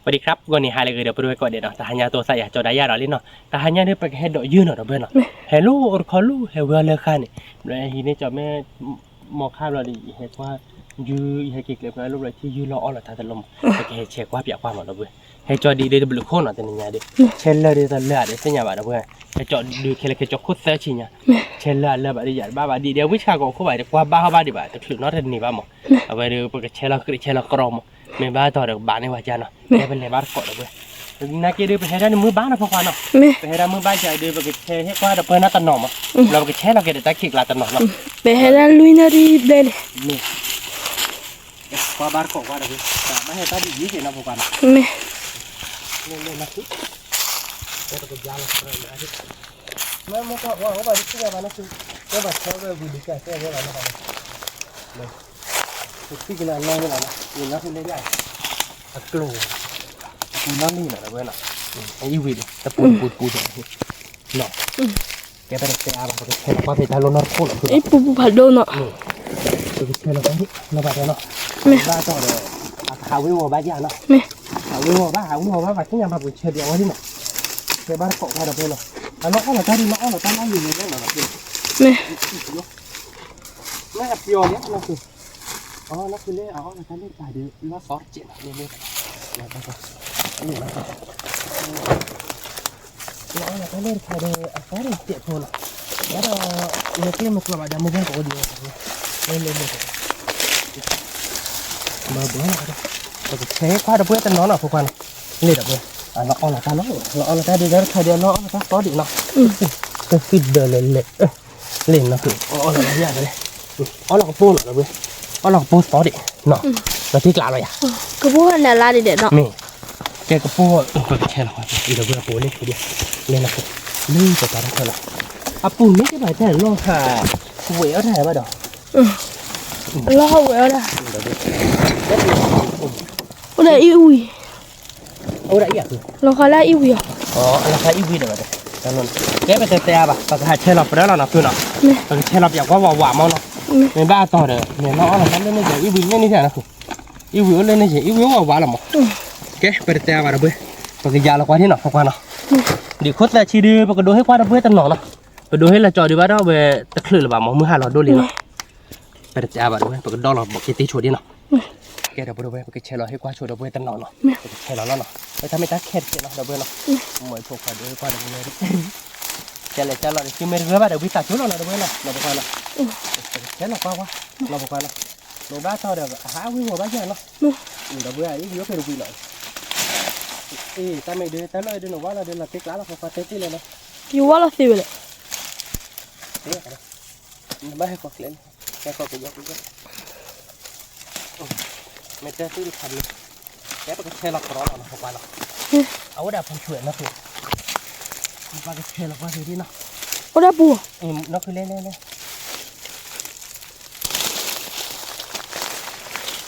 สวัสดีครับ ဂီၤနံၤဟါလၢအဂ့ၤဒီး ပရိဝဲကိးဂၤဒဲးနီၤ, တဟါညါတိသးယၤ ကၠီၤဒၣ်ယၤဒီးလံနီၤ, တဟါညါဒီး ပကဟဲဒိးယုၢ်နီၤ ဒီပုၢ်ဝဲၢ်နီၤ, ဟဲလၢအိၣ်တခီလူၤ ဟဲဝဲလၢဃါန့ၣ်, ဟံးန့ၢ်ကၠီၤမ့ၢ် မီၤခါဘျီဒီး ယဟဲကွၢ် ယုၢ် ယဟဲက့ၤကျဲးဖျါလိၣ်ဘျီ ထံယုၢ်လီၤအီၣ်လီၤတၢ်တလီၢ်မး, ပကဟဲဆဲးကွၢ်ပၠးကွၢ်မး ဒီပုၢ်ဝဲၢ်, ဟဲကၠီၤဒံးဒ်တဘျုးခိၣ်နီၤ တနံၤညါဒီး, ဆဲးလၢာ်ဒ်တလၢာ်ဧါဒီး သ့ၣ်ညါဘၣ် ဒီပုၢ်ဝဲၢ်, ဟဲကၠီၤဒုးခဲလၢာ်ခဲကၠီၤခိၣ်သၢဆံညါ, ဆဲးလၢာ်အလၢာ်ဘၣ်ဒီး ယၤတဘၣ်ဘၣ်ဒံးဒီး ဝံၢ်ဆှးကီးခိၣ်ဘၣ်ဒီး ကွၢ်ဘၣ်ဟီၣ်ဘၣ်ဒံးဘၣ် တချုးနီတန့ၢ်ဘၣ်မး, အဝဲဒီး ပကဆဲးလီၤကြးဆဲးလီၤကြီမး, မ့ၢ်ဘၣ်တီၢ်ဒီး ကဘၣ်န့ၢ်ဝဲကၢ်နီၤ, ကဲပလဲၤဘၣ်တကိး ဒီပုၢ်ဝဲၢ်, နာ်က့ဒီး ပဟဲဒၣ်န့ၣ်မုၢ်ဘၣ်နီၤ ဖိခွါနီၤ, ပဟဲဒၣ်မုၢ်ဘၣ်ကဒီး ပကဆဲးဟ့ၣ်ကွၢ်ဒီပုၢ်ဝဲၢ်နီတနီၤမး, ဒီးပကဆဲးလီၤက့ၤဒီးတၢ်ခံးကျါတနီၤနီၤ, ပဟဲဒၣ်လွံၢ်နၣ်ရံၣ်ဘျဲၣ်န့ၣ် ကွၢ်ဘၣ်တကိးကွၢ် ဒီပုၢ်ဝဲၢ်, ဘၣ်ဟဲတၢ်ဒ်ယံၤက့ၤနီၤ ဖိခွါနီၤ, မ့ၢ် လၢလၢလၢ မ့ၢ်မ့ၢ်ကီၢ်ဝဲအိၣ်ဘၣ်တသ့ၣ်ညါဘၣ်နီၤ, ကဲဘၣ်ဆဲးဝဲဝံၤဒီးကဲသ့ၣ်ညါဘၣ်နီၤ, ပသံကလၢအလီၢ်ဝဲလီၤနီၤ, ယနီၢ်ဖဲလဲၣ်ဒၣ်, အကျိၤ, အပူၤနီၢ်လံနီၤ ဒီပုၢ်ဝဲၢ်နီၤ, အံၤဝံၤဒီး တပူၤတပူၤတပူၤဒီး, နီၤ, ကဲပတတဲအါဘၣ် ပကဆဲးလီၤကွၢ်ဖဲတၢ်လီၢ်နီၢ်ခိၣ်လီၤ, အံၤပူၤပူၤဖးဒိၣ်နီၤ, ပကဆဲးလီၤကွၢ်ဖဲနီၤ ဘၣ်တဲနီၤ, မ့ၢ်ဘၣ်တီၢ်ဒီး အကဟးဝ့ၤဝီၤဘၣ်ယၤနီၤ, မ့ၢ် ဟးဝ့ၤဝီၤဘၣ် ဟးဝ့ၤဝီၤဘၣ် ဘၣ်သ့ၣ်ညါဘၣ် ပကဆဲးပၠးဝဲဒၣ်နီၤ, ကဲဘၣ်တကိးကွၢ် ဒီပုၢ်ဝဲၢ်နီၤ, အလီၢ်အီၣ်လီၤတၢ်ဒ်လီၢ်အီၣ်လီၤတၢ်လီၢ်လံၤလဲၣ်လဲၣ်နီၤ, မ့ၢ် မ့ၢ်အပျီၤလဲၣ်နီၤ, အီၤနီၤ ဖဲလဲၣ် အအီၣ်လီၤတၢ်လၢတၢ်ဒီး လီၢ်သီတစဲးနီၤ လဲၣ်လဲၣ်, လီၢ်အီၣ်လီၤတၢ်လၢတခါဒီး အသီတစဲးဖိနီၤ, ဘၣ်ဒီး မ့ၢ်ကျဲမ့ၢ်ကျီဘၣ်ဒီး မ့ၢ်ဘၣ်ကအိၣ်ဒံးဝဲ, လဲၣ်လဲၣ်လဲၣ်, မၤဘၣ်နီၤ, ပကဆဲးကွၢ် ဒီပုၢ်ဝဲၢ်တနီၤနီၤ ဖိခွါနီၤ, လဲၣ် ဒီပုၢ်ဝဲၢ်, အလီၢ်အီၣ်လီၤတၢ်နီၤ, လီၢ်အီၣ်လီၤတၢ်ဒ်တခါဒီး လီၢ်အီၣ်လီၤတၢ်သီဒံးနီၤ, ကသံၣ်ဒၢးလဲၣ်လဲၣ် လ့ၣ်နီၤ အီၣ်လီၤယၤလဲၣ်, အီၣ်လီၤကပိၢ်နီၤ ဒီပုၢ်ဝဲၢ်, အီၣ်လီၤကပိၢ်သီဒံးနီၤ, လီၤတံၢ်ကျးလီၤယၤ, ကပိၢ်နၤလါဒံးဒီးနီၤ, မ့ၢ်, ကဲကပိၢ် ပကဆဲးလီၤ ဒီပုၢ်ဝဲၢ် အပူၤလ့ၣ်ဒံး, လ့ၣ်နီၤ, လ့ၣ်ပပာ်တၢ်ခဲလီၤ, အပူၤန့ၣ်ကဘၣ်တၢ်လီၢ်ခါ, ဝဲအီၣ်တၢ်ဘၣ်ဒီး, လီၢ်ဝဲအီၣ်တၢ်, အိၣ်ဒၣ်အံၤဝံၤ အိၣ်ဒၣ်အံၤအဃိ, လီၤဃာ်လၢအံၤဝံၤအီၤ, အလီၤဃာ်အံၤဝံၤဒီးဘၣ်ဒီး, ကဲပတတဲအါဘၣ် ပကဟးဆဲးလီၤပရၢလီၤနီၤ ဖုနီၤ, ပကဆဲးလီၤပၠးကွၢ်ဝးဝးမးနီၤ, မ့ၢ်ဘၣ်အတီၢ်ဒီး မ့ၢ်လီၢ်အီၣ်လီၤတၢ်လၢန့ၣ်ကဲ အံၤဝံၤလၢန့ၣ်ကဲနီၤ, အံၤဝံၤအိၣ်လၢန့ၣ်ကဲ အံၤဝံၤအိၣ်ဝးဝးလီၤမး, ကဲပတတဲအါဘၣ်ဒီပုၢ်ဝဲၢ်, ပကယၤလီၤကွၢ်ဒံးနီၤ ဖိခွါနီၤ, ဒံးခိၣ်သၢဆံဒုး ပကဒိးဟ့ၣ်ကွၢ်ဒီပုၢ်ဝဲၢ်တနီၤနီၤ, ပဒိးဟ့ၣ်လၢကၠီဒုးဘၣ်ဒီးဝဲတချုးလၢၤဘၣ်မး မုၢ်ဟါလီၤဒိၣ်လံနီၤ ပတတဲအါဘၣ်ဒီပုၢ်ဝဲၢ် ပကဒီလီၤဘီးက့ၤတ့ၢ်ဆိဒံးနီၤ, ကဲဒီပုၢ်ဝဲၢ် ပကဆဲးလီၤဟ့ၣ်ကွၢ်ဆိဒီပုၢ်ဝဲၢ်တနီၤနီၤ, ပကဆဲးလီၤလီၤနီၤ, တၢ်မ့ၢ်တၢ်ခဲတကဲလီၤ ဒီပုၢ်ဝဲၢ်နီၤ, မ်အဖိခွါဒိးဟ့ၣ်ကွၢ်ဒီပုၢ်ဝဲၢ်, ကဲလဲၤကဲလီၤဒီး သုမ့ၢ်တဂၢၢ်ဘၣ်ဒီး ဝံသးစူၤလီၤနီၤ ဒီပုၢ်ဝဲၢ်နီၤ, နီၤဖိခွါနီၤ, ပကဆဲးလီၤကွၢ်ကွၢ်, နီၤဖိခွါနီၤ, မ့ၢ်ဘၣ်တီၢ်ဒီး အဟးဝံၤဝီၤဘၣ်ယၤနီၤ, ဒီပုၢ်ဝဲၢ် အံၤဝံၤအိၣ်ဖဲတဝံၤလီၤ, အ့ တၢ်မ့ၢ်ဒုး တၢ်လီၢ်ဒုး နဝါလီၤဒုး လီၤတ့ၢ်ကျါလီၤ ဖိခွါ တဲတ့ၢ်လဲၣ်နီၤ, ယဝါလီၤသ့ဝဲလဲၣ် နဘၣ်ဟဲကီၢ်ကျဲန့ၣ်, ဟဲကီၢ်ကယီကယီ, မ့ၢ်တဲသုတခါဒုး, ကဲပကဆဲးလီၤကရီလီၤနီၤ ဖိခွါနီၤ, အဝဲဒၣ်ပူၤဆွဲးနီၤဖု, ပကဆဲးလီၤကွၢ်ဖဲဒၣ်နီၤ, အိၣ်ဒၣ်ပူၤ, နီၤဖုလဲၣ်လဲၣ်လဲၣ်,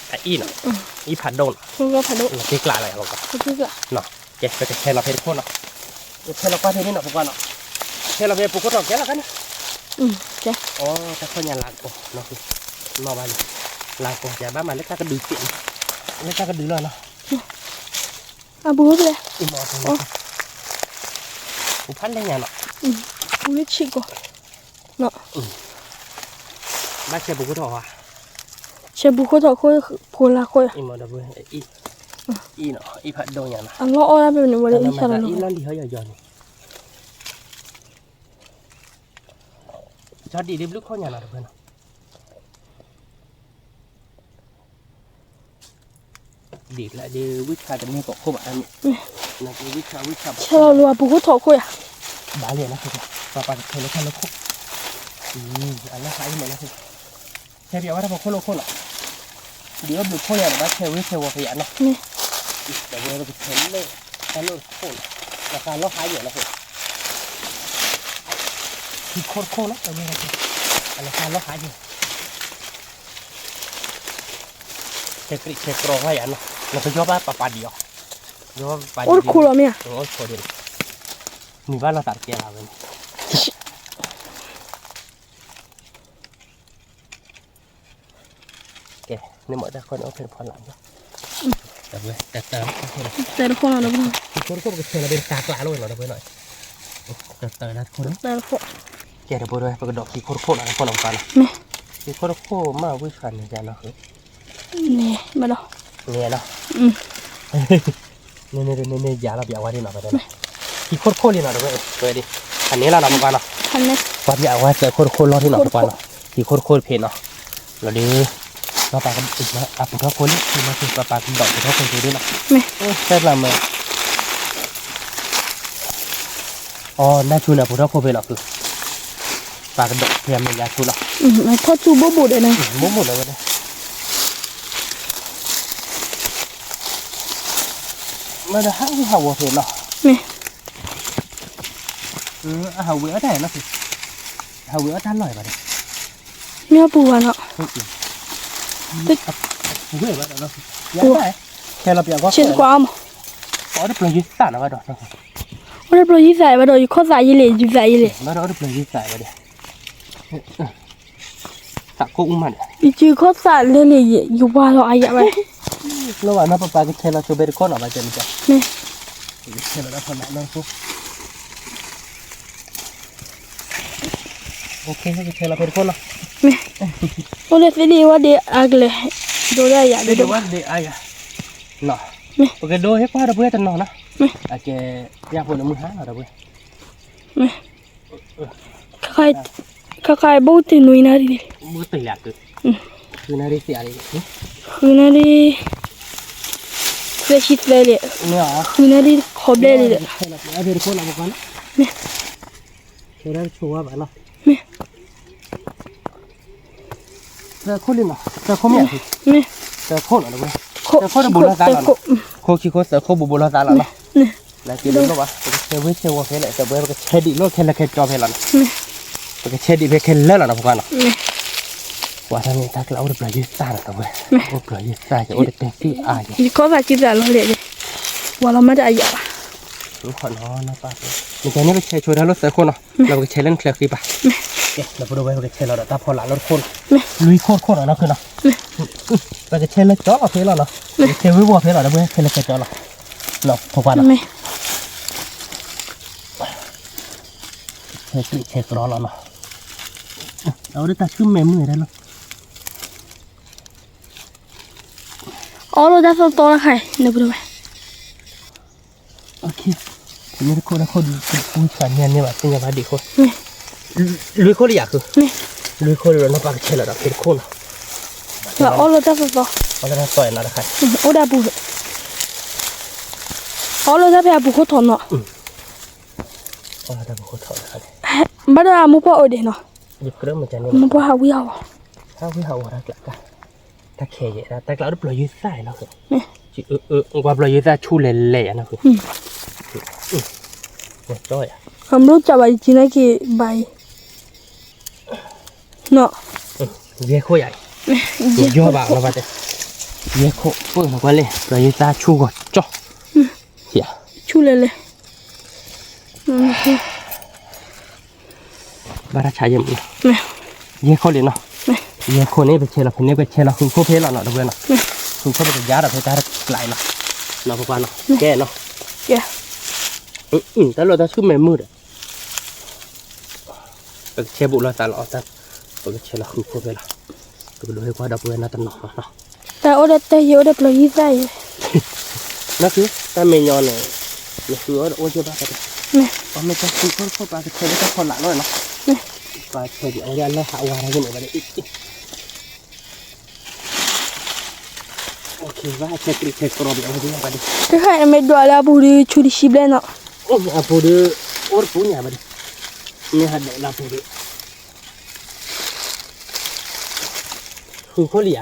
အအံၤနီၤ, အံၤဖးဒိၣ်နီၤ, က့ၤကျးလီၤယၤ ဖိခွါ, ကဲပကဆဲးလီၤဖဲတခိၣ်နီၤ, ကဆဲးလီၤကွၢ်ဖဲန့ၣ်နီၤ ဖိခွါနီၤ, ဆဲးလီၤဖဲပူၤခိၣ်ထီၣ်ကဲလီၤခါန့ၣ်, အိ တၢ်ခီၣ်ညါလၢကီၢ်နီၤဖု, နီၢ်ဘၣ်လံ, လၢကီၢ်ယၤဘၣ်မးလၢတၢ်ကဒုးသ့ၣ်နီၤ, လၢတၢ်ကဒုးလီၤနီၤ, အပူၤဖဲလဲၣ်, ပူၤဖးလဲၢ်ညါနီၤ, ပူၤလၢဆံးကီၢ်, ဘၣ်ဆဲးပူၤခိၣ်ထီၣ်ဧါ, ဆဲးပူၤခိၣ်ထီၣ်ခိၣ်, ဖိလၢခိၣ်, အံၤမ့ၢ်ဒီပုၢ်ဝဲၢ်, အံၤနီၤ, အံၤဖးဒိၣ်ညါနီၤ, အလီၢ်အီၣ်ဒၣ်ဖဲန့ၣ်ဝဲလၢအံၤဆၣ်လီၤနီၤ, အံၤလီၢ်လံၤဟီယီၤယီၤန့ၣ်, ကၠီဒံးဒ်ဘျုးခိၣ်ညါနီၤ ဒီပုၢ်ဝဲၢ်နီၤ, ဒ်လၢဒ်ဝံၢ်ဆှါတမ့ၢ်ကိးခိၣ်ဘၣ်န့ၣ်, ဝံၢ်ဆှါဝံၢ်ဆှါဘၣ်, ဆဲးလီၤလိၤအပူၤခိၣ်ထီၣ်ခိၣ်ယၤ, ဘၣ်လံနီၤ, ပပာ်ကဆဲးလီၤတၢ်လၢခိၣ်, အလီၢ်ဟါအံၤမ့ၢ်နီၤ, ဆဲးပၠးဝဲတၢ်ဖိခိၣ်လၢခိၣ်နီၤ, ဒ်အဘျုးခိၣ်ယၤဒီးဘၣ်ဆဲးဝဲဆဲးဝီၤကယၤနီၤ, ဒီပုၢ်ဝဲၢ်ပကဆဲးလၢတၢ်လၢခိၣ်နီၤ, လီၤဃာ်လီၤဟါယဲၢ်နီၤ, ခံခိၣ်တခိၣ်နီၤ, ဒီပုၢ်ဝဲၢ်, အလီၤဃာ်လီၤဟါယဲၢ် ဆဲးကြံးဆဲးကြီဝဲယၤနီၤ, နကယီဘၣ်ပပာ်ဒံးအီၤ, ယီဘၣ်ပပာ်ဒံး, အိၣ်တခိၣ်လီၤမ့ၢ်ဧါ, အိၣ်တခိၣ်ဒံး, မုၢ်ဘၣ်လီၤသးတကဲလၢၤဝဲန့ၣ်, ကဲ, န့ၣ်မ့ၢ်တၢ်ခီန့ၣ်အိၣ်ဖဲတဖီလာ်လီၤ, တၢ်တခိၣ်နီၤ တၢ်တခိၣ် ပကဆဲးလီၤဘၣ်တၢ်ကျးလီၤဝဲနီၤ ဒီပုၢ်ဝဲၢ်နီၤ, တၢ်တခိၣ်နီၤ, တၢ်တခိၣ်နီၤ, ကဲ ဒီပုၢ်ဝဲၢ် ပကဒိးခံခိၣ်တခိၣ်နီၤ တခိၣ်နီၤ ပကနီၤ, မ့ၢ် ခံခိၣ်တခိၣ်မ့ၢ်ဝံၣ်ဆှးန့ၣ်ယၤနီၤ, န့ၣ် မ့ၢ်ဒီး န့ၣ်နီၤ, န့ၣ်န့ၣ်န့ၣ်န့ၣ် ယၤလီၤ ပျးဝါဒ်နီၤ ပတဲနီၤ, ခံခိၣ်တခိၣ်လံနီၤ ဒီပုၢ်ဝဲၢ်, အန့ၣ်လီၤနီၤ ပကွၢ်နီၤ, ပှၤပျးဝါသၢခိၣ်တခိၣ်လီၤဒ်နီၤ ပကွၢ်နီၤ, ခံခိၣ်တခိၣ်တဖဲနီၤ, လီၤဒုး ပှၤပာ်အပူၤထီၣ်ခိၣ်လံ ပှၤပာ်ကဒီးပူၤထီၣ်ခိၣ်ဒ်နီၤ, မ့ၢ် တဲပျးမ့ၢ် အီၤ နၢ်ဆူၣ်န့ၣ် ပူၤထီၣ်ခိၣ်ဖဲလီၤဃု, ပာ်ကဒီးဖဲအမဲာ်ညါဆူလီၤ, ထီၣ်ဆူၣ်ဘိၣ်ဘိၣ်ဒီးန့ၣ်, ဘိၣ်ဘိၣ်ဒီးဝဲဒၣ်, မ့ၢ်ဒီးဟးဝံၣ်ဟးဝီၤဖဲလီၤ, မ့ၢ် အဟးဝံၣ်အီၣ်တၢ်လီၤ, ဟးဝံၣ်အီၣ်တၢ်လီၢ်ဘၣ်ဒီး, မ့ၢ်အပူၤဘၣ်နီၤ, ဝဲဘၣ်ဒီး, ခဲလီၤပျးကွၢ်, ဆ့ကွၢ်မး, အီၣ်တပျီၤယုသးနီၤဘၣ်ဒီး, အီၣ်တပျီၤယုသးဘၣ်ဒီး ယခီၣ်သးယံာ်လံ ယုသးယံာ်လံ, ဘၣ်ဒီးအီၣ်တပျီၤယုသးဘၣ်ဒီး, သးကိၣ်အူမးဒီး, ယခီၣ်သးလဲၤလံ ယဝါလီၤအါယၤဘၣ်, လီၤဘၣ်နီၤ ပပာ်ကဆဲးလီၤဆိဘဲတခိၣ်နီၤ ဘၣ်ကဲမ့ၢ်ကဲ, မ့ၢ် ကဆဲးလီၤတၢ်ဖီလာ်လီၤတခိၣ် ကဆဲးလီၤဖဲတခိၣ်လီၤ, မ့ၢ် အိၣ်လၢသ့ၣ်ဒံးဝဲဒံးအါကလဲာ်, ဒိၣ်ဒၣ်ယၤဒိၣ်ဒိၣ်, မ့ၢ် ပကဒိဟ့ၣ်ကွၢ်ဒီပုၢ်ဝဲၢ်တနီၤနီၤ, မ့ၢ် အကဲ ယၢ်ဖိန့ၣ်မုၢ်ဟါလီၤဒီပုၢ်ဝဲၢ်, မ့ၢ် ခါခါအံၤဘိၣ်တ့ၢ်နွံနၣ်ရံၣ်, ဘိၣ်တ့ၢ်လၢအက့ၤ, ဃုနၣ်ရံၣ်, ဃုနၣ်ရံၣ်, သၢဆံသၢလံ, ဃုနၣ်ရံၣ်ခီဘျဲၣ်လံဒီး, မ့ၢ် မ့ၢ် သၢခိၣ်လံနီၤ, သၢခိၣ်မ့ၢ်, မ့ၢ် သၢခိၣ်နီၤ, သၢခိၣ်တဘိလီၤသးလီၤနီၤ, ခိၣ်ခံခိၣ်သၢခိၣ်ဘိဘိလီၤသးလီၤနီၤ, လၢက့ၤလိၣ်ဘၣ် ပကဆဲးဝ့ဆဲးဝီၤဖဲလဲၣ် ဒီပုၢ်ဝဲၢ် ပကဆဲးဒံးလိၣ်ခဲလၢာ်ခဲဆ့ဖဲလီၤနီၤ, ပကဆဲးဒံးဖဲခဲလၢာ်လီၤနီၤ ပကွၢ်နီၤ, ပှၤတၢ်န့ၣ်တၢ်ကျးအိၣ်တပျီၤယုသးနီၤ ဒီပုၢ်ဝဲၢ်, အိၣ်ပျီၤယုသးက့ၤ အိၣ်တတဲသ့ၣ်အါက့ၤ, ယခီၣ်သးကံသးလီၤလဲၣ်, ဝါလီၤမးတအါယၤဘၣ်, မ့ၢ်ကဲန့ၣ် ပဆဲးဆိတၢ်လၢသၢခိၣ်နီၤ, လၢပကဆဲးလၢနချၢဃံပၢ်, ဒီပုၢ်ဝဲၢ် ပကဆဲးလီၤဒီးတၢ်ဖီလာ်လီၤတခိၣ်နီၤ, လွံၢ်ခိၣ်တခိၣ်နီၤ နီၢ်ခုနီၤ, ပကဆဲးလၢကၠီလီၤဖဲလီၤနီၤ, ပကဆဲးဝ့ဝီၤဖဲလီၤ ဒီပုၢ်ဝဲၢ် ခဲလၢာ်ခဲဆ့လီၤ, ပကွၢ်နီၤ, ဆဲးကရံးဆဲးကရီလီၤနီၤ, အဝဲဒၣ်တၢ်ဆူၣ်မဲာ်မုာ်ဒၣ်လီၤ, အီၣ်လိာ်တၢ်သီသီတခါအံၤ ဒီပုၢ်ဝဲၢ် မ့ၢ်တခိၣ်တခိၣ်ဒုး ပူဆှးန့ၢ်န့ၢ်ဘၣ် သ့ၣ်ညါဘၣ်ဒံးခိၣ်, လွံၢ်ခိၣ်လံယၤဃု, လွံၢ်ခိၣ်လံဒီး နီၢ်ပၢ်ကဆဲးလီၤဒီးဖဲတခိၣ်နီၤ, အီၣ်လိာ်တၢ်သီသီ, အီၣ်လိာ်တၢ်သီနီၤတခါ, အိၣ်ဒၣ်ပူၤ, အီၣ်လိာ်တၢ်ဖဲအပူၤခိၣ်ထီၣ်နီၤ, ဘၣ်ဒီးအမိၢ်ပှၢ်အိၣ်ဒံးနီၤ, မိၢ်ပှၢ်ဟးဝံဟးဝီၤ, ဟးဝံဟးဝီၤတၢ်ကျး, တၢ်ခဲယဲၢ် တၢ်ကျးအိၣ်တပျီၤယုသၣ်နီၤ, ကွၢ်ပျီၤယုသၣ်ဆူၣ်လဲၤလဲၤယၤနီၤ, အမ့ၢ်ကၠီဘၣ်ယက့ၤန့ၣ်က့ၤဘၣ်အံၤ, ယဲၢ်ခိၣ်ယၤ, ယဲၢ်ခိၣ်, ယဲၢ်ခိၣ်ပၢၢ်နကွၢ်လံ ပျီၤယုသၣ်ဆူၣ်ဂီၤကၠီ, ဆူၣ်လဲၤလဲၤ ဘၣ်တၢ်ဆါယဲၢ်မး, ယဲၢ်ခိၣ်လံနီၤ, ယဲၢ်ခိၣ်န့ၣ် ပဆဲးလီၤဖဲန့ၣ် ပဆဲးလီၤဃုခိၣ်ဖဲလီၤနီၤ ဒီပုၢ်ဝဲၢ်နီၤ, ဃုခိၣ်ပကယါဒီးဖဲတၢ်တကျးအံၤလီၤ, နီၤပကွၢ်နီၤ, ကဲနီၤ, တၢ်လီၢ်တၢ်ဆူၣ်မဲာ်မုာ်ဒီး ပကဆဲးဘူးလိာ်သးလီၤအီၤ, ပကဆဲးလီၤဃုခိၣ်ဖဲလီၤ, ပကဒိးဟ့ၣ်ကွၢ်ဒီပုၢ်ဝဲၢ်နီတနီၤနီၤ, တၢ်အိၣ်ဒီးတၢ်ယံၤအိၣ်ဒီးပျီၤယုသၣ်အံၤ, နီၢ်ခု တၢ်မဲာ်ညါန့ၣ်, နဃုအီၣ်ဒီးအိၣ်က့ဘၣ်, ပမ့ၢ်တၢ်ဃုခိၣ်ခိၣ်ပှၤကဆဲးလၢတၢ်ဖီလာ်လီၤနီၤ, ပှၤဆဲးဒံးအဝဲဒၣ်လၢဟးဝါတၢ်ကန့ၣ်ဘၣ်န့ၣ် ဘၣ်ဆဲးကရံးဆဲးကရီဘၣ်အဝဲဒၣ်, တခါအံၤမ့ၢ်ဒွးလၢအပူၤဒီး ဆူတဆံဘျဲၣ်နီၤ, အပူၤဒီး အိၣ်တပူၤညါဘၣ်ဒီး, မ့ၢ်ဟးဒွးလၢအပူၤဒီး, ဃုခိၣ်လံယၤ,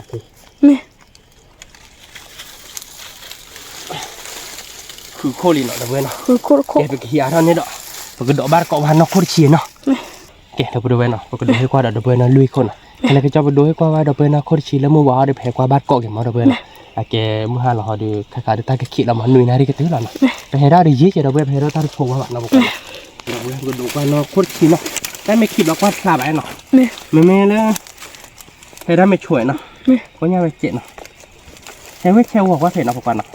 မ့ၢ် ဃုခိၣ်လံနီၤ ဒီပုၢ်ဝဲၢ်နီၤ, ကဲပကဟံးအါထီၣ်န့ၣ်ဒီး, ပကဒိးဘၣ်တကိးဝဲနီၢ်ခိၣ်တဆံနီၤ, ကဲဒီပုၢ်ဝဲၢ်နီၤ ပကဒိးဟ့ၣ်ကွၢ်ဒီးဒီပုၢ်ဝဲၢ်နီၤ လွံၢ်ခိၣ်နီၤ, ခဲလၢာ်ခဲဆ့ပဒိးဟ့ၣ်ကွၢ်ဝဲဒီပုၢ်ဝဲၢ်နီၢ်ခိၣ်တဆံလၢမုၢ်ဝါဟီဒီး ပဟဲကွၢ်ဘၣ်တကိးက့ၤမး ဒီပုၢ်ဝဲၢ်နီၤ, အကဲမုၢ်ဟါလီၤဟီဒီး ခါခါဒီးတၢ်ကခံးလီၤမး နွံနၣ်ရံၣ်ကတုၤလီၤနီၤ, ပဟဲဒၣ်ဒီးယံာ်ကဲဒီပုၢ်ဝဲၢ် ပဟဲထီၣ်တၢ်တဖိဘၣ်ဘၣ်နီၤ ပကွၢ်နီၤ, ဒီပုၢ်ဝဲၢ်ပကဒိးကွၢ်နီၢ်ခိၣ်တဆံနီၤ, တၢ်မ့ၢ်ခံးဘျီကွၢ်ဖျါဘၣ်နီၤ, မ့မ့ၢ်လၢ ဟဲဒၣ်မ့ၢ်ဆိၣ်နီၤ, ကိညါဝဲစဲးနီၤ, ဟဲဝဲဆဲးဝီၤကွၢ်ဖဲနီၤ ပကွၢ်နီၤ,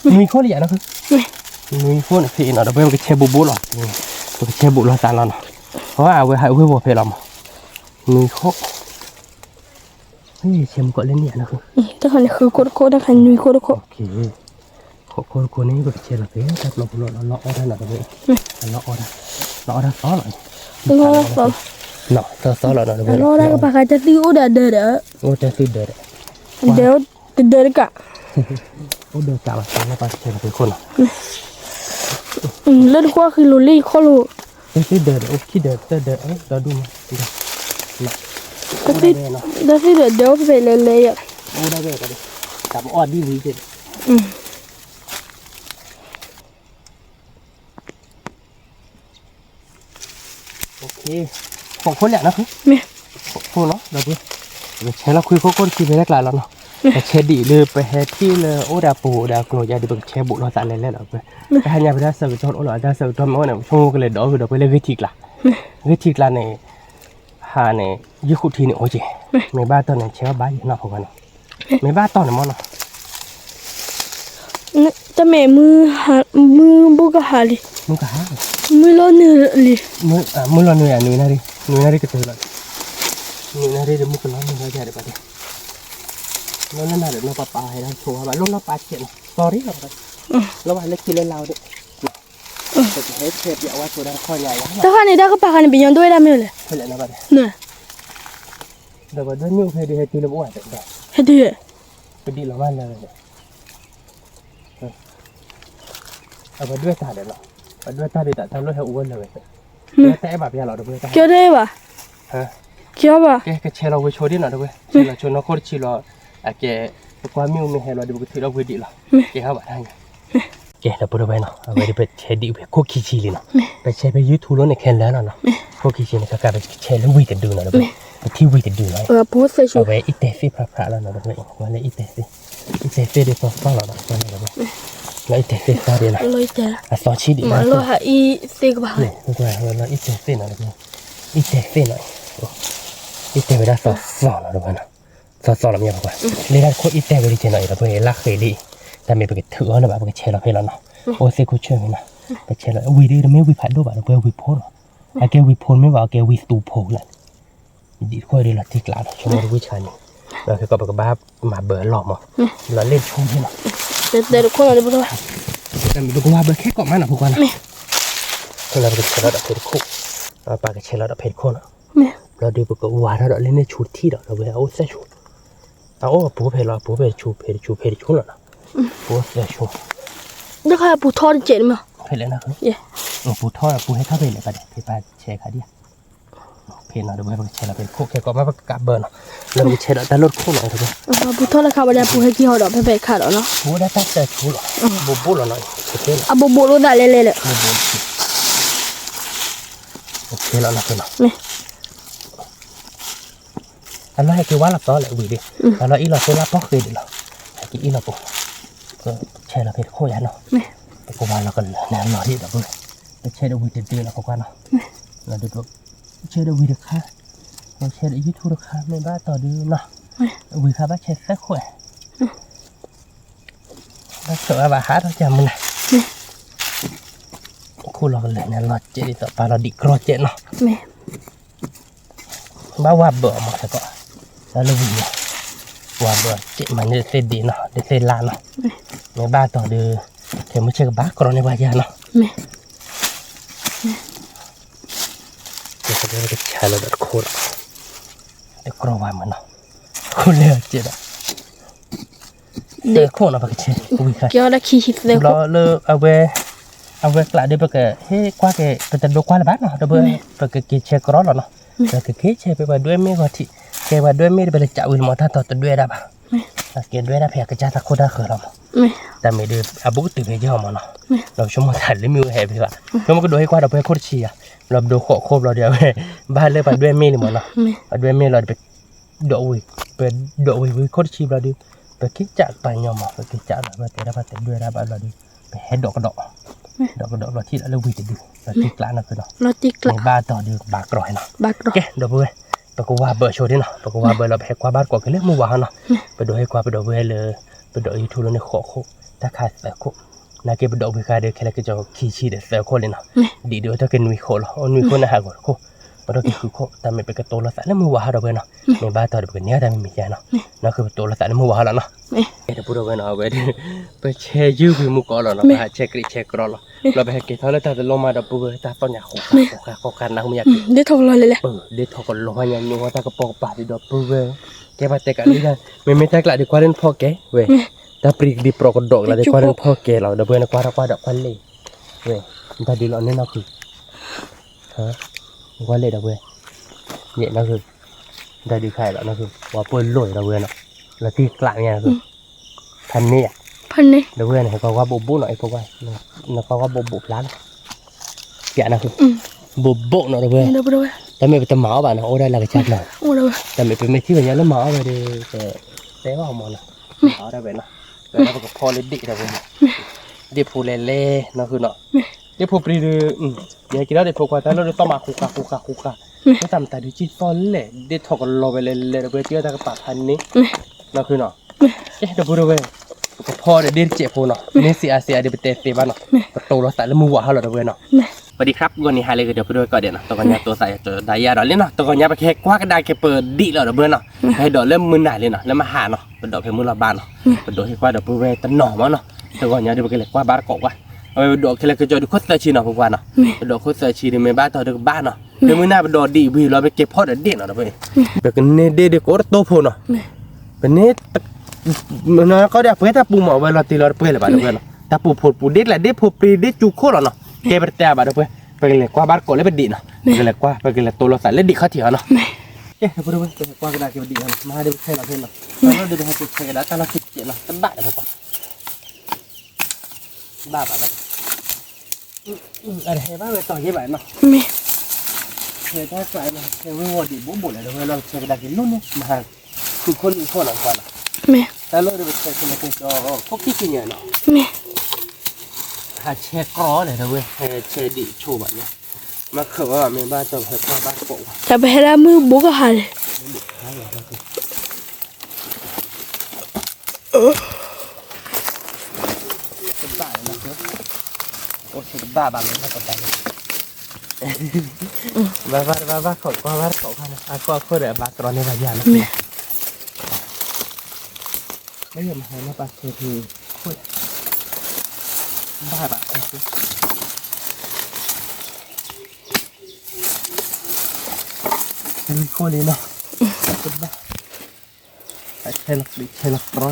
နွံခိၣ်လံယၤနီၤ, နွံခိၣ်န့ၣ်ဖဲအံၤနီၤ ဒီးပဝဲပကဆဲးဘိးဘိလီၤ, ပကဆဲးဘိးလီၤသးလီၤနီၤ, အဝဲဟးဝ့ၤဝီၤဖဲလီၤမး, နွံခိၣ်, ဆဲးမုၢ်ကီးလၢန့ၣ်ယၤနီၤ, တခါန့ၣ်ဃုခိၣ်တခိၣ် တခါန့ၣ်နွံခိၣ်တခိၣ် ခိၣ်ခိၣ်တခိၣ်န့ၣ် ပကဆဲးလီၤဖဲတၢ်ပျီပူၤလီၤ, လီၤအီၣ်တၢ်နီၤ တဝဲ, လီၤအီၣ်တၢ်, လီၤအီၣ်တၢ်သီလီၤ, လီၤအီၣ်တၢ်သီလီၤနီၤ တဝဲ, လီၤဒၣ်ကပၤဃးတၢ်သံအိၣ်ဒီးအဒၢးဒီး, အိၣ်တၢ်သံဒၢးဒီး, ဒၢးတကး, အိၣ်ဒၢးကးလီၤ ပကဆဲးလီၤဖဲခိၣ်နီၤ, လၢတကွၢ်ဃံလိၤလၢယခီၣ်လိၤ, တၢ်သံဒၢးဒီး အိၣ်ခံဒၢးသၢဒၢး ဒီဒူၣ်မး, တၢ်သံဒၢးဒီး အိၣ်ဖဲလဲၣ်လဲၣ်ယၤ, အိၣ်ဒၣ်ဝဲ, တၢ်ပအီၣ်ဒ်ဝံၤက့ၤ ခိၣ်ခိၣ်လံနီၤ, ခိၣ်ခိၣ်နီၤ ဒီပုၢ်ဝဲၢ်, ပကဆဲးလီၤခွံခိၣ်ခိၣ်တဆံဖဲတၢ်ကျးလီၤနီၤ, ပဆဲးဒံးလၢပဟဲထံၣ်လၢအိၣ်ဒီးပူၤဒီးကျိၤယါဒီး ပကဆဲးဘိးလီၤသးလဲၤလဲၤလီၤပုၢ်ဝဲၢ်, တဟါညါဖဲတၢ်ဆၢကတီၢ်တအိၣ်လီၤ တၢ်ဆၢကတီၢ်မ့ၢ်အိၣ်န့ၣ် ပဆိကမိၣ်ကလဲၤဒီးအီၣ်ဃုာ်ဒီပုၢ်ဝဲၢ်လၢဂ့ၢ်ထံကျါ, ဂ့ၢ်ထံကျါန့ၣ် ဟးန့ၣ် ယုၢ်ဃုထံန့ၣ်အိၣ်က့ၤ, မ့ၢ်ဘၣ်တီၢ်န့ၣ် ဆဲးအီၣ်ဘၣ်ယဲနီၤဖိခွါနီၤ, မ့ၢ်ဘၣ်တီၢ်န့ၣ်မ့ၢ်နီၤ, တမ့ၢ်မုၢ်, မုၢ်ဘူၣ်ကဟးလံ, မုၢ်ကဟး, မုၢ်လီၤနုာ်လံ, မုၢ်လီၤနုာ်ယၤ နွံနၣ်ရံၣ်, နွံနၣ်ရံၣ်ကတၢၢ်လီၤ, နွံနၣ်ရံၣ်ဒီးမုၢ်ကလီၤနုာ်လီၤယၤဒီးဘၣ်ဒီး, လီၤလၢနၤဒီးနီၢ်ပၤပၤဟဲဒၣ်ဆိဝါဘၣ် လီၤနီၢ်ပၤဆဲးနီၤ သီရံၣ်လီၤ, လီၤဘၣ်လၢခံလၢလါဝဲန့ၣ် ပကဟဲဆဲးပျးဝဲဆိဒၣ်တခီညါယၤ, တခါန့ၣ် တၢ်ကပၤဃးန့ၣ် ပယီၤဒိၣ်ဝဲဒၣ်မ့ၢ်လဲၣ်, ဖဲလဲၣ်နီၤဘၣ်ဒီး, ဒီးပဒွဲၣ်မ့ၣ်အူဖဲဒုးဟဲတုၤလၢပအိၣ်ဒီး, ဟဲတုၤ, ပဒံးလီၤမးလၢာ်ဝဲန့ၣ် အပဒွဲၣ်တၢ်ဒီးလီၤ, ပဒွဲၣ်တၢ်ဒုးတၢ်တၢ်လိၣ်ဟဲအိၣ်ဝဲလၢာ်ဝဲ, တအဲၣ်ဘၣ်ပယီၤလီၤ တဘၣ်တၢ်, ကၠီတအဲၣ်ဘၣ်, ကၠီဘၣ်, ကဲ ကဆဲးလီၤဝံၤဆိဒ်နီၤ တဝဲ ဆဲးလီၤဆိနီၢ်ခိၣ်တဆံလီၤ, အကဲ ပကွၢ်မ့ၣ်အူမ့ၢ်ဟဲလီၤဒီး ပကထုးထီၣ်ဝံၤဒံးလီၤ, ကဲဟီဘၣ်တၢ်ညါ, ကဲ ဒီပုၢ်ဝဲၢ်နီၤ အဝဲဒၣ်ပဆဲးဒံးဖဲခိၣ်ခံဆံလံနီၤ, ပဆဲးဖဲ YouTube လီၤန့ၣ် ခဲလၢာ်လီၤနီၤ, ခိၣ်ခံဆံန့ၣ် ကကးပဆဲးလၢဝံၤတဒုနီၤ တဝဲ, ပထံၣ်ဝံၤတဒုနီၤ, အဝဲအံၣ်တဲာ်သ့ၣ်ဖျါဖျါလီၤနီၤ တဝဲ, ဝဲလၢအံၣ်တဲာ်သ့ၣ်, အံၣ်တဲာ်သ့ၣ်ဒ်သီသီလီၤနီၤ တဝဲ, လၢအံၣ်တဲာ်သ့ၣ်သီဒ်နီၤ, အသီဆံးဒံးဘၣ်, လီၤအံၣ်တဲာ်သ့ၣ်နီၤ, အံၣ်တဲာ်သ့ၣ်နီၤ, အံၣ်တဲာ်ဝဲဒၣ်သီသီလီၤ တဝဲနီၤ, သီသီလီၤမ့ၢ်ပှၤ, လၢတၢ်တခိၣ်အံၣ်တဲာ်ဝဲဒ်ကဲနီၤ အံၤ တဝဲလၢဃ့လံ, တၢ်မ့ၢ်ပကထုးအီၤန့ၣ်ဘၣ် ပကဆဲးလီၤဖဲလီၤနီၤ, အိၣ်သ့ၣ်ခိၣ်ဆၢၣ်မ့ၢ်နီၤ, ပဆဲးလီၤဝံၤဒ်တမ့ၢ်ဝံၤဖးဒိၣ်ဘၣ် တဝဲဝံၤဖိလီၤ, အကဲဝံၤဖိမ့ၢ်ဘၣ် အကဲဝံၤသူဖိလီၤ ဒ်တခိၣ်ဒ်လီၤတံၢ်ကျါလီၤ ဆိကမိၣ်တဝံၣ်ဆါန့ၣ်, ဒီးခဲကီးပကဘၣ်မၤဘၢအလီၢ်မး, လီၤလ့ၣ်ဆိမ့ၢ်နီၤ, တခိၣ်နီၤ ပကမၤဘၢခဲကီးမးနီၤ ဖိခွါနီၤ, လီၤပကဆဲးလီၤဒီးဖဲတခိၣ်, ပကဆဲးလီၤဒီးဖဲတခိၣ်နီၤ, လီၤဒုးပကဝၤထီၣ်ဒီးလၢန့ၣ်ဆူထံၣ်ဒီး လီၤဝဲအအိၣ်သၢဆူ, အအိၣ်အပူၤဖဲလီၤ အပူၤဖဲတဆူ ဖဲတဆူ ဖဲတဆူလီၤနီၤ, ပအိၣ်သၢဆူ, တခါပူၤထီတစဲးန့ၣ်မး, ဖဲလဲၣ်နီၤ, ပူၤထီပူၤဟဲထီၣ်ဖဲလဲၣ်ဘၣ်ဒီး ဖဲပဆဲးခါဒံး ဖဲနီၤ တဝဲပကဆဲးလီၤဖဲတခိၣ် ခဲကီးမ့ၢ်ပကကးဘၢနီၤ, လၢပကဆဲးဒီးတၢ်လိၣ်တခိၣ်နီၤ တဝဲ, ပူၤထီၣ်လၢခါဝဲဒၣ် ပူၤဟဲက့ၤဟီၣ်ဒီးဖဲဖဲခါဒီးနီၤ, ပူၤဒၣ်တၢ်တဆူလီၤ, ဘိးဘိးလီၤနီၤ, အဘိးဘိးလိာ်သးလဲၤလဲၤလၢ, ဘိးဘိးလီၤနီၤဖဲနီၤ, အလီၢ်ဟဲက့ၤဝါလီၤသီလၢဝံၤဒီး, အလီၢ်အ့ၣ်လီၤသ့လၢပီၣ်ဃ့ဒံးလီၤ, ဟဲက့ၤအ့ၣ်လီၤပူၤ, ပဆဲးလီၤဖဲတခိၣ်ယါနီၤ, ပကဝၤလီၤကလၢာ်န့ၣ်လီၤဒံးဒီး, ပဆဲးဒီးဝံၤတဒုလီၤ ပကွၢ်နီၤ, လီၤဒုး ပဆဲးဒီးဝံၤတခါ, ပဆဲးဒီး YouTube တခါ မ့ၢ်ဘၣ်တီၢ်ဒုနီၤ, ဝံၤခါဘၣ်ဆဲးသၢခိၣ်, ဘၣ်ဆိးဘၣ်ဟးထီၣ်ကမူနၤ, ခိၣ်လီၤကလၢာ်န့ၣ်လီၤစဲးဒ်သိးပာ်လီၤဒံးကြီစဲးနီၤ, ဘၣ်ဝါဘၢအီၤမးခဲကီး, တၢ်လၢဝံၤန့ၣ်, ဝါဘၢအီၤစဲးမးန့ၣ်သ့ၣ်ဒံးနီၤ ဒ်သ့ၣ်လါနီၤ, မ့ၢ်ဘၣ်တီၢ်ဒုး, ခဲမုၢ်ဆ့ၣ်ကဘၣ်ကြီန့ၢ်ပှၤယါနီၤ, ကဆါလၢဒီးတခိၣ်ဒီး, တကြီဝါမးနီၤ, ခိၣ်လဲၤအီၤစဲးဒီး သၢခိၣ်နီၤ ပကဆဲးဝံၤခါ, လၢအဝဲ, အဝဲကျးဒီး ပကဟ့ၣ်ကွၢ်က့ၤ ပတဒိကွၢ်လၢၤဘၣ်နီၤ ဒီးပကက့ၤဆဲးကြီလီၤနီၤ, ပကက့ၤဆဲးဖဲပှၤဒွဲၣ်မ့ၣ်ဂီၤထံး, ကဲပှၤဒွဲၣ်မ့ၣ်ဒီး ပလဲၤကးဝံၤလီၤမး တၢ်တီၤတဒွဲၣ်ဒၣ်ဘၣ်, ကဲဒွဲၣ်ဒၣ်ဖဲအကစၢ်တၢ်ခိၣ်တၢ်ဃၢၤလီၤမး, တၢ်မ့ၢ်ဒုး အဘူးကတုၤဖဲယဲၢ်မးနီၤ, ဒီးပဆိကမိၣ်သးလၢမ့ၣ်အူဟဲဖဲဘၣ်, ဆိကမိၣ်ကဒိးဟ့ၣ်ကွၢ်ဒီးပှၤခိၣ်တဆံယါ, ဘျီပဒိဃိးခိၣ်ဘျီဒီး အဝဲ, ဘၣ်လၢပှၤဒွဲၣ်မ့ၣ်လံမးနီၤ, ပှၤဒွဲၣ်မ့ၣ်လီၤဒီး ပဒိးဝံၤ, ပဒိးဝံၤဝံၤခိၣ်တဆံဘျီဒီး, ပက့ၤကးပှၤညီမး ပက့ၤကးလီၤ ပတဲဒၣ်ပှၤတဒွဲၣ်ဒၣ်ဘၣ်ဘျီဒီး, ပဟဲဒိးကဒီး, ဒိးကဒီးဘျီထံၣ်ဒီးလၢဝံၤတဒု, ပထံၣ်ကျးနီၤဖဲဒီး, မ့ၢ်ဘၣ်တီၢ်ဒုးဘၣ်ကြီနီၤ, ကဲ ဒီပုၢ်ဝဲၢ်, ပကဝၤဘၢဆိဒ်နီၤ, ပကဝၤဘၢလီၤ ပဟဲကွၢ်ဘၣ်တကိးက့ၤလၢမုၢ်ဝါဟီနီၤ, ပဒိးဟဲကွၢ်ပဒီပုၢ်ဝဲၢ်လၢ ပဒိး YouTube လၢန့ၣ်ဃိးခိၣ်, တၢ်ခးသၢခိၣ်, နာ်က့ပဒိးဝံၤဃာ်ဒီး ခဲလၢာ်ကစီၤခံဆံဒီးသၢခိၣ်လံနီၤ, ဒံးဒုးအိၣ်ထီၣ်က့ၤနွံခိၣ်လီၤ, အိၣ်နွံခိၣ်န့ၣ်ဟးဂီၤတခိၣ်, အိၣ်ထီၣ်က့ၤဃုခိၣ်, တၢ်မ့ၢ်ပကတိၤလိာ်သးလၢမုၢ်ဝါဟီဒီပုၢ်ဝဲၢ်နီၤ, မ့ၢ်ဘၣ်တီဒီးပကန့ၢ်တၢ်မံၤမံၤယါနီၤ, နီၢ်ခုပတိၤလိာ်သးလၢမုၢ်ဝါဟီလီၤနီၤ, တပူၤဒီပုၢ်ဝဲၢ်နီၤ, အဝဲဒၣ် ပဆဲးယုၢ်ဝံၤမူကီးလီၤနီၤ, ပဟးဆဲးကြံးဆဲးကြီလီၤ, လီၤပဟဲက့ၤထီၣ်လၢတၢ်တလီၢ်မးဒီပုၢ်ဝဲၢ် တၢ်သီၣ်ညါဃိးဃာ်ဃိးဃာ်ဃိးဃာ်နၢ်ဟူမ့ၢ်ယါက့ၤ, ဒ့ထီၣ်ကလီၤလဲၣ်လဲၣ်, ဒ့ထီၣ်ကလီၤဝဲညါ မ့ၢ်ဝဲတၢ်ကပိာ်ကပၤဒံးဒီပုၢ်ဝဲၢ်, ကဲပှၤတဲကးလံ, မ့မ့ၢ်တၢ်ကျးဒံးကွၢ်လၢနဖီကဲးဝဲ, တၢ်ပြံကဒံးပြီကဒီးကလးဒံးကွၢ်လၢနဖီကဲးလီၤ, ဒီပုၢ်ဝဲၢ်နကွၢ်ထီၣ်ကွၢ်ဒီးကွၢ်လ့ၢ်, ဝဲ, နတၢ်ဒုးလီၤန့ၢ်နီၢ်ခု ကွၢ်လ့ၢ်ဒီပုၢ်ဝဲၢ်, ယဲၢ်နီၢ်ခု, နတၢ်ဒုးခါအံၤလီၤနီၢ်ခု, ပှၤပၢၢ်လိာ်ဒီပုၢ်ဝဲၢ်နီၤ, လီၤတံၢ်ကျးမ့ၢ်နီၢ်ခု, ဖးန့ၢ်ဧါ, ဒီပုၢ်ဝဲၢ်န့ၣ် ဟဲကွၢ်ကွၢ်ဘိးဘိးနီၤ, အ့ၣ်ဖိကွၢ်, နကွၢ်ကွၢ်ဘိးဘိးဖျါလီၤ, ပျးနီၢ်ခု, ဘိးဘိးနီၤဒီပုၢ်ဝဲၢ်, တၢ်မ့ၢ်ပတမၤအီၣ်ဘၣ်နီၤ အိၣ်ဒၣ်လၢကစၢ်ကျါ, တၢ်မ့ၢ်ပမ့ၢ်ထံၣ်ဝဲညါလၢမၤအီၣ်ဝဲဒီး, တဲဘၣ်အီၤမးနီၤ, မၤအီၣ်ဒၣ်ဝဲနီၤ, ပကဖီလၢဒ့ၣ်ဒီပုၢ်ဝဲၢ်, ဒ့ၣ်ဖိလဲၤလဲၤနီၢ်ခုနီၤ, ဒ့ၣ်ဖိပြံဒုး, ယဟဲက့ၤထီၣ်ဒ့ၣ်ဖိကွၢ်တၢ်လၢဒ်သီၣ်မးဃူဃာ်ဃူဃာ်ဃူဃာ်, လၢတၢ်မတၤဒုးကံၢ်သီၣ်လဲၣ် ဒ့ၣ်ထီၣ်ကလီၤဝဲလဲၤလဲၤဒီပုၢ်ဝဲၢ် ကံၢ်အီၣ်တၢ်ကပၤဖးန့ၢ်, နီၢ်ခုနီၤ, ကဲဒီပုၢ်ဝဲၢ်, ပကဖီဒီးဒ့ၣ်တစဲးဖိနီၤ, မ့ၢ်စံးအါစံးအါဒီးပတဲသ့ဘၣ်နီၤ, ပတိၤလိာ်သးလၢမုၢ်ဝါဟီလီၤဒီပုၢ်ဝဲၢ်နီၤ, ပဒံးခရၣ်ပဂီၢ်နံၤဟါလၢဂ့ၤဒီပုၢ်ဝဲၢ်ကိးဂၤဒဲးနီၤ, တဂီၤညါတိၤသးယၤဒီးလံနီၤ, တဂီၤညါပကဟဲကွၢ်ကဒါက့ၤပဒံးလီၤဒီပုၢ်ဝဲၢ်နီၤ, ပဟဲဒိးလၢမုၢ်နၤလံနီၤ, လၢမဟါနီၤ, ပဒိးဖဲမုၢ်လီၤဘါနီၤ, ပဒိးဟဲကွၢ်ဒီပုၢ်ဝဲၢ်တနီၤမးနီၤ, တဂီၤညါဒီးပကလဲၤကွၢ်ဘၣ်တကိးကွၢ်, အဝဲပဒိးခဲလၢာ်ကစီၤဒုးခိၣ်သၢဆံနီၤ ပကွၢ်နီၤ, ပဒိးခိၣ်သၢဆံဒီးမ့ၢ်ဘၣ်တီဒီးကဘၣ်နီၤ, ဖဲမုၢ်နၤပဒိးဒံးဝံၤလီၤ ပက့ၤဖီဒီးဒ့ၣ်နီၤဒီပုၢ်ဝဲၢ်, ပကန့ၢ်ဒ့ၣ်ဒုးကိးတတိၢ်ဖိနီၤ, ပန့ၢ် နကီၢ်ဒၣ်ပှဲၤတၢ်ပူၤမး အဝဲလီၤတံၢ်လီၤတပှဲၤလၢၤဘၣ်ဒီပုၢ်ဝဲၢ်နီၤ, တၢ်ပူၤဖိတပူၤဒ့ၣ်ကျဲဒ့ၣ်ဖိပြံဒ့ၣ်စူၤခိၣ်လီၤနီၤ, ကဲပတတဲဘၣ်ဒီပုၢ်ဝဲၢ်, ပကလဲၤကွၢ်ဘၣ်တကိးလၢပဒံးနီၤ, ပကလဲၤကွၢ် ပကလဲၤတိၤလိာ်သးလၢဒံးခီၣ်ထံးအီၤနီၤ, ကဲဒီပုၢ်ဝဲၢ် ပကကွၢ်ကဒါက့ၤပဒံးအီၤနီၤ, မဟါဒီးပဆဲးလီၤဖဲနီၤ, တၢ်လီၢ်ဒီးပဟဲက့ၤဆဲးကဒါတၢ်လီၢ်ခံကဲးနီၤ, တဘၣ်ဒီးပကွၢ်, ဘၣ်ဘၣ်ဘၣ် အတဟဲဘၣ်ဝဲတီၤယဲဘၣ်နီၤ, မ့ၢ်, ဟဲတၢ်ကျးနီၤ ဟဲဝဲဂီၤဒံးဘိးဘိးလဲၣ် ဒီပုၢ်ဝဲၢ်လီၤ ဆဲးကဒါက့ၤလိၣ်န့ၣ် မဟါ, ဃုခိၣ်နွံခိၣ်နီၤကွၢ်နီၤ, မ့ၢ်, တၢ်လီၢ်ဒီးပဆဲးက့ၤလၢကၠီ ခိၣ်ခံဆံညါနီၤ, မ့ၢ်, ဟးဆဲးကြီလဲၣ် ဒီပုၢ်ဝဲၢ် ဟဲဆဲးဒံးဆိဘၣ်ညါ, မၤခၢၣ်ဝဲဘၣ် မ့ၢ်ဘၣ်တီၤပဟဲကွၢ်ဘၣ်တကိးဝဲ, တၢ်ပဟဲဒၣ်မုၢ်ဘိကဟါလဲၣ် တဘၣ်လၢၤ, အိၣ်ဆံးတဘၣ်ဘၣ်မ့ၢ်ဘၣ်ပတၢ်န့ၣ်, ဘၣ်ဘၣ်တဘၣ်ဘၣ်ခိးကွၢ်ဘၣ်တကိးခါန့ၣ် အခိၣ်အခိၣ်ဒီးအဘၣ်တြီန့ၢ်ဘၣ်ယၤလီၤ, မ့ၢ်, မ့ၢ်မဟဲလၢပှၤဆဲးဖံးခိၣ်, ဘၣ်ဘၣ်ဆဲးဖံး တမံၤခိၣ်လံနီၤ, တဘၣ်, ဆဲးလီၤပျံၤဆဲးလီၤကြီန့ၣ်, ဘၣ်ဘၣ်သ့, ဟးဆဲးကြီ ဟးဆဲးတံၢ်လိာ်သးကဃိဒီ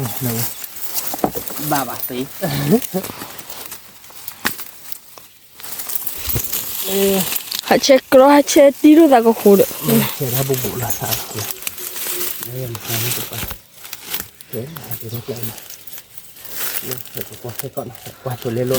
း, ဆဲးဒၣ်ဘူးဘူးလီၤသး, ကွၢ်ဆိလ့လိ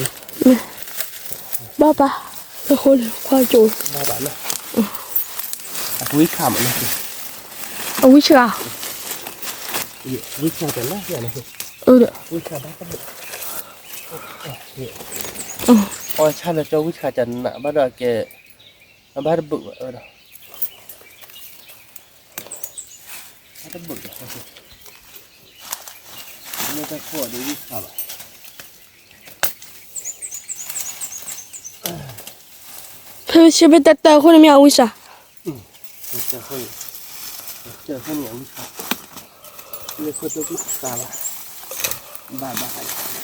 နီၤ, ဘၣ်ဘၣ်, အဃိန့ၣ် ကွၢ်ကၠိ, ဘၣ်ဘၣ်နီၤ, အဝံၣ်ဆှး, ဝံၣ်ဆှးတၢ်လၢ, အဝံၣ်ဆှးဘၣ်တဘၣ်, အီၣ်ဆၣ်လၢကၠီဝံၣ်ဆှးတၢ်နးဘၣ်ဒီးကဲ, အဘၣ်တဘၣ်ဘၣ်ဒီး ဘၣ်တဘၣ်ဒီး, မ့ၢ်တၢ်ခိၣ်ဒီးဝံၣ်ဆှးဘၣ်, ဖဲဆ့ဖဲတၢ်တၢ်အဃိန့ၣ်မ့ၢ်အဝံၣ်ဆှး, အဝံၣ်ဆှးန့ၣ်က့ၤဘၣ်ဒီးအဘၣ်ဘၣ်နီၤ, ယတဘၣ်, အီၣ်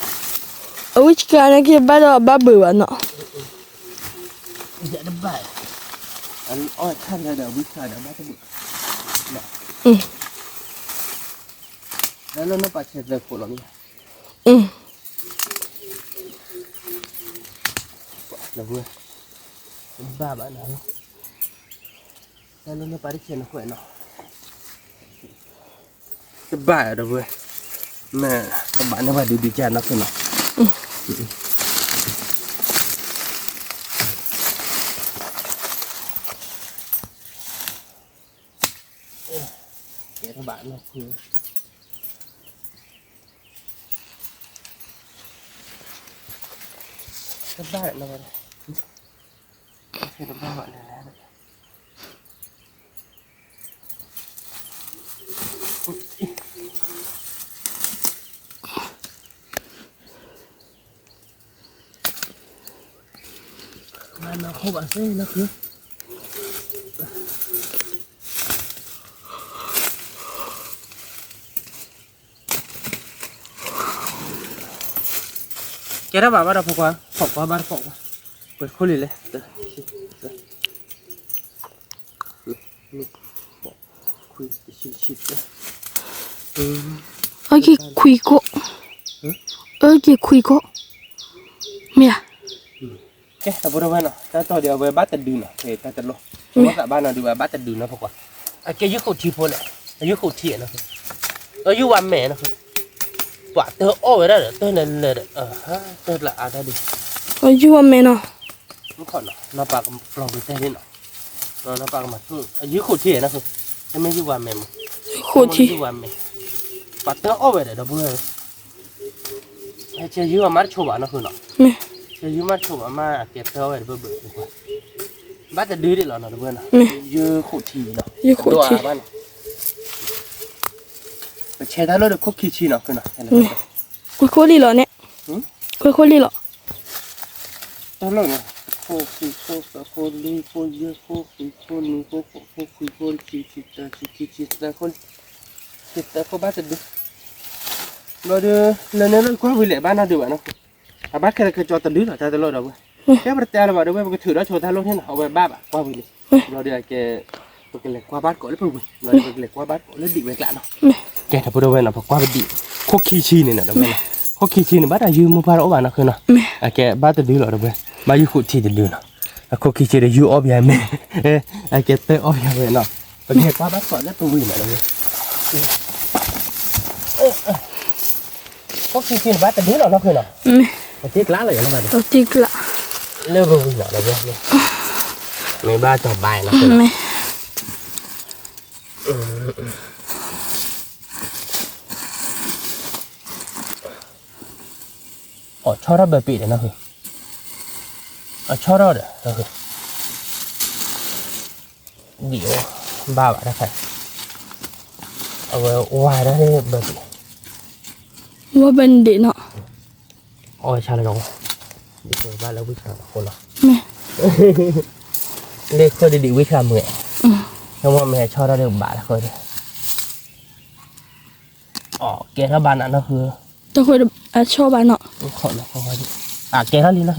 ဆၣ်လၢဒီးဝံၣ်ဆှးဒီးဘၣ်တဘၣ်, လၢလၢနပာ်ဆဲးသၢခိၣ်လီၤမ့ၢ်, ဘၣ်ဘၣ်နီၤ, လၢလၢနပာ်တဆဲးနခိၣ်နီၤ, တဘၣ်ဒီပုၢ်ဝဲၢ်, မ့ၢ်ကဘၣ်န့ၢ်ပှၤဒုးဒုးကၢ်နီၢ်ခိၣ်နီၤ, ကဲတဘၣ်နီၢ်ခိၣ်, တဘၣ်နီၤ, တဘၣ်ဘၣ်လဲၣ်လဲၣ်. ခိၣ်ဘၣ်စ့လၢခု ကဲထီၣ်ဘၣ်ဘၣ်ဒီးဖိခွါ ဖီၣ်ကွၢ်ဘၣ်တကိးကွၢ် ပှဲၤခိၣ်လံလဲၣ် ခွံ တဆံ တဆံတၢ အက့ၤခွံကိး အက့ၤခွံကိး မ့ၢ်ဧါ ကဲ တၢ်ဖိတဝဲနီၤ တၢ်တီၢ်ဒံးအဝဲဘၣ်တဒုနီၤ ဖဲတၢ်တလိၣ် မ့ၢ်သးဘၣ်နီၤဒုးဘၣ်တဒုနီၤ ဖိခွါ အကဲယုၢ်ခိၣ်ထံဖိလဲၣ် အယုၢ်ခိၣ်ထံနီၤ အယုၢ်ဝါမဲာ်နီၤ ပှၤတအီၣ်ဝဲဒၣ်ဒီး တၢ်လဲၤလဲၤဒီး တၢ်လၢအါတၢ်ဒံး အယုၢ်ဝါမဲာ်နီၤ မ့ၢ်ခီနီၤ နီၢ်ပၢ်ကပျီၤကွံာ်တဲန့ၣ်နီၤ နီၢ်ပၢ်ကမၤထူၣ် အယုၢ်ခိၣ်ထံနီၤ တမ့ၢ်ယုၢ်ဝါမဲာ်မး ယုၢ်ခိၣ်ထံ ယုၢ်ဝါမဲာ် ပှၤတအီၣ်ဝဲဒီး ဒီပုၢ်ဝဲၢ် ဆဲးယုၢ်အမါတဆိးဘၣ်နီၢ်ဃုနီၤ မ့ၢ် ဆဲးယုၢ်မါတဆိးဘၣ်မး အကဲတၢ်အီၣ်ဝဲဒီးဘၢဘၢ ဘၣ်တဒုဒံးလီၤနီၤ ဒီပုၢ်ဝဲၢ်နီၤ မ့ၢ် ယုၢ်ခိၣ်ထံနီၤ ယုၢ်ခိၣ်ထံ ဒိၣ်အါဘၣ်နီၤ ပဆဲးတၢ်လီၢ်ဒီးခိၣ်ခံဆံနီၤဃုနီၤ မ့ၢ် ကွဲခိၣ်လံလီၤန့ၣ် ကွဲခိၣ်လံလီၤ တၢ်လီၢ်နီၤ ခိၣ်ဃုခိၣ်သၢခိၣ်လွံၢ်ခိၣ်ယဲၢ်ခိၣ်ဃုခိၣ်နွံခိၣ်ဃိးခိၣ်ခွံခိၣ်ဆံဆံတၢ ဆံခံဆံသၢခိၣ် ဆံသၢခိၣ်ဘၣ်တဒု ဘျီဒီး လၢန့ၣ်လၢကွၢ်ဝံၤလဲၣ် ဘၣ်နီၢ်ဒုးဘၣ်နီၤ အဘၣ်ခဲလၢာ်ကကၠီတဒုလီၤ တၢ်တလီၢ်ဒီးဝဲ ကဲပတတဲလၢၤဘၣ် ဒီးဝဲပကထုးဒီးဆိတၢ်လီၢ်န့ၣ်နီၤ အဝဲဘၣ်ဘၣ်ကွၢ်ဝံၤလံ ဘျီဒီးကဲ ပကလဲၤကွၢ်ဘၣ်တကိးလၢပဝံၤ ဘျီဒီးပကလဲၤကွၢ်ဘၣ်တကိးလၢဒံးဝဲကျးနီၤ ကဲ ဒီပုၢ်ဝဲၢ်နီၤ ပကွၢ်ပဒံး ခိၣ်ခံဆံန့ၣ်နီၤ ဒီပုၢ်ဝဲၢ်နီၤ ခိၣ်ခံဆံန့ၣ် ဘၣ်တၢ်ယုၢ်မိၢ်ပှၢ်တအိၣ်ဘၣ်နီၤဃုနီၤ အကဲဘၣ်တဒုလီၤ ဒီပုၢ်ဝဲၢ် ဘၣ်ယုၢ်ခိၣ်ထံတဒုနီၤ အခိၣ်ခံဆံဒီးယုၢ်အီၣ်ဘၣ်ယၤမဲာ် အကဲတၢ်အီၣ်ဘၣ်ယၤဝဲနီၤ ပကလဲၤကွၢ်ဘၣ်တကိးလၢပဝံၤနီၤ ဒီပုၢ်ဝဲၢ် ခိၣ်ခံဆံန့ၣ်ဘၣ်တဒုလီၤနီၢ်ဃုနီၤ ပတံၢ်ကျးလီၤယၤလီၤဘၣ်ဒီး ပတံၢ်ကျး လၢပဝံၤနီၤ ဒီပုၢ်ဝဲၢ် မ့ၢ်ဘၣ်တီၤဘါနီၤ မ့ၢ် အီၣ်ဆီထီၣ်ဘၢပံးဒီးနီၢ်ဃု အဆီထီၣ်ဒီး ဒံးအိၣ် ဘၣ်ဘၣ်တခါ အဝဲဝါဒၣ်န့ၣ်ဘၢပံး ဝါဘၢန့ၣ်ဒံးနီၤ အီၣ်ဝဲဆါလၢကဝီၤ ဒ်သိးဘၣ်လၢဝံၣ်ဆါအဃိလီၤ လၢခိၣ်ဒံးဒံးဝံၣ်ဆါမုာ် ဆိကမိၣ်မ့ၢ်ဟဲဆီထီၣ်ဒီးဘၣ်တခါဒီး အီၣ်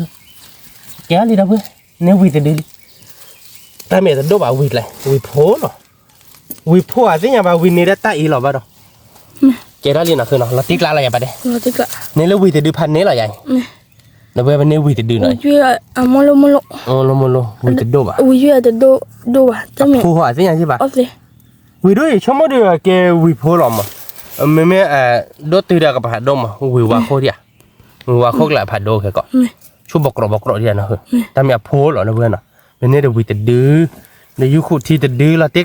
ကဲထီၣ်ဘၣ်နၤနီၢ်ဃု တၢ်ဃိအဆီဘၣ်နီၤ အကဲထီၣ်လံနီၢ်ဃု ကဲထီၣ်လံဒီပုၢ်ဝဲၢ် န့ၣ်ဝံၤတဒုလံ တၢ်မ့ၢ်တဒိၣ်ဘၣ်ဝံၤကျဲ ဝံၤဖိလီၤ ဝံၤဖိအသ့ၣ်ညါဘၣ်ဝံၤန့ၣ်ဒၣ်တၢ်အံၤလီၤဘၣ်ဒီး ကဲထီၣ်လံနီၢ်ဃုနီၤ လီၤတံၢ်ကျးလီၤယၤဘၣ်ဒဲး န့ၣ်လၢဝံၤတဒုဖးန့ၣ်လီၤယၤအံၤ ဒီပုၢ်ဝဲၢ်ပန့ၢ်ဝံၤတဒုနီၤ အမိၢ်လိမိၢ်လိ ဝံၤတဒိၣ်ဘၣ် ဝံၤယဲၢ်တဒိၣ်ဒိၣ်ဘၣ် တမ့ၢ် အဖိအသ့ၣ်ညါယဲၢ်ဘၣ် ဝံၤဒိၣ်အံၤ ဆိကမိၣ်ဒုးကဲဝံၤဖိလီၤမး မ့မ့ၢ် ဒိၣ်တုၤဒီးကပၤဒိၣ်မး ဝံၤဝါခိၣ်ဒံးဧါ ဝံၤဝါခိၣ်ကျဲဖးဒိၣ်ခဲကီး ဆိဘီကြိးဘီကြိးဒံးဧါနီၤ တၢ်မ့ၢ်အဖိလီၤ ဒီပုၢ်ဝဲၢ်နီၤ ပန့ၢ်တဝံၤတဒု ဒီးယုၢ်ခိၣ်ထံတဒု လီၤတံၢ်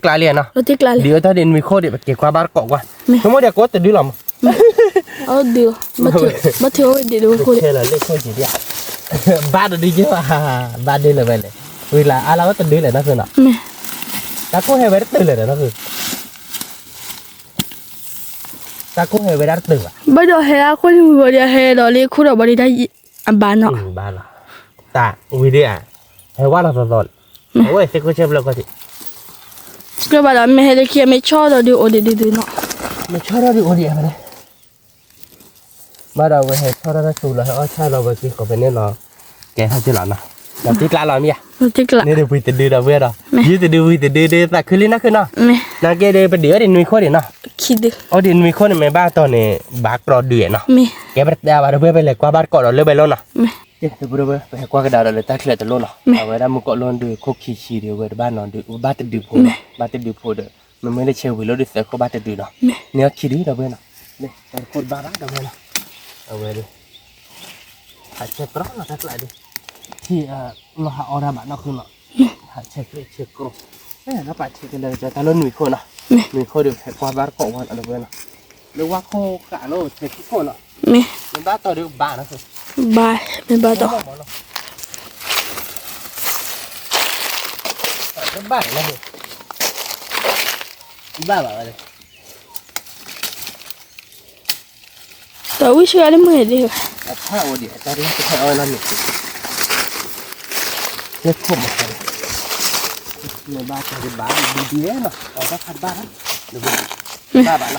ကျးလံနီၤ ဒ်အတၢ်ဒ်နွံခိၣ်ဒံး ပက့ၤကွၢ်ဘၣ်တကိးကွၢ် ဆိကမိၣ်ဒံးကိးတဒုလီၤမး အဒုး ဘၣ်ထံးဝဲဒံးလၢဝဲခိၣ်ဒံး ခဲလီၤလၢခိၣ်က့ၤဒံးဧါ ဘၣ်တဒုယဲၢ်ဘၣ် ဘၣ်ဒုးလၢၤဝဲလဲၣ် ဝံၤလၢအါလီၤဝဲတဒုလဲၣ်နီၢ်ဃုနီၤ တၢ်ကိၢ်ဟဲဝဲတတုၤလဲၣ်နီၢ်ဃု တၢ်ကိၢ်ဟဲဝဲဒၣ်တတုၤဘၣ် ဘၣ်ဒီးဟဲအဃိန့ၣ်ဝံၤဝံၤဒီးဟဲဒီးလၢခိၣ်ဒီးဘၣ်ဒံးတၢ်အဘၣ်နီၤ ဘၣ်လီၤ တၢ်ဝံၤဒံးဧါ ဟဲဝဲလီၤသီသီလံ အဝဲသ့ၣ်ခိၣ်ဆၢဖျၢၣ်ခီၣ်ထံး ကြၢးဘၣ်ဒီး မ့ၢ်ဟဲလၢခံ မ့ၢ်ဆီထီၣ်ဒီးအိၣ်ဒံးဒုးဒုးနီၤ မ့ၢ်ဆီထီၣ်ဒီးအိၣ်ဒံးဧါ ဘၣ်ဒီးဝဲဟဲဆီထီၣ်တၢ်ဆူလီၤ ဟဲအီၣ်ဆၣ်လီၤဝဲက့ၤဃီဖဲန့ၣ်လီၤ ကဲထီၣ်က့ၤလီၤနီၤ လီၤတံၢ်ကျးလီၤမ့ၢ်ဧါ န့ၣ်ဒုးဝံၤတဒုဒီးဝဲဒီး ယုၢ်တဒုဝံၤတဒုဒ်သးခုလံနီၢ်ခုနီၤ နာ်က့ဒီးပဒံးအီၣ်ဒံးနွံခိၣ်ဒံးနီၤ အီၣ်ဒံးနွံခိၣ်န့ၣ် မ့ၢ်ဘၣ်တီၤန့ၣ် ဘၣ်ကြီဒုးနီၤ ကဲပတတဲဘၣ်ဒီးဝဲပလဲၤကွၢ်ဘၣ်တကိးဒီးလၢဝဲလိၤနီၤ ကဲ ဒီပုၢ်ဝဲၢ် ပဟဲကွၢ်ကဒါဒီးလၢတၢ်ချၢတလိၣ်နီၤ အဝဲဒၣ်မုၢ်ကီးလိၣ်ဒုးခိၣ်ခံဆံဒုး အဝဲတဘၣ်နီၤဒုး ဘၣ်တဒုးဖိနီၤ ဘၣ်တဒုးဖိဒီး မ့မ့ၢ်လၢဆဲးဝံၤလိၣ်ဒုးသၢခိၣ်ဘၣ်တဒုးနီၤ န့ၢ်အီၣ်ခံဒုးဒီပုၢ်ဝဲၢ်နီၤ တၢ်တခိၣ်တဘၣ်ဘၣ်ဒီပုၢ်ဝဲၢ်နီၤ အဝဲဒၣ် ဟးဆဲးကြီနီၤတၢ်ကျးဒုး ထံၣ်လီၤဟးအီၣ်တၢ်ဘၣ်နီၢ်ခိနီၤ ဟးဆဲးကြီဆဲးကြီ နီၢ်ပၢ်ဆဲးကလဲၤကၠီတၢ်လၢနွံခိၣ်နီၤ နွံခိၣ်ဒုး ဟဲကွၢ်ဘၣ်တကိးဝဲနီၤဒီပုၢ်ဝဲၢ်နီၤ လၢဝါခိၣ်ဃာ်လိၣ်ဆဲးခံခိၣ်နီၤ မ့ၢ်ဘၣ်တီၤဒုးဘၣ်နီၤ ဘၣ် မ့ၢ်ဘၣ်တီၤ ဘၣ်နီၤ ဘၣ်ဘၣ်ဝဲ တၢ်ဝံၣ်ဆှၢလၢမုၢ်ဒံးဘၣ် အဖးအိၣ်ဒံး အတၢ်ဒ်တဖးအီၣ်နီၤမ့ၢ် ကဲခိၣ်မး, မ့ၢ်ဘၣ်တၢ်တဘၣ်ဒ်ဒ်လဲၣ်နီၤ, အတၢ်ခါတဘၣ်နီၤ, တဘၣ်ဘၣ်နီၤ,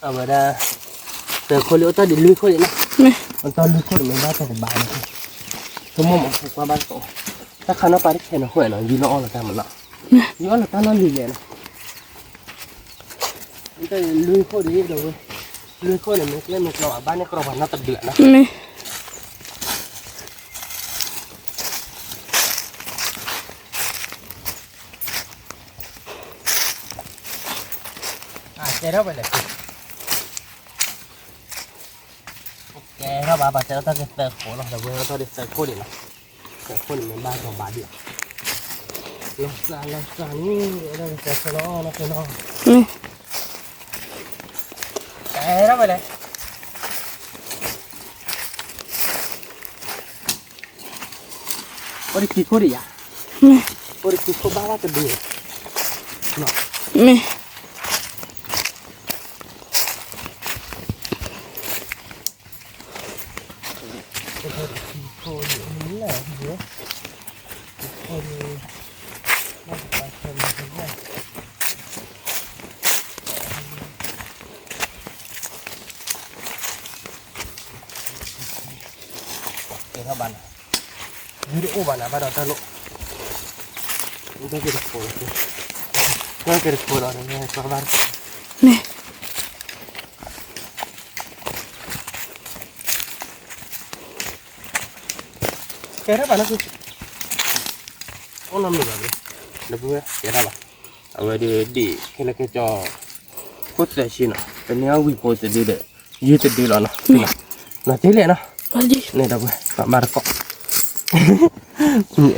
အဝဲဒၣ် တၢ်ခိၣ်လံ အိၣ်တၢ်ဒ်လွံၢ်ခိၣ်လံနီၤ, အတၢ်လွံၢ်ခိၣ်န့ၣ်မ့ၢ်ဘၣ်တၢ်တဘၣ်နီၤ, ဆိကမိၣ်မး ကွၢ်ဘၣ်တကိး, တၢ်ခါနီၤပၢ်တခဲနီၤဃိနီၤ, ယုလီၤအီၣ်လီၤတၢ်မးနီၤ, ယုလီၤအီၣ်လီၤတၢ်နီတမံၤလဲၣ်နီၤ, တၢ်လွံၢ်ခိၣ်ဒ်ဒီးဝဲ, လွံၢ်ခိၣ်န့ၣ် မ့ၢ်ကျဲမ့ၢ်ကျီဘၣ် ဘၣ်န့ၣ်ကြီဘၣ်နီတဘျီနီၤ, မ့ၢ် ကဲထီၣ်ဝဲလဲၣ်, ကဲထီၣ်ဘၣ် ပှၤတဲအီၣ်တၢ်ကသၢခိၣ်လီၤ, ဒီးဝဲအီၣ်တၢ်ဒ်သၢခိၣ်န့ၣ်လီၤ, သၢခိၣ်န့ၣ်မ့ၢ်ဘၣ်ကီဘၣ်ဒ်, လီၤစၢ်လီၤစၢ်န့ၣ် အီၣ်တၢ်ကသၢခိၣ်လီၤ, လီၤစၢ်လီၤ, ကဲထီၣ်ဝဲလဲၣ် အိၣ်တခံခိၣ်ဒံးယၤ, အိၣ်တခံခိၣ်ဘၣ်ဘၣ်တဒု, မ့ၢ် ကဲထီၣ်ဘၣ်နီၤ, ယုတအိၣ်ဘၣ်နၤဘၣ်ဒီးတၢ်လိၣ်, တၢ်က့ၤတခိၣ်လီၤ, တၢ်က့ၤတခိၣ်လီၤ, မ့ၢ် ကဲထီၣ်ဘၣ်နီၤ, အိၣ်နီတမံၤဘၣ်, ဒီပုၢ်ဝဲၢ် ကဲထီၣ်ဘၣ်, အဝဲဒၣ်ဒ်ခဲလၢာ်ခဲဆ့ ခိၣ်သၢဆံနီၤ, ပန့ၢ်အီၣ်ဝံၤဖိတဒုဒီး ယုၢ်တဒုလီၤနီၤ, နီၤတ့ၢ်လဲၣ်နီၤ, န့ၣ်ဒီပုၢ်ဝဲၢ် ပမၤတကိး ဒီး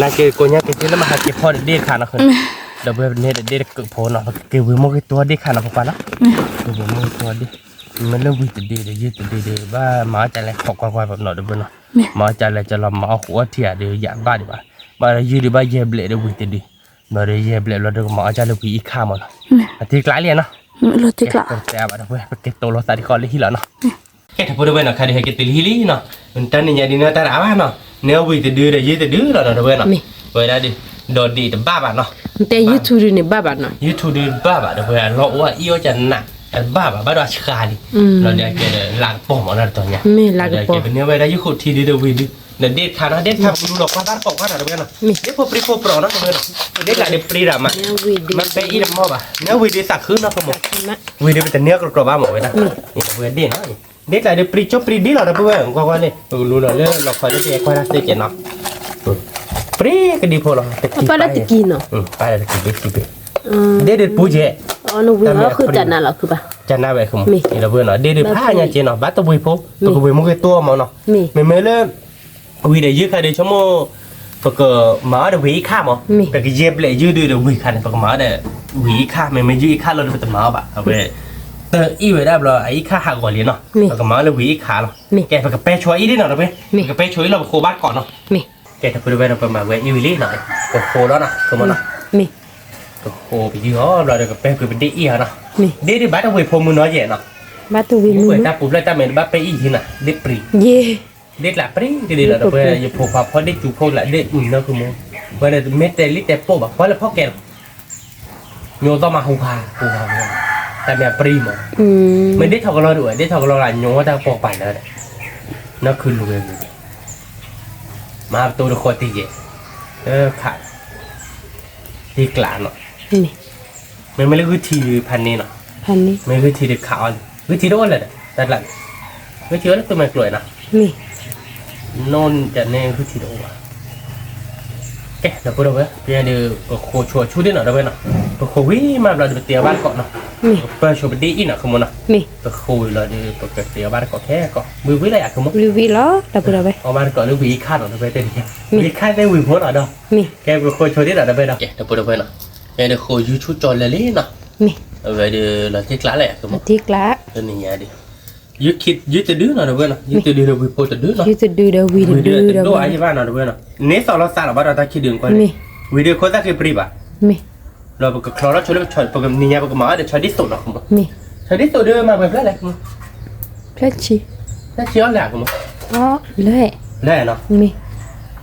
နာ်က့ကိးညါက့ၤက့ၤလၢမဟါက့ၤဖီၣ်တဒ့ၣ်တခါနီၤ, ဒီပုၢ်ဝဲၢ် ပန့ၢ်တဒ့ၣ်တကဖိနီၤ, ပက့ၤဝံၤမိၢ်က့ၤတိၢ်ဒ့ၣ်တခါနီၤ ပပှၤနီၤ, က့ၤဝံၤမိၢ်က့ၤတိၢ်ဒ့ၣ်, မ့ၢ်လၢဝံၤတဒ့ၣ်ဒီး ယုၢ်တဒ့ၣ်ဒီး ဘၣ်မၤအီၣ်ကလဲၤဖီၣ်ကွၢ်ကွၢ်ပနီၤ ဒီပုၢ်ဝဲၢ်နီၤ, မၤအီၣ်ကလဲၤကလီၤမၤအီၣ်ဃိအီထံဧါဒီး ယၤဘၣ်ဒံးဘၣ်, ဘၣ်ဒီးယုၢ်ဒံးဘၣ်ယဲၢ်ဘျဲၣ်ဒီးဝံၤတဒု, ဘျီဒီးယဲၢ်ဘျဲၣ်ဘျီဒီးကမၤအီၣ်ကလဲၤဝံၤအံၤခါမးနီၤ, အထံကျါလံနီၤ, ကဲ ပတဲဘၣ်ဒီပုၢ်ဝဲၢ် ပက့ၤတိၢ်လိာ်သးတခီလၢဟံၣ်လီၤနီၤ ကဲ ဒီပုၢ်ဝဲၢ်နီၤ ခါဒုးဟဲက့ၤတုၤလၢဟံၣ်လံနီၤ, တၢ်နံၤညါဒ်န့ၣ်တၢ်တအါဘၣ်နီၤ, န့ၢ်ဝံၤတဒုဒီးယုၢ်တဒုလီၤနီၤ ဒီပုၢ်ဝဲၢ်နီၤ, ဝဲဒၣ်ဒုး ဒီးဒ့ၣ်တဘၣ်ဘၣ်နီၤ, တဲ YouTube ဒုးန့ၣ်ဘၣ်ဘၣ်နီၤ, YouTube ဒုးဘၣ်ဘၣ် ဒီပုၢ်ဝဲၢ် လီၤအိၣ်အအံၣ်အိၣ်ကနး တဘၣ်ဘၣ် ဘၣ်ဒီးအဆှါလံ, ဒီးဒုးကဲဒီးလၢကပီၤမးနီၤ တတီၤညါ, မ့ၢ်လၢကပီၤ ပန့ၢ်ဝဲဒၣ်ယုၢ်ခိၣ်ထံဒုးဒီးဝံၤဒုး, ဒီးဒ့ၣ်တခါနီၤ ဒ့ၣ်တခါပလူလီၤကွၢ်ဘၣ်တကိးခါနီၤ ဒီပုၢ်ဝဲၢ်နီၤ, ဒ့ၣ်ဖိပြံဖိပြီၤနီၤ ဒီပုၢ်ဝဲၢ်နီၤ, ဒ့ၣ်ကျါဒုးပြံတၢ်မး, မ့ၢ်ပဲအံၣ်တမီၢ်ဘၣ် န့ၢ်ဝံၤဒုးသးခုနီၤ ကမိၣ်, ဝံၤဒုးပတန့ၢ်အီၣ်ကြီကြီဘၣ်မးဝဲဒၣ်, ဒီပုၢ်ဝဲၢ်ဒ့ၣ်နီၤ ဒ့ၣ်ကျါဒုးပြံကၠိပြံဒ့လီၤ ဒီပုၢ်ဝဲၢ် ကွၢ်ကွၢ်န့ၣ် ပကလူလီၤလၢလီၤခီလၢပှဲၤကွၢ်တၢ်သ့ကဲနီၤ, ပြံကဒံဖိလီၤ တကံၢ်ပၢ်ယဲၢ်, ပၢ်လၢတကံၢ်ဘ့ၣ်ကံၢ်ဘ့ၣ်, ဒ့ၣ်ဒုးတပူၤယဲၢ်, တၢ်မ့ၢ်ပြံ, ကနးဝဲ ဒီပုၢ်ဝဲၢ်နီၤ ဒ့ၣ်ဒုးဖးညါက့နီၤ ဘၣ်တဝံၤဖိ ပကဝံၤမိၢ်က့ၤတိၢ်မးနီၤ, မ့မ့ၢ်လၢ ဝံၤဒီးယုၢ်ခါဒုးဆိကမိၣ် ပကမၤအီၣ်ဒီးဝံၤအံၤခါမး, ပကယဲၢ်ဘျဲၣ်ယုၢ်ဒုးဒီးဝံၤခါန့ၣ် ပကမၤအီၣ်ဒီးဝံၤအံၤခါ, မ့မ့ၢ်ယုၢ်အံၤခါလီၤဒီးပတမၤအီၣ်ဘၣ်, အဝဲ တအံၣ်ဝဲဒၣ်ဘျီ အံၤခါဟးဂီၤလံနီၤ, ပကမၤအီၣ်လၢဝံၤအံၤခါလီၤ, ကဲ ပကပဲဆိအံၣ်ဒ်နီၤ ဒီပုၢ်ဝဲၢ်, ပကပဲဆိအံၣ်လီၤ ပဃိဘၣ်တကိးနီၤ, ကဲ ဒီပုၢ်ဝဲၢ်နီၤ ပမၤဝဲအံၣ်ဝံၤလံနီၤ, ပဃိလီၤနီၤ ဆိကမိၣ်နီၤ, ပဃိပယုၢ်အီၤဘျီဒီး ကပဲကွံာ်ပဒ့ၣ်အံၣ်အီၤနီၤ, ဒ့ၣ်ဒုးဘၣ်တဝံၤဖိမုၢ်နီၤယဲၢ်နီၤ, ဘၣ်တဝံၤမုၢ်နီၤ, တၢ်ပူၤဖျဲးတၢ်မဲာ်တဘၣ်ပဲအံၣ်ယံၤနီၤ ဒ့ၣ်ပြံ ဒ့ၣ်ကျါပြံကဒုလီၤ ဒီပုၢ်ဝဲၢ် ယဖိခွါဖီဒ့ၣ်စူၤဖိကျါ ဒ့ၣ်အုၣ်နီၤ ကမိၣ်, ဝဲန့ၣ်မ့ၢ်တဲလံတဲပိာ်ဘၣ် ကွၢ်လၢဖီၣ်ကဲလီၤ, ညိသီၣ်မးဟူခါ ဟူခါ, တၢ်မ့ၢ်ပြံမး, မ့ၢ်ဒ့ၣ်ထီၣ်ကလီဒုးဝဲ ဒ့ၣ်ထီၣ်ကလီလၢညိဝဲတၢ်ကပီၤကပၤလၢာ်, နီၢ်ခုလူၤဝဲဂ့ၤ, မၤပတိၤတဃီတံၢ်ယဲၢ်, ခး, ဒ့ၣ်ကျါနီၤ, မ့မ့ၢ်လၢဂုၢ်ထံဒုးဖးန့ၢ်နီၤ, မ့ၢ်ဂုၢ်ထံဒုးခးအီၤလံ, ဂုၢ်ထံတအိၣ်လၢၤဒီး တၢ်ကျါ, ဂုၢ်ထံအိၣ်လၢသူမဲာ်ကျိၤနီၤ, နီၢ်တန့ၢ်ဂုၢ်ထံတအိၣ်ဘၣ်, ကဲ ဒီပုၢ်ဝဲၢ် ပယဲၢ်ဒုး ပဃိဆိအဆူၣ်ဒ်နီၤ ဒီပုၢ်ဝဲၢ်နီၤ, ပဃိဝံၤမးဘျီဒီး ပတ့အီၤဘၣ်တကိးနီၤ, ပပၢၢ်ဆိပဒ့ၣ်အံၣ်နီၤ ကမိၣ်နီၤ, ပဃိဝံၤလီၤဒီး ပကတ့အီၤဘၣ်တကိးခဲကီး ဝံၤဝံၤလၢယၤ ကမိၣ်, ဝံၤဝံၤလီၤ ဒီပုၢ်ဝဲၢ်, အီၣ်ဘၣ်တကိးလၢဝံၤအံၤခါနီၤ ဒီပုၢ်ဝဲၢ်တဲ, ဝံၤခါသ့ဝံၤဖိနီၤဒီး, ကဲ ပဃိဆိဒ်နီၤ ဒီပုၢ်ဝဲၢ်နီၤ, ဒီပုၢ်ဝဲၢ်နီၤ, ပယဲၢ်ဒုးဃိယူၢ်ဆူၣ်ကၠီလၢာ်လံနီၤ, အဝဲဒုးလီၤတံၢ်ကျါလၢယၤ ကမိၣ်, တနံၤညါဒုး ယုၢ်တဒုနီၤ ဒီပုၢ်ဝဲၢ်နီၤ, ယုၢ်တဒုဒီးဝံၤဖိတဒုနီၤ, ယုၢ်တဒုဒီးဝံၤတဒုဒီး တဒိၣ်အါယံၤဘၣ်နီၤ ဒီပုၢ်ဝဲၢ်နီၤ, န့ၢ်သီၣ်လီၤသးလီၤဘၣ်ဒီးတၢ်ခံဒုးကွၢ်န့ၣ်, ဝံၤဒုးခိၣ်သၣ်ဃ့ပြံဘၣ်, ဒီးပကချီထီၣ်ဆိလၢ ပနံၤညါပကမၤအီၣ်ဒီးဆီဒ့ၣ်သိးနီၤ ကမိၣ်, ဆီဒ့ၣ်သိးဒုးမၤပှဲၤဖျၢၣ်လဲၣ် ဖျၢၣ်ဆံ, ဖျၢၣ်ဆံအီၣ်လဲၣ် ကမိၣ်, အီၣ်လၢ လၢနီၤ, မ့ၢ်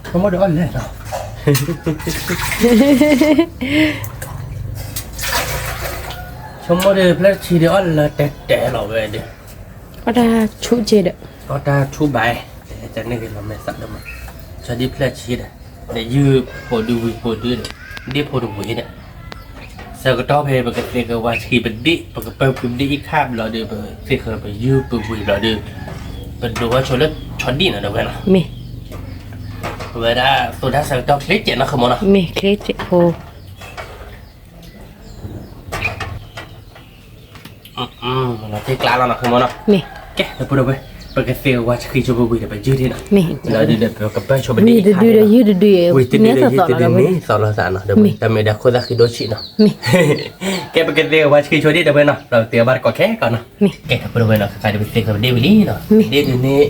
ဆိကမိၣ်ဒီးအီၣ်လၢနီၤ, ဆိကမိၣ်ဒီးဖျၢၣ်ဆံဒီးအီၣ်လၢတဲတဲလီၤဝဲဒီး, အီၣ်တၢ်ဆူၣ်ကဲဒီး, အီၣ်တၢ်ဆူၣ်ဘၣ်, တန့ၢ်ဂ့ၤလီၤမဲာ်သးဒီးမး, ဆီဒံၣ်ဖျၢၣ်ဆံဒီး, ဒီးယုၢ်ဖိဒုဝံၤဖိဒုဒီး, ဒ့ၣ်ဖိတဝံၤဒီး ဆၢကတီၢ်ဖဲပကသ့ၣ်ဃၢၤဝါဆှံပဒ့ၣ် ပကပၢၤဖုပဒ့ၣ်အံၤခါဘျီဒီး ပသ့ၣ်ဃၢၤပယုၢ်ပဝံၤဘျီဒီး ပဒိးဝဲဆိလၢဆီဒံၣ်နီၤ ဒီပုၢ်ဝဲၢ်နီၤ, မ့ၢ် အဝဲဒၣ်သိးတၢ်ဆၢကတီၢ်ချ့ကဲးနီၤ ဃုမီၤနီၤ, မ့ၢ်ချ့ကဲးဖိ သ့ၣ်ကျါလီၤနီၤ ဃုမီၤနီၤ, မ့ၢ် ကဲ ဒီပုၢ်ဝဲၢ် ပကသ့ၣ်ဃၢၤဝါဆှံဆိပဝံၤဒီးပယုၢ်ဒ့ၣ်နီၤ, ဒီးပကပၢၤဆိပဒ့ၣ်အံၤခါဒီး ဝံၤတဒုဒီးယုၢ်တဒု ဝံၤတဒုဒီးယုၢ်တဒုန့ၣ် သီလီၤသးနီၤ ဒီပုၢ်ဝဲၢ် တၢ်မ့ၢ်ဒၣ်ခိၣ်သၣ်ဃံဒိၣ်ဆံးနီၤ, မ့ၢ် ကဲ ပကသ့ၣ်ဃၢၤဝါဆှံဆိဒ့ၣ် ဒီပုၢ်ဝဲၢ်နီၤ ဒီးပသ့ၣ်အဘၣ်တကိးခဲကီးနီၤ, မ့ၢ် ကဲ ဒီပုၢ်ဝဲၢ်နီၤ ခါဒီးပသ့ၣ်ဃၢၤပဒ့ၣ်ဝံၤလံနီၤ, ဒ့ၣ်ဒုန့ၣ်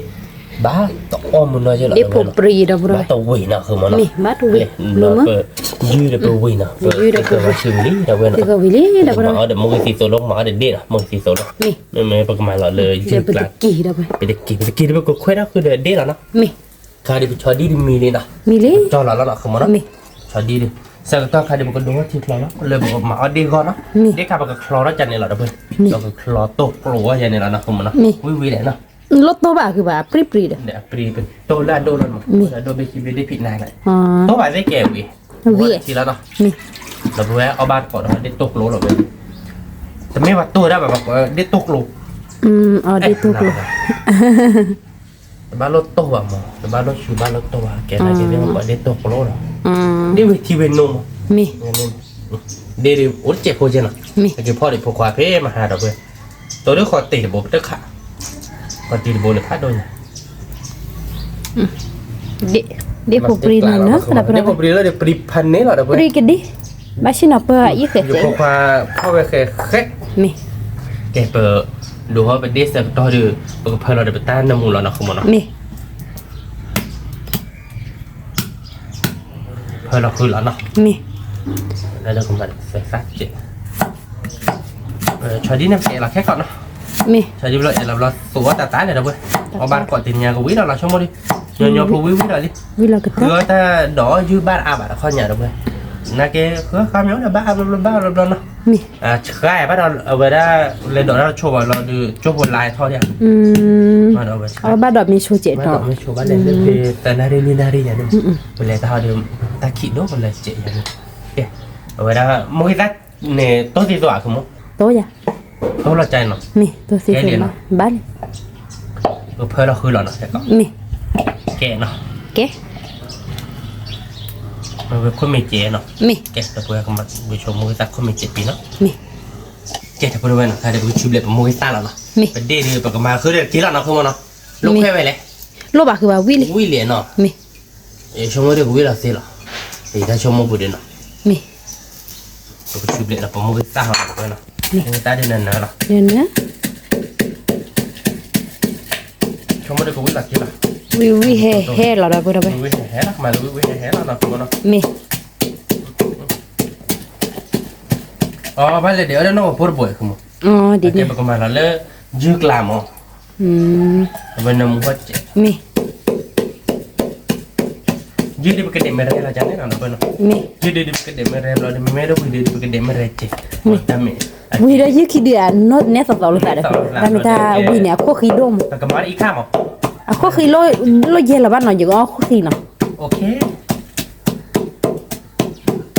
ဘၣ်တအီၣ်မူနီၢ်ယဲၢ်လီၤ ဒ့ၣ်ဖိပြံဒီပုၢ်ဝဲၢ် ဘၣ်တဝံၤနီၤ ဃုမီၤနီၤ, မ့ၢ် ဘၣ်တဝံၤ လၢပယုၢ်ဒီးပဝံၤနီၤ ပသ့ၣ်ဃၢၤဝါဆှံဝံၤလံ ဒီပုၢ်ဝဲၢ်နီၤ, သ့ၣ်ဃၢၤဝံၤလံ ဒီပုၢ်ဝဲၢ် မ့ၢ်အီၣ်ဒီးမ့ၢ်ဂ့ၤသံသိးလိမၤအီၣ်ဒီးဒ့ၣ်နီၤ မ့ၢ်ဂ့ၤသံသိးလိ, မ့ၢ် မ့မ့ၢ်ပကမၤလီၤလၢယုၢ်ကျါ, ပတက့ၤ ပတက့ၤ ပကခွဲးထီၣ်ဃုာ်ဒီးဒ့ၣ်လီၤနီၤ, မ့ၢ် ခါဒီးပဆီဒံၣ်တမံၤလံနီၤ, မံၤလံ ကၠီလီၤလီၤနီၤ ဃုမီၤနီၤ, မ့ၢ် ဆီဒံၣ်ဒီး ဆၢကတီၢ်ခါဒီးပကဒိးထံချီလီၤ လၢပကမၤအီၣ်ဒ့ၣ်ဂီၢ်နီၤ, မ့ၢ် ဒ့ၣ်ခါပကချီထီၣ်ကန့ၣ်လီၤ ဒီပုၢ်ဝဲၢ်, မ့ၢ် ပကချီတိၢ်ကျိအီၣ်ယဲန့ၣ်လီၤနီၤ ဃုမီၤနီၤ, မ့ၢ် ဝံၤဝံၤလဲၣ်နီၤ, လိၣ်တိၢ်ဘၣ်ဃုာ်ဘၣ် ပြံပြံဒီး ပြံတိၢ်လၢအဒိၣ်လီၤနီၤ, မ့ၢ် လၢအဒိၣ်ဘ့ၣ်ခံဘ့ၣ်ဒ့ၣ်ဖံးနါလီၤ, တိၢ်ဘၣ်သ့ၣ်ကဲဝံၤ, ဝံၤထံလီၤနီၤ, မ့ၢ် ဒီပုၢ်ဝဲၢ် အီၣ်ဘၣ်တကိးဒီးဒ့ၣ်တိၢ်ကျိလီၤဝဲ, တမ့ၢ်ပှၤတိၢ်ဝဲဒၣ်ဘၣ် ပှၤကိးဒ့ၣ်တိၢ်ကျိ, အီၣ်ဒ့ၣ်တိၢ်ကျိ တဘၣ်လိၣ်တိၢ်ဘၣ်မး တဘၣ်လိၣ်ဆူၣ်ဘၣ်လိၣ်တိၢ်ဘၣ် ကဲနာ်က့သ့ၣ်ပှၤဒ့ၣ်တိၢ်ကျိလီၤ, ဒ့ၣ်ဝံၤထံဝံၤနိမး, မ့ၢ် ဒ့ၣ်ဒုးအိၣ်တစဲးဖိကဲနီၤ, မ့ၢ် အက့ၤဖီၣ်ဒံးဖိခွါဖဲမဟါဒီပုၢ်ဝဲၢ်, တိၢ်ဒုးဃီတံၢ်တဘိပတခး, ဃီတံၢ်တဘိန့ၣ်ဖးဒိၣ်ညါ, ဒ့ၣ်ဖိပြံနီၤ ဒ့ၣ်ဖိပြံလီၤဒီးပြံဖးန့ၣ်လီၤဒီပုၢ်ဝဲၢ်, ပြံကဒ့ၣ်, ဘၣ်ဆ့ၣ်နီၤပၢအံၤဃဲးဃဲး, ယဖိခွါဖီၣ်ဝဲဃဲးဃဲး, မ့ၢ် ကဲပ ဒိးဟီၣ်ပဒ့ၣ်ဆၢကတီၢ်ဒီး ပကဖၢလီၤဒီးပတၢ်နၢမူလီၤနီၤ ဃုမီၤနီၤ, မ့ၢ် ဖၢလီၤဃုလီၤနီၤ, မ့ၢ် လၢကမၤသၢသၣ်ကဲး, ဆီဒံၣ်န့ၣ်ပအဲၣ်လီၤခဲကီးနီၤ, မ့ၢ် ဆီဒံၣ်ဘျီအဲၣ်လီၤဘျီသိးအီၣ်တၢ်သးန့ၣ်ဒီပုၢ်ဝဲၢ်, အီၣ်ဘၣ်တကိးတနံၤကဝံၤဒီးလီၤဆိကမိၣ်ဒီး, ညီညီဖိဝံၤဝံၤဒီးလံ, ဝံၤလီၤကတၢၢ်, ဃုအီၣ်တၢ်ဒီးယုၢ်ဘၣ်တအါဘၣ်တခီညါဒီပုၢ်ဝဲၢ်, နာ်က့ ဃုဃါမ့ၢ်အိၣ်ဒီးဘၣ်အါဘျီဘျီဘၣ်အါဘျီဘျီနီၤ, မ့ၢ် ဆှါဘၣ်ဒီးအဝဲဒၣ် လဲၤဒိးတၢ်ဆိဘၣ်လီၤဒီး ကၠိဖိလါထီၣ်ဒံး, အဝဲဘၣ်ဒီးမ့ၢ်ဆိကဲးထီၣ်, မ့ၢ်ဆိဘၣ်လဲၣ်လၢဖဲ သၢနၣ်ရံၣ်လွံၢ်နၣ်ရံၣ်ယၤန့ၣ်, ပလဲၤတၢ်ဟီဒီး တၢ်ခံးဒိၣ်ပလဲၤစဲးယၤန့ၣ်, ကဲ အဝဲဒၣ် မိၢ်ဂ့ၤသၣ်န့ၣ် တိၢ်သံသိးဧါ ခမူ, တိၢ်ယၤ, တိၢ်လီၤကၢ်နီၤ, မ့ၢ်တိၢ်သံသိးလီၤ, ဘၣ်လံ, ပဖၢလီၤဃုလီၤနီၤ, မ့ၢ် ကဲနီၤ, ကဲ ဝဲခိၣ်မ့ၢ်ကဲးနီၤ, မ့ၢ် ကဲ တပဝဲကမၤဝံၤဆိမိၢ်ဂ့ၤသၣ်ခိၣ်မ့ၢ်ကဲးပံၤနီၤ, မ့ၢ် ကဲတပဝဲနီၤ, တပဝဲဆူဘျဲၣ်ပမိၢ်ဂ့ၤသၣ်လီၤနီၤ, မ့ၢ် ပဒ့ၣ်ဒီး ပကမၤဃုဒီးက့ၤလီၤနီၤ ခမူနီၤ, လိၣ်ခွဲးဝဲလဲၣ်, လိၣ်ဘၣ်ဃုာ်ဘၣ်ဝံၤလံ, ဝံၤလံနီၤ, မ့ၢ် ဆိကမိၣ်ဒီးကဝံၤလီၤသ့လီၤ, ယတၢ်ဆိကမိၣ်ပူၤဒီးနီၤ, မ့ၢ် ပကဆူဘျဲၣ်လီၤ ပမိၢ်ဂ့ၤသၣ်ဟီနီၤ, ပမိၢ်ဂ့ၤသၣ်ဒ်နၤနၤလီၤ, နၤနၤ ဆိကမိၣ်ဒီးကဝံၤလီၤသ့လီၤ, ဝံၤဝံၤဟဲဟဲလီၤဒီးပဝဲ, မ့ၢ် အီ ဘၣ်လဲၣ်ဒီး အဝဲဒၣ်နီၢ်ကဖိတဘိ ခမူ, အီ ဒ်န့ၣ် ပကမၤလီၤလၢ ယုၢ်ကျါမး, အဝဲနၢမူဘၣ်စဲး, မ့ၢ် ယုၢ်ဒ်ပကဒဲးမ့ၢ်ရဲလီၤကန့ၣ်နီၤ, မ့ၢ် ယုၢ်ဒ်ဒ်ပကဒဲးမ့ၢ်ရဲဘျီဒီး မ့မ့ၢ်ဒီးဝံၤဒ်ပကဒဲးမ့ၢ်ရဲစဲး, တၢ်မ့ၢ် ဝံၤဒီးယုၢ်ခံဒုးအနီၢ်နဲသိးသိးလိာ်သးဒီး, တၢ်မ့ၢ်တၢ်ဝံၤန့ၣ် အခိၣ်ဃံဒိၣ်မး, အခိၣ်ဃံလိၣ်ယဲၢ်လီၤဘၣ်နီၤ, ယကအီၣ်ခိၣ်ဃံနီၤ,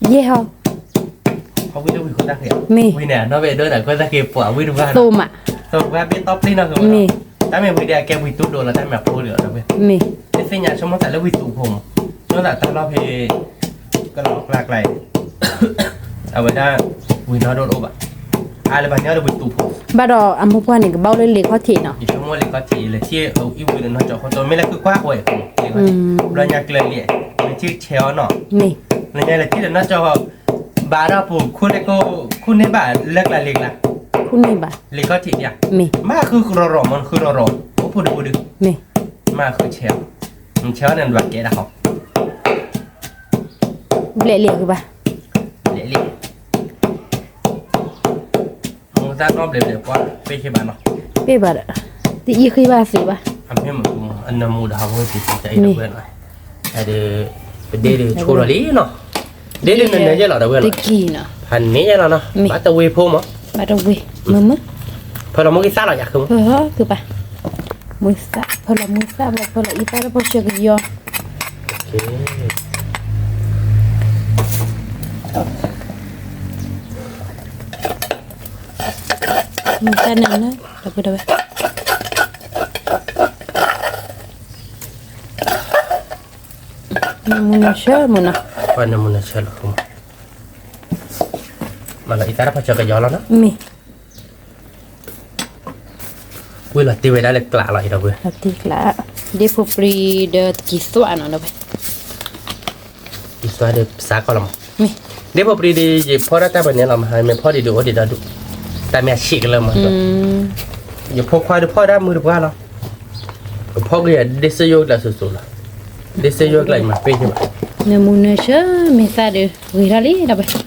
ယဲၢ်ဟီ, မ့ၢ် သိမး, မ့ၢ် တၢ်မ့ၢ်ဝံၤဒီးအကဲဝံၤတူၢ်ဒိၣ်လီၤ တၢ်မ့ၢ်အဖိဒီး, မ့ၢ် တသ့ၣ်ညါဆိကမိၣ်သးလၢဝံၤတူၢ်ဖိမး, ဆိသးတၢ်လီၢ်ဖဲ ကလီၤကျါကျါအံၤ အဝဲဒၣ် ဝံၤနီၢ်ဒိၣ်တအိၣ်ဘၣ်, အါလၢဘၣ်ညီဒီးဝံၤတူၢ်ဖိ, ဘၣ်ဒီးအမိၢ်ပှၢ်န့ၣ် ကဘၣ်အိၣ်လၢလံာ်ခီၣ်ထံးနီၤ, ယဆိကမိၣ်လံာ်ခီၣ်ထံး လဲၤထံၣ်အံၤဝံၤဒီးနီၢ်ကၠီဃိတိ မ့ၢ်လၢခုကွၢ်အိၣ်အံၤ ဘျီညါကျၢၤလံ, လဲၤထံၣ်ဆဲးအီၤနီၤ, မ့ၢ် လဲၤထံၣ်ဒီးနီၢ်ကၠီ ဘၣ်ဒီးပူၤခိၣ်န့ၣ်ကိၣ် ခိၣ်န့ၢ်ဘၣ်လၢကျါလံာ်ကျါ, ခိၣ်န့ၢ်ဘၣ်, လံာ်ခီၣ်ထံးဒံး, မ့ၢ် မ့ၢ်ဃုရီၤရီၤမ့ၢ်ဃုရီၤရီၤ, အိၣ်ဖိဒိၣ်ဖိဒိၣ်, မ့ၢ် မ့ၢ်ဃုဆဲးအီၤ, ဆဲးအီၤန့ၣ် ဘၣ်ကဲဒၣ်ဟီ, ဘျဲၣ်လံဃုဘၣ်, ဘျဲၣ်လံ, မိၢ်သၣ်နီၣ်ဘျဲၣ်ဘျဲၣ်ပှၤ ပ့ၢ်ဆ့ဘၣ်နီၤ, ပ့ၢ်ဘၣ်ဒီး တအံၣ်ဃံဘၣ်သုးဘၣ်. အမ့ၢ်မ့ၢ်အနၢမူဒီးဟးဝဲသ့ၣ်တၢ်အံၤဒီးဝဲနီၤ, ဒ်ပဒ့ဒုးဆိလီၤလံနီၤ, ဒ့ဒုးနနဲယဲလီၤဒီးဝဲနီၤ, ဖးန့ၢ်ယဲလီၤနီၤ, ဘၣ်တဝ့ၤဖိမး, ဘၣ်တဝ့ၤ, မုာ်မုာ်, ဖၢလီၤမုၢ်ကသၣ်လီၤယၤဃုမး, ဖၢလီၤမုၢ်သၣ်, ဖၢလီၤမုၢ်သၣ်ဘၣ် ဖၢလီၤအံသၣ်တၢ်ဖီၣ်ဆၢကယီၤ မုၢ်သၣ်န့ၣ်, ဒီပုၢ်ဒီဝဲၢ်, နၢမူနၢဆၢမုၢ်နီၤ, နၢမူနၢဆၢလီၤ, မၤလီၤအံသၣ်တၢ်ဖီၣ်ဆၢကယီၤလီၤနီၤ, မ့ၢ် ဝံၤလီၤတ့ဝဲဒၣ်လၢကျးလီၤအံၤဒီပုၢ်ဝဲၢ်, လီၤတ့ကျး, ဒ့ဖိပြံဒီးတကံသွၣ်နီၤဒီပုၢ်ဝဲၢ်, တကံသွၣ်ဒီးပစးကီၢ်လီၤမး, မ့ၢ် ဒ့ဖိပြံဒီး ယဖီၣ်ဒၣ်တၢ်ပန့ၣ်လီၤမး, မ့ၢ်ဖီၣ်ဒံးဒုးအိၣ်ဒံးဒီးဒူၣ်, တၢ်မ့ၢ်အဆံးကလၢမး, ယဖိခွါဒီးဖီၣ်ဒၣ်မုၢ်တပှၢ်လီၤ, ပဖီၣ်က့ၤယၤဒ့စ့ယိၣ်ကျးစိၤစိၤလီၤ, ဒ့စ့ယိၣ်ကျးအံၤမၤပ့ၢ်က့ၤဘၣ်, နၢမူနၢဆၢမ့ၢ်သၣ်ဒီးဂ့ၤထီၣ်လံဒီပုၢ်ဝဲၢ်,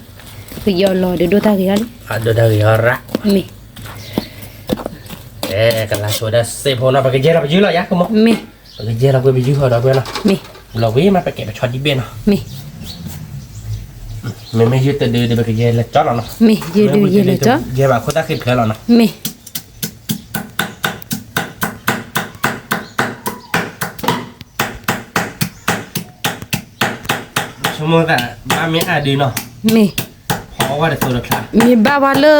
ကယီၤလီၤဒီးဒိၣ်တၢ်ဂ့ၤထီၣ်လံ, အဒိၣ်တၢ်ဂ့ၤထီၣ်ရၣ်, မ့ၢ် ကလါဆိဒၣ်စ့ဖိနီၤ, ပကယဲၢ်လီၤပယုၢ်လီၤယၤဃုမး, မ့ၢ် ပကယဲၢ်လီၤကွံာ်ပယုၢ်ဃီဒီပုၢ်ဝဲၢ်နီၤ, မ့ၢ် လီၤဝံၤမးပကဲပဆီဒံးဘ့ၣ်နီၤ, မ့ၢ် မ့မ့ၢ်ယုၢ်တဒုဒီးပကယဲၢ်လၢကၠီလီၤနီၤ, မ့ၢ် ယုၢ်တဒုယဲၢ်လၢကၠီ, ယဲၢ်ဘၣ်ခိၣ်သၣ်ဃံဖျၢၣ်လီၤနီၤ, မ့ၢ် ဆိကမိၣ်သး ဘၣ်မ့ၢ်အါဒုနီၤ, မ့ၢ် ဖီအီၣ်ဝဲတသိးတချါ, မ့ၢ်ဘၣ်ဝဲလၢ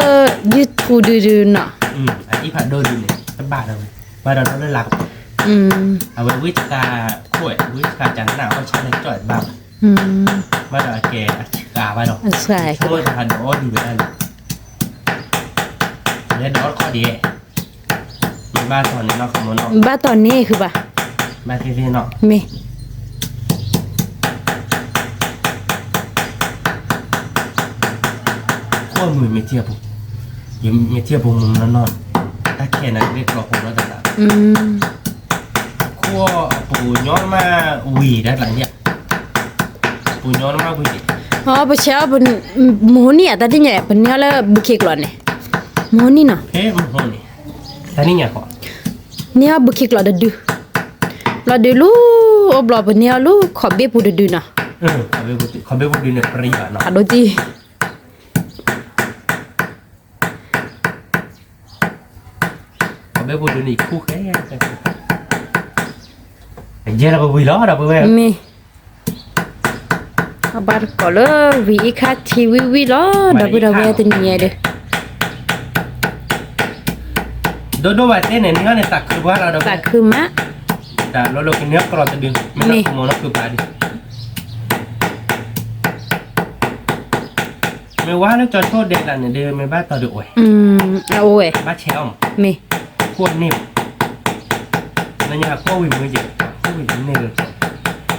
YouTube ဒုဒုနီၤ, အအံၣ်ဖးဒိၣ်ဒုန့ၣ် တဘၣ်ဒီးဝဲ, ဘၣ်ဒီးလၢလါကပီၤ, အဝဲဝံတခါခိၣ်ဝဲ ဝံတခါကနၣ်အီၣ်ဆၣ်န့ၣ်ကၠီတဘၣ်ဘၣ်, ဘၣ်ဒီးအကဲအဆှးဘၣ်ဒီး, ဆိကမိၣ်သးဟးဒီးအီၣ်ဒုဝဲဒၣ်န့ၣ်, လဲၤဒီးအီၣ်တခီဒံး, မ့ၢ်ဘၣ်တီၢ်န့ၣ်နီၤ, ဘၣ်တီၢ်န့ၣ်ဃုဘၣ်, ဘၣ်သ့ၣ်သ့ၣ်နီၤ, မ့ၢ် ခိၣ်မုာ်မ့ၢ်ထံအပူၤ, မ့ၢ်ထံအပူၤမုာ်နီၢ်နီၢ်, တၢ်ခဲနၤလၢကျီဖိလီၤတၢ်သး, ခိၣ်အပူၤညီမးဝံၤဒၣ်ကျါယဲ, ပူၤညီမးဝံၤ, ပဆဲးအီၣ်, မဟိနံၣ်အတၢ်တညါ ပန့ၢ်အီၣ်လၢဘုခ့ကျိးန့ၣ်, မဟိနံၣ်နီၤ, တၢ်နံၣ်ညါဃီ, န့ၢ်အီၣ်ဘုခ့ကျိးတဒု, ဘျီဒုးလူၤ, အိၣ်ဘျီပန့ၢ်အီၣ်လူၤ ခီးဘ့ၣ်ပူၤတဒုနီၤ, ခီးဘ့ၣ်ပူၤဒုန့ၣ်ပြံဘၣ်နီၤ, ဖးဒိၣ်တံၢ် ခီးဘ့ၣ်ပူၤဒုန့ၣ်ခူၣ်ဃဲ, ယဲၢ်လီၤပဝံၤလီၤဒီပုၢ်ဝဲၢ်, မ့ၢ် အဘၣ်တကိးလၢဝံၤအံၤခါထံဝံၤဝံၤလီၤ, ဒီပုၢ်ဒီဝဲၢ်တနံၤညါဒီး, ဒိၣ်ဒိၣ်ဘၣ်သ့ၣ်န့ၣ် န့ၢ်အီၣ်န့ၣ်သးခုပှၢ်လီၤဒီး, သးခုမး, တၢ်လီၤလီၤကန့ၢ်အီၣ်ကြီတဒု, မ့ၢ်လီၤခိၣ်မီၤလီၤခုၣ်ပှၢ်ဒု, မ့ၢ်ဝါလၢကၠီဆိၣ်ဒဲးလၢန့ၣ်ဒီး မ့ၢ်ဘၣ်တီၢ်ဒုးအိၣ်ဝဲ, အအိၣ်ဝဲ, ဘၣ်ဆဲးအီၣ်မး, မ့ၢ် ခိၣ်န့ၢ်, နညါခိၣ်ဝံၤမုၢ်ယဲၢ်, ခိၣ်ဝံၤန့ၢ်လၢ,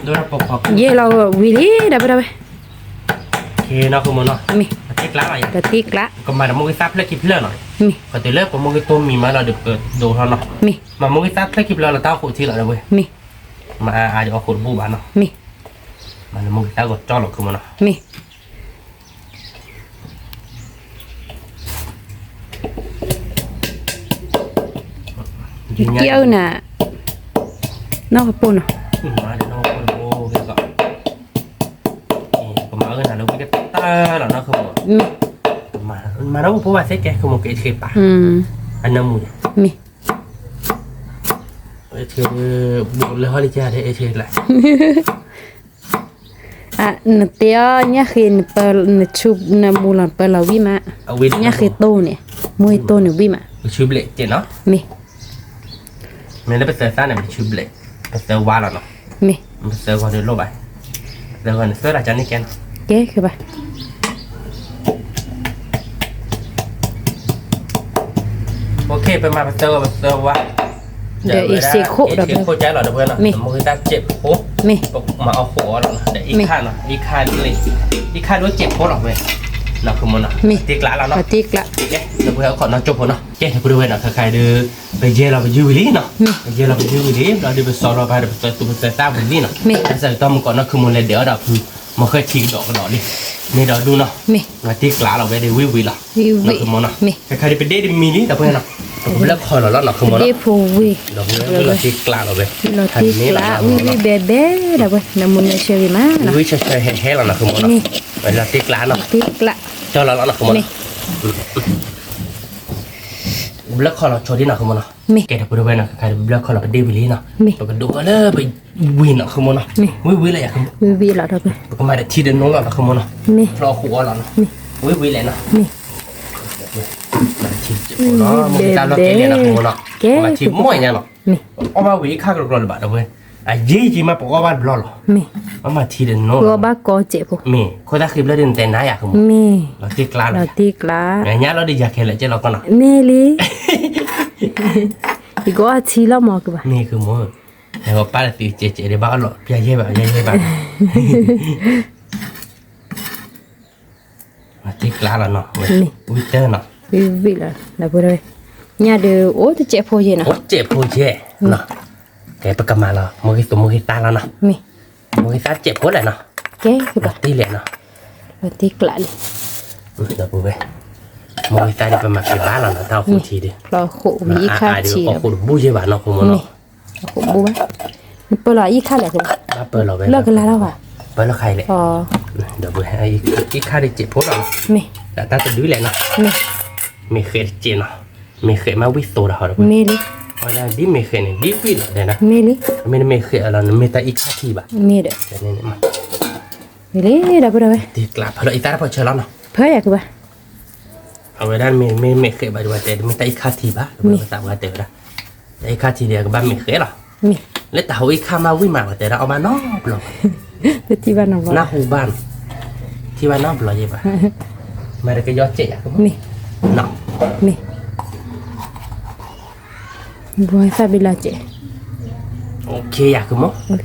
ဒိၣ်ထီၣ်ပိာ်ခွါ, ယဲၢ်လီၤဝံၤလံ ဒီပုၢ်ဒီဝဲၢ်, နီၢ်ခိၣ်မီၤနီၤ, မ့ၢ် ပသ့ကျးလီၤယၤ, ပသ့ကျး, ကမၤဒီးမိၢ်ဂ့ၤသၣ်ဖျၢၣ်ခံဖျၢၣ်နီၤ, မ့ၢ် ကတုၤလၢပမိၢ်ဂ့ၤတိၢ်မံမးလီၤဒီးပဒိးထီၣ်နီၤ, မ့ၢ် မၤမိၢ်ဂ့ၤသၣ်ဖျၢၣ်ခံဖျၢၣ်လီၤတၢ်အိၣ်ဃိးထံလီၤဒီပုၢ်ဝဲၢ်, မ့ၢ် မၤအါအါဒီးအီၣ်ဃိးတဘူၣ်ဘၣ်နီၤ, မ့ၢ် မၤလၢမိၢ်ဂ့ၤသၣ်ဂီၤကၠီလီၤခိၣ်မီၤနီၤ, မ့ၢ် ယကဲအုၣ်နၤ, နီၢ်ကပိၢ်နီၤ, ကမၤအုၣ်နၤလၢဝံတတၢၢ်လီၤနီၢ်ခိၣ်မီၤ, မၤနီၢ်ကပိၢ်ဘၣ်သ့ကဲခိၣ်မီၤက့ၤဆ့ပာ်, အနၢမူ, မ့ၢ် လၢဟီၣ်လံကဲဒ်အ့ၣ်ထံလၢ နတဲအီၤ ညၣ်ဃ့ နပၢ နဆူ နမူလီၤပၢလီၤဝံၣ်မး, ညၣ်ဃ့တိၢ်န့ၣ်, မူဃ့တိၢ်န့ၣ်ဝံၣ်မး, မ့ၢ် မ့ၢ်လၢပသၢသၣ်န့ၣ် ပဆူဘျဲၣ်, ပသၢဝါလီၤနီၤ, မ့ၢ် ပသၢဂီၤဒုးလိၣ်ဘၣ်, ပသၢဂီၤန့ၣ် သၢလၢကန့ၣ်ကဲနီၤ, ကဲ ကဘၣ် OK ပမၤပသၢဂီၤပသၢဝါ, ဒီးအ့ၣ်စ့ခိၣ်ဒီး အ့ၣ်စ့ခိၣ်ကဲလီၤဒီးဝဲနီၤ, မ့ၢ် မူဂံၢ်သၣ်စဲးဖိ, မ့ၢ် ပမၤအီၣ်ဃိးအီၤလီၤနီၤ, ဒီးအ့ၣ်ခါနီၤ, အ့ၣ်ခါဒိ အ့ၣ်ခါဒိစဲးဖိလီၤဝဲ, နီၢ်ခိၣ်မီၤနီၤ, မ့ၢ် တ့ကျးလီၤနီၤ, တ့ကျး, ဒီးပဝဲအခီၣ်နီၢ်ကၠိဖိနီၤ, ကဲ ဒီးပဝဲနီၤ ခဲခါအံၤဒီး ပယဲၢ်လီၤပယုၢ်ဝံၤလံနီၤ, ပယဲၢ်လီၤပယုၢ်ဝံၤလံ, ဒီးဒုးပစီၤလီၤပာ်ဒီးပသၢသူပသၢသၣ်ဝံၤလံနီၤ, မ့ၢ် တၢ်စးတၢ်မုၢ်ကီးနီၢ်ခိၣ်မီၤလဲၤဒဲးအီၣ်ဒီးဖု မီၤဃဲထံကဒီးကဒီးလံ, မ့ၢ်ဒီးဒူၣ်နီၤ, မ့ၢ် တ့ကျးလီၤဝဲဒီးဝံၤဝံၤလီၤ, နီၢ်ခိၣ်မီၤနီၤ, ခဲခါဒုးပဒ့တမံၤလံ ဒီးပဝဲနီၤ ပကဘျၢၣ်ခီၣ်လီၤလီၤနီၤ ဃုမီၤနီၤ, ဒ့ၣ်ဖိဝ့ၢ်, လီၤဝ့ၢ်လီၤတ့ကျးလီၤဝဲ, လီၤတ့ကျး ဝံၣ်ဝံၣ်ဘဲဘဲဒၣ်ဝဲ နမူနဆၢဂ့ၤမးနီၤ, ဝံၣ်ဆၢဆၢဟဲဟဲလီၤနီၤ ဃုမီၤနီၤ, လီၤတ့ကျးနီၤ, တ့ကျး, ကၠီလီၤလီၤနီၤ ဃုမီၤနီၤ, ဘျၢၣ်ခီၣ်လီၤဆိဒ်နီၤ ဃုမီၤနီၤ, ကဲတပူၤတဝဲနီၤ ဘျၢၣ်ခီၣ်လီၤပဒ့ၣ်ဝံၤလံနီၤ, ပကဒိးအီၤလၢပဝံၤနီၤ ဃုမီၤနီၤ, ဝံၣ်ဝံၣ်လၢယၤ ဝံၣ်ဝံၣ်လီၤ ပကမၤတထံတနိလီၤနီၤ ဃုမီၤနီၤ, ဖျီဃိအီၤလီၤနီၤ, ဝံၣ်ဝံၣ်လဲၣ်နီၤ မ့ၢ်ဝံၣ်လီၤမ့ၢ်တၢ်လီၢ်ကဲလံနီၤ ဃုမီၤနီၤ, ပမၤထံမီၢ်ညါနီၤ, အီၣ်ဘၣ်ဝံၤအံၤခါကလီကလီလၢၤဘၣ်တဝဲ, အယံာ်ယံာ်မးပအီၣ်ဘၣ်တဘျီလီၤ, ပမၤထံတနိလီၤ, ခိၣ်သၣ်ဃံဘျၢၣ်ဒ်နတဲနၤယၤ ဃုမီၤ, လီၤတ့ကျးလီၤ, လီၤတ့ကျး, ညါလီၤဒီးယၤခဲလၢာ်ကဲလီၤကီနီၤ, မ့ၢ်လံ, ယကအီၣ်ထံလီၤမီၤကဘၣ်, မ့ၢ်ဃုမီၤ, နကပၢ်တသ့ကဲကဲဒ်ဘၣ်အီၣ်လီၤ ပယၤယဲၢ်ဘၣ် ယၤယဲၢ်ဘၣ် တ့ကျးလီၤနီၤ, ဝံၣ်တၢ်နီၤ, ဝံၣ်ဝံၣ်လီၤ လၢပဝဲ, ညၣ်ဒီးအိၣ်တစဲးဖိယဲၢ်နီၤ, အိၣ်တစဲးဖိယဲၢ်နီၤ, ကဲပကမၤလီၤ မိၢ်ဂ့ၤသူမိၢ်ဂ့ၤသၣ်လီၤနီၤ, မိၢ်ဂ့ၤသၣ်တစဲးဖိလဲၣ်နီၤ, ကဲပက, တ့လဲၣ်နီၤ, တ့ကျးလံ, ဒီပုၢ်ဝဲၢ်, မိၢ်ဂ့ၤသၣ်ဒီးပမၤက့ၤဘၣ်လီၤနီၤ တၢ်အိၣ်ဃိထံဒီး, ဖျီဃိဝံၤအံၣ်ခါထံဒီး, အိၣ်ဃိတဘူၣ်ယဲၢ်ဘၣ်နီၤ ဃုမီၤနီၤ အဃိဘူၣ်ဘၣ်, နပၢလီၤအံၣ်ခါလဲၣ်, ဘၣ်ပၢလီၤဝဲ, လၢကလါထီၣ်ဘၣ်, ပၢလီၤခါအံၤလဲၣ်, ဒီပုၢ်ဝဲၢ်, အံၣ်ခါတစဲးဖိလီၤ, မ့ၢ်, တၢ်တဒုလဲၣ်နီၤ, မ့ၢ်ဃဲးတစဲးနီၤ, မ့ၢ်ဃဲးမးဝံၣ်သိးဒီးဟီဒီပုၢ်ဝဲၢ်, မ့ၢ်လံ, ဒ်မ့ၢ်ဃဲးန့ၣ် ဒ်ဝံၣ်လီၤဒဲးနီၤ, မ့ၢ်လံ, မ့ၢ်နမ့ၢ်ဃဲးအလီၤ နမ့ၢ်တၢ်အံၣ်ခါထံဘၣ်, မ့ၢ်ဒီး, မ့ၢ်လံ ဒီပုၢ်ဝဲၢ်, တ့ကျးဖၢလီၤအံသၣ်တဖီၣ်ဆၢလီၤနီၤ, ဖၢယၤကဘၣ် အဝဲဒၣ်မ့ၢ်မ့ၢ်ဃဲးဘၣ်ဒ်ဝဲတဲ တမ့ၢ်တၢ်အံၣ်ခါထံဘၣ်, မ့ၢ်သးဝဲတဲဝဲဒၣ်, တၢ်အံၣ်ခါထံဒီးကဘၣ်မ့ၢ်ဃဲးလီၤ, လၢတၢ်ဟိအံၣ်ခါမးဝံၣ်မးလီၤ တဲဒၣ်အီၣ်ဘၣ်နီတဘျီဘၣ်, နၢ်ဟူဘၣ်နီၤ, ထံဘၣ်နီတဘျီယဲၢ်ဘၣ်, မၤတကယီကဲးယၤ, မ့ၢ်, ဘီသၣ်ဘံလီၤကဲး, ယၤကမီၤ, အံ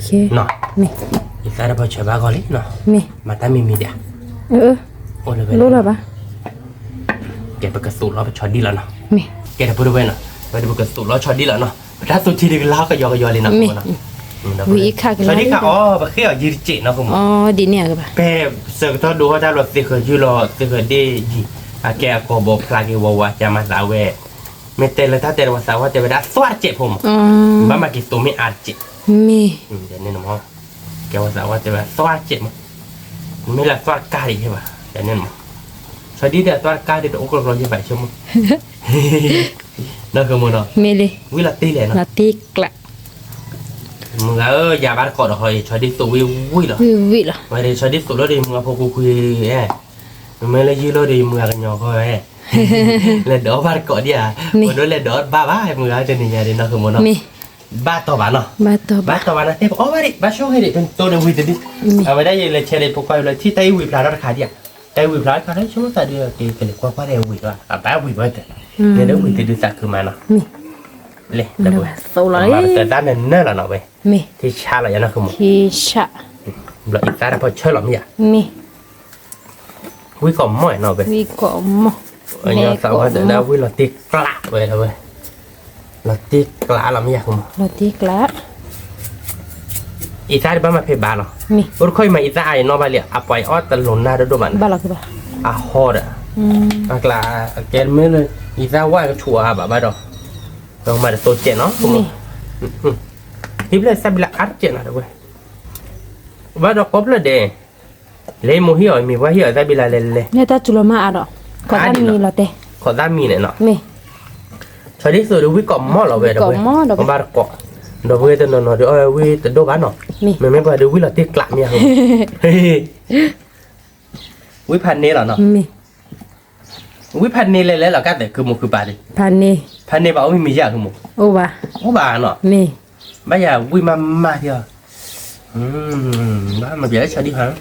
သၣ်တဖီၣ်ဆၢဘၣ်ဂီၢ်လံနီၤ, မၤတၢ်မံၤမံၤဒၣ်, အိၣ်လၢဘၣ် ကဲပကသူးလီၤပဆီဒံၣ်လီၤနီၤ, ကဲဒီပုၢ်ဝဲၢ်နီၤ, ဝဲဒၣ်ပကသူးလီၤဆီဒံၣ်လီၤနီၤ, ပတၢ်သူးထံဒ်ကလါကယီကယီလံနီၤ, ဝံၤအံၣ်ခါကလါ, ဆီဒံၣ်ခါအီၤ ပဃ့အီၤယံၤတစဲးနီၤ, ဖဲစၢၤကထီၣ်ဒိဟီၣ်တၢ်လီၤသ့ဃၢၤယုၢ်လီၤသ့ဃၢၤဒ့ၣ်ယံၤ, အကဲအကီၢ်ဘီဖျါက့ၤဝးဝးကမၤသးဝဲ, မ့ၢ်တဲလၢတၢ်တဲဒီးဝဲသးဝဲတဲဝဲဒၣ်သွၣ်တစဲးဖိမး, ဘၣ်မၤက့ၤသူးမ့ၢ်အါတစဲး, မ့ၢ် ကဲဝဲသးဝဲတဲဝဲသွၣ်တစဲးမး, မ့ၢ်လၢသွၣ်တကါဒံးယဲၢ်ဘၣ်, မ့ၢ်, ဆီဒံၣ်ဒီးသွၣ်တကါဒံးတအိၣ်ကလီယဲၢ်ဘၣ်ဆိကမိၣ်, နီၢ်ကမိၢ်နီၤ, မ့ၢ်လံ, ဝံၤလီၤတ့လဲၣ်နီၤ, လီၤတ့ကျး, မုၢ်ဂၤဧၢ ယၤဘၣ်တကိးဒီးဃီအံၤ ဆီဒံၣ်သူးဝံၤဝံၤလီၤ, ဝံၤဝံၤလီၤ, ဝဲဒၣ်ဆီဒံၣ်သူးလီၤဒီးမုၢ်ဂၤဖိကူကူ, မ့ၢ်လၢယုၢ်လီၤဒီးမုၢ်ဂၤကညီဃီ, လဲၤဒီးဘၣ်တကိးဒံးဧါ, ပဒိးလဲၤဒီးတဘၣ်ဘၣ် မုၢ်ဂၤတနံၤညါဒံးနီၢ်ကမိၢ်နီၤ, မ့ၢ် ဘၣ်တီၢ်ဘၣ်နီၤ, ဘၣ်တီၢ်ဘၣ်နီၤ တဲပအီၣ်ဘၣ်ဒံး ဘၣ်ဆိၣ်ဂ့ၤဒံး ပတိၢ်န့ၣ်ဝံၤတဒု, အဝဲဒၣ်ယလဲၤဆဲးဒံးဖိခွါလၢထံၣ်တၢ်အံၣ်ဝံၤဖျါထီၣ်တခါဒံးဧါ, တၢ်အံၣ်ဝံၤဖျါထီၣ်တခါဒီး ဆိကမိၣ်သးဒုးက့ၤကလဲၤကွၢ်ကွၢ်ဒံးဝံၤလီၤ အဘၣ်ဝံၤဝဲတၢ်, လဲၤလၢဝံၤတဒုသးခုမးနီၤ, လဲၤ, သၢတၢ်နၢနၢလီၤနီၤဝဲ, ထံဆးလီၤယၤနီၢ်ကမိၢ်, ဘျီအံသၣ်တဖီၣ်ဆၢလီၤမ့ၢ်ယၤ ဝံၣ်ကိးမီၢ်နီၤဝဲ, ဝံၣ်ကိးမီၢ်သးဝဲဒၣ်ဝံၣ်လီၤတ့ကျးဝဲဒၣ်ဝဲ, လီၤတ့ကျးလီၤမ့ၢ်ယၤကမိၢ်, လီၤတ့ကျး, အံသၣ်ဒံးဘၣ်မၤဖဲဘၣ်လီၤ, အိၣ်တခီအံၤမၤအံသၣ်အါအံၤနီၢ်ဘၣ်လံ အပှၤအံၤအီၣ်တလိၤနၢ်ဒိၣ်ဒိၣ်မးနီၤ, အဟီဒီး, အကျါ, အကဲမ့ၢ်လၢ, အံသၣ်ဝါကဆူးအါဘၣ်ဘၣ်ဒီး, မၤတသိးစဲးနီၤ, ဟံၣ်ဖျၢၣ်သၣ်ဘံလၢအါတစဲးနီၤတဝဲ, ဘၣ်ဒီးကိးဖျၢၣ်ဒဲး လၢမိၢ်ဟံၣ်အီၤ မ့ၢ်ပှၤဟံၣ်အီၤသၣ်ဘံလၢလဲၤလဲၤ, လဲၤတၢ်စူၤလီၤမးအါဒီး, ခိးသၣ်မံၤလီၤတဲ, ခိးသၣ်မံၤန့ၣ်နီၤ, ဆီဒံၣ်သိးဒီးဝံၣ်ကိးမီၢ်လီၤဝဲဒီးဝဲ, ဘၣ်တကိး, ဒီးဝဲတနီၤနီၤဒီးအီၣ်ဝံၣ်တဒိၣ်ဘၣ်နီၤ, မ့မ့ၢ်ပှၤဒီးဝံၣ်လီၤတ့ကျးမ့ၢ်ဧါ, ဝံၣ်ဖးန့ၢ်လီၤနီၤ, ဝံၣ်ဖးန့ၢ်လဲၤလဲၤလီၤကၢ်သဲး ခုမိၢ်ခုပၢ်ဒံး, ဖးန့ၢ်ဘၣ်အိၣ်မံၤမံၤယၤခုမိၢ်, အိၣ်ဘၣ်နီၤ, ဘၣ်ယၤဝံၣ်မးမးဒံး, ဘၣ်မၤပျဲလၢဆီဒံၣ်ဖး,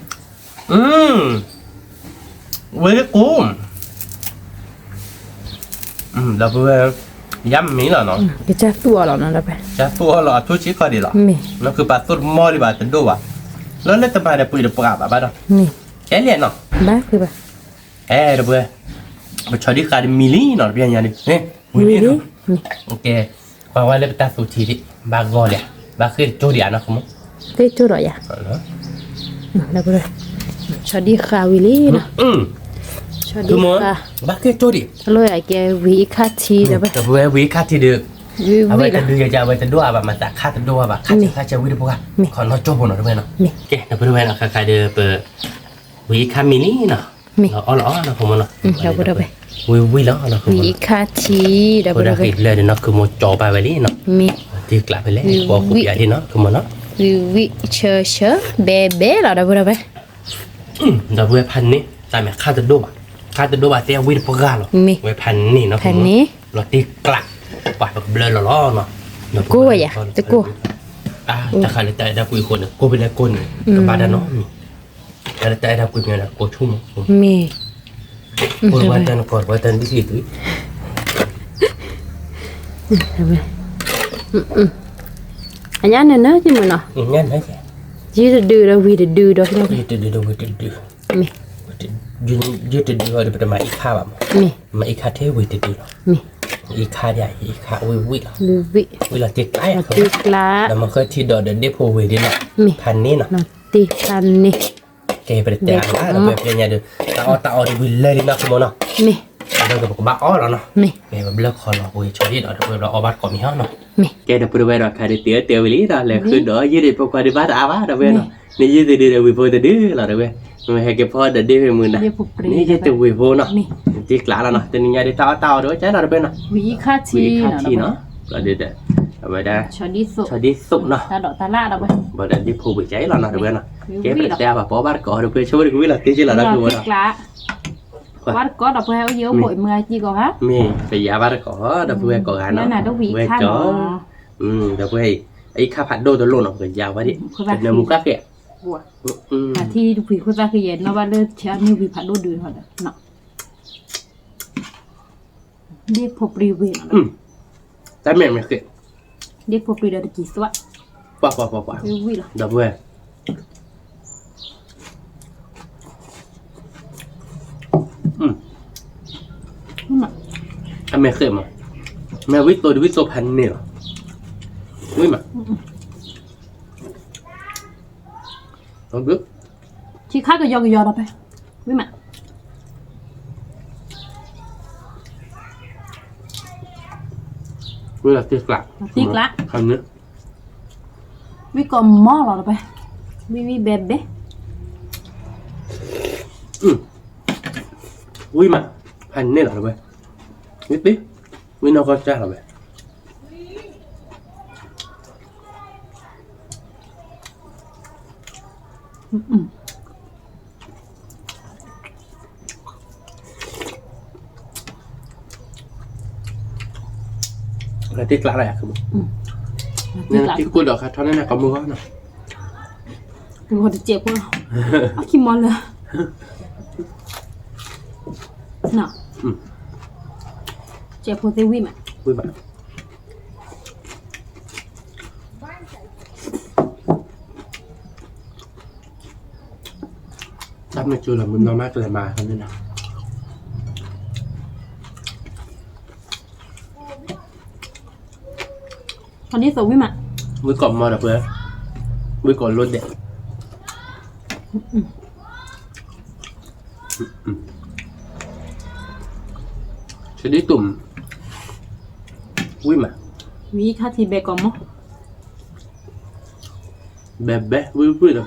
ဝဲလၢကိး, ဒီပုၢ်ဝဲၢ်, ယါမ့ၢ်လီၤနီၤ, ကစၢ်သူၣ်အီၤလီၤနီၤ, ကစၢ်သူၣ်အီၤလီၤ အဆိဆံးခီဒံးလီၤ, နီၢ်ခုပၢ်သူၣ်တမီၢ်လံဘၣ်တဒိၣ်ဘၣ်, လၢလၢတမၤဒီးပှ့ၤတပှၤဘၣ်ဘၣ်ဒီး, ကဲလံနီၤ, ဘၣ်, အဲ ဒီပုၢ်ဝဲၢ်, ပဆီဒံၣ်ဃာ်တမံၤလံနီၤ တပျဲညါဒံး, ဝံၤလံ, ကဲ, ကွၢ်ဝဲလၢပတၢ်သူထံဒံး, ဘၣ်ဂီၢ်လံ, ဘၣ်ဃ့ၢ်တကၠိဒံးဧါနီၤ, ဃ့ၢ်ကၠိဒီးယၤ, ဆီဒံၣ်ဃာ်ဝံၤလံနီၤ, ဆိဒံၣ်, ဘၣ်က့ၤတိၢ်ဒံး, လၢယကဲဝံၤအံၤခါထံဒီး, ဒီပုၢ်ဝဲၢ်ဝံၤအံၤခါထံဒီး, ဝံၤဝံၤလီၤ, အဝဲတဒုယကဲ အဝဲတဒိၣ်အါဘၣ် မၤသးခါတဒိၣ်အါဘၣ် ခါဆၢခါဆၢဝံၤတပှၢ်, ခီနီၣ်ကၠိဖိနီၤ ဒီပုၢ်ဝဲၢ်နီၤ, ကဲ ဒီပုၢ်ဝဲၢ်နီၤ ခါခါဒီးပ ဝံၤအံၤခါမံၤလံနီၤ, လီၤအီၣ်လီၤအီၣ်နီၤ ခိၣ်မိၢ်နီၤ, ဝံၤဝံၤလီၤနီၤ ခိၣ်မိၢ်နီၤ, ဝံၤအံၤခါထံဒီး ဒီပုၢ်ဝဲၢ်နီၤ ခိၣ်မိၢ်ကၠီၤပာ်ဝဲလံနီၤ, မ့ၢ် တ့ကျးဖဲလဲၣ် ကိးဃုာ်ယၤလံနီၤ ခိၣ်မိၢ်နီၤ, ဝံၤဝံၤဆၢဆၢ ဘဲဘဲလီၤ ဒီပုၢ်ဝဲၢ် ဒီပုၢ်ဝဲၢ်ဖးန့ၣ် တၢ်မ့ၢ်ခါတဒိၣ်ဘၣ်, ခါတဒိၣ်ဘၣ်သ့ၣ်ဝံၤတပှၢ်လီၤ, ဝဲဖးန့ၣ်နီၤ ဖးန့ၣ်, လီၤတ့ကျး, ပှၤပကဘျၢလီၤလီၤနီၤ, ကိးဝဲယၤ တကိး, တၢ်ခါလၢတၢ်အဲၣ်တၢ်ကွံအဃိန့ၣ် ကိးဖဲလဲၣ်ကိးန့ၣ် ကဘၣ်တၢ်နီတမံၤ, တၢ်လၢတၢ်အဲၣ်တၢ်ကွံမ့ၢ်ကိးဆူၣ်မး, မ့ၢ်, ကိးဝဲတၢ်နကိး ဝဲတၢ်နဘံၣ်ဃ့ၢ်သု အညါန့ၣ်နၢ်က့မ့ၢ်နီၤ, ယတဒုဒီးဝံၤတဒုဒီး, ယတဒုဒီးဝံၤတဒု, ယတဒုဒီးပတမၤအံၤခါဘၣ်မး, မၤအံၤခါထဲဝံၤတဒုလီၤ, အံၤခါဒ်အံၤခါဝံၤဝံၤလီၤ, ဝံၤလီၤတ့ကျး, တ့ကျး, ဒီးမၤဃၢထံဒီးဒီးဒ့ဖိဝံၤဒ်လီၤ, ဖးန့ၣ်နီၤ, တ့ဖးန့ၣ်, ကဲပတတဲအါဘၣ် ဒီပုၢ်ဝဲၢ်ပညါဒီး တၢ်အီၣ်တၢ်အီဒီးဝံၤလၢလံနီၤ ခိၣ်မိၢ်နီၤ, မ့ၢ်, ဒီးပကဘၣ်အီၣ်လီၤနီၤ, မ့ၢ်, ပဘျၢခီလီၤဝံၤ ဆီဒံၣ်ဒီး ဒီပုၢ်ဝဲၢ်ဒီးအီၣ်ဘၣ်တကိးမံၤဟီနီၤ, မ့ၢ်, ကဲ ဒီပုၢ်ဝဲၢ်ဒီးခါဒုးတဲအၢတဲဝံၤလံဒီး လဲၤဃုဒီးယုၢ်ဒံးဖိခွါဒံးဘၣ်တအါဘၣ် ဒီပုၢ်ဝဲၢ်နီၤ, န့ၣ်ယုၢ်တဒုဒီးဝံၤဖိတဒုလီၤ ဒီပုၢ်ဝဲၢ်, မ့ၢ်ဟဲက့ၤဖီဒီးဒ့ဖဲမုၢ်နၤ, န့ၣ်ယုၢ်တဝံၤဖိနီၤ, တ့ကျးလီၤနီၤ, တနံၤညါဒုးတၢ်အီၣ်တၢ်အီဒီးကဲလီၤ ဒီပုၢ်ဝဲၢ်နီၤ, ဝံၤအံၤခါထံနီၤ, အဝဲဒၣ် ဆီဒံၣ်သိးနီၤ, ဘၣ်ဒီးဒ့ဖိဝံၤကဲလီၤနီၤ ဒီပုၢ်ဝဲၢ်နီၤ, ကဲပတဲအါဘၣ် ပအီၣ်ဘၣ်တကိး ဒီပုၢ်ဝဲၢ် ဆိကမိၣ်တကဝံၤလီၤတ့က့လီၤ ဒီပုၢ်ဝဲၢ်နီၤ, ဘၣ်တကိးဒီပုၢ်ဝဲၢ် အိၣ်ယဲအိၣ်ဖိးမုၢ်အကံၢ်ကီးဂၤ, မ့ၢ်ပယၤဘၣ်တကိး ဒီပုၢ်ဝဲၢ်ကိးဂၤနီၤ, ဝဲကၠီ, ဒီပုၢ်ဝဲၢ်အံၤ, အံၤခါဖးဒိၣ်တလိၣ်နီၤ ပကယၤဝဲဒၣ်, နမူကၣ်ဃဲ, အထံတပှံၤခိၣ်သၣ်ဃ့ယဲ နီၢ်ဘၣ်လၢဆဲးအမ့ၢ်ဝံၤဖးဒိၣ်ဒုးဒီး, ဒ့ဖိပြံဝံၤ, တၢ်မဲာ်မ့ၢ်ဃ့, ဒ့ဖိပြံဒီးတကံၤသွါ, ပှၤပှၤပှၤပှၤ, ဝံၤလီၤ ဒီပုၢ်ဝဲၢ်, အမဲာ်ဃ့မး, မ့ၢ်ဝံသိးဒ်ဝံသိးဖးန့ၣ်လီၤ, ဝံမး ထံခါကယီကယီဒီးပဲ, ဝံမး, ဝံလီၤတ့ကျး, တ့ကျး, ဝံကိးမီလီၤဒီးပဲ, ဝံဝံဘဲဘဲ, ဝံမး, ဖးန့ၣ်လီၤဒီးပဲ, ဝံတ့, ဝံနီၢ်ကီၢ်စၢ်လီၤပဲ တ့ကျးလၢယၤ, နတ့ကိၢ်ဒီးခါထီၣ်န့ၣ် နကိးမုၢ်ဂီၢ်နီၤ, တစဲးဖိ, အခံမီလၢ, စဲးဖိသ့ဝံမး, ဝံမး တၢ်မ့ၢ်ကၠိလီၤမုၢ်နီၢ်မးကလဲၤမၤန့ၣ်နီၤ, ဖးန့ၣ်သိးဝံမး, ဝံကိးမီဒီးပဲ, ဝံကိးလိဒဲး ဆိဒံၣ်သိး, ဝံမး, ဝံခါထံဘဲကိးမီ, ဘဲဘဲ ဝံဝံဒီးပဲ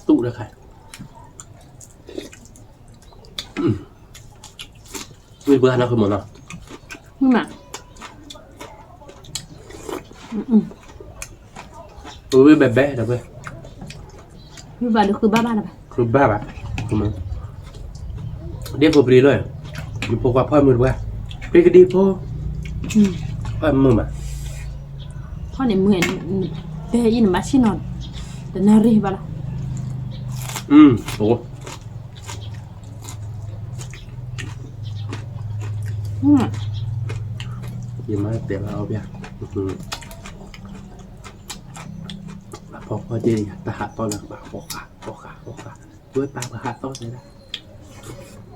သူၣ်တခါ, ဝံပှၤနီၤ ခိၣ်မိၢ်နီၤ, ဝံဘဲဘဲဒီးပဲ, ဝံဘၣ်ဒီးဃုဘၣ်ဘၣ်ဒီးပဲ, ဃုဘၣ်ဘၣ်, ဒ့ဖိပျံၤလီၤ, ယဖိခွါဖီမုၢ်တပှၢ်, ပျံၤကဒံဖိ, ဖီမုၢ်ဘၣ်, ဖီန့ၣ်မုၢ်, တဲအံၤနဘၣ်ဆ့ၣ်နီၤ, တနၢ်ရံၣ်ဘၣ်လီၤ, အိ ယမ့ၢ်တဲဘၣ်အီၤဘၣ်, အဖီဖီက့ၤ တၢ်ဟးတီၢ်လၢကဘၣ်ဃီဃာ် ဃီဃာ် ဃီဃာ် ဝဲပာ်ပှၤဟးသီၣ်တဲဒၣ်,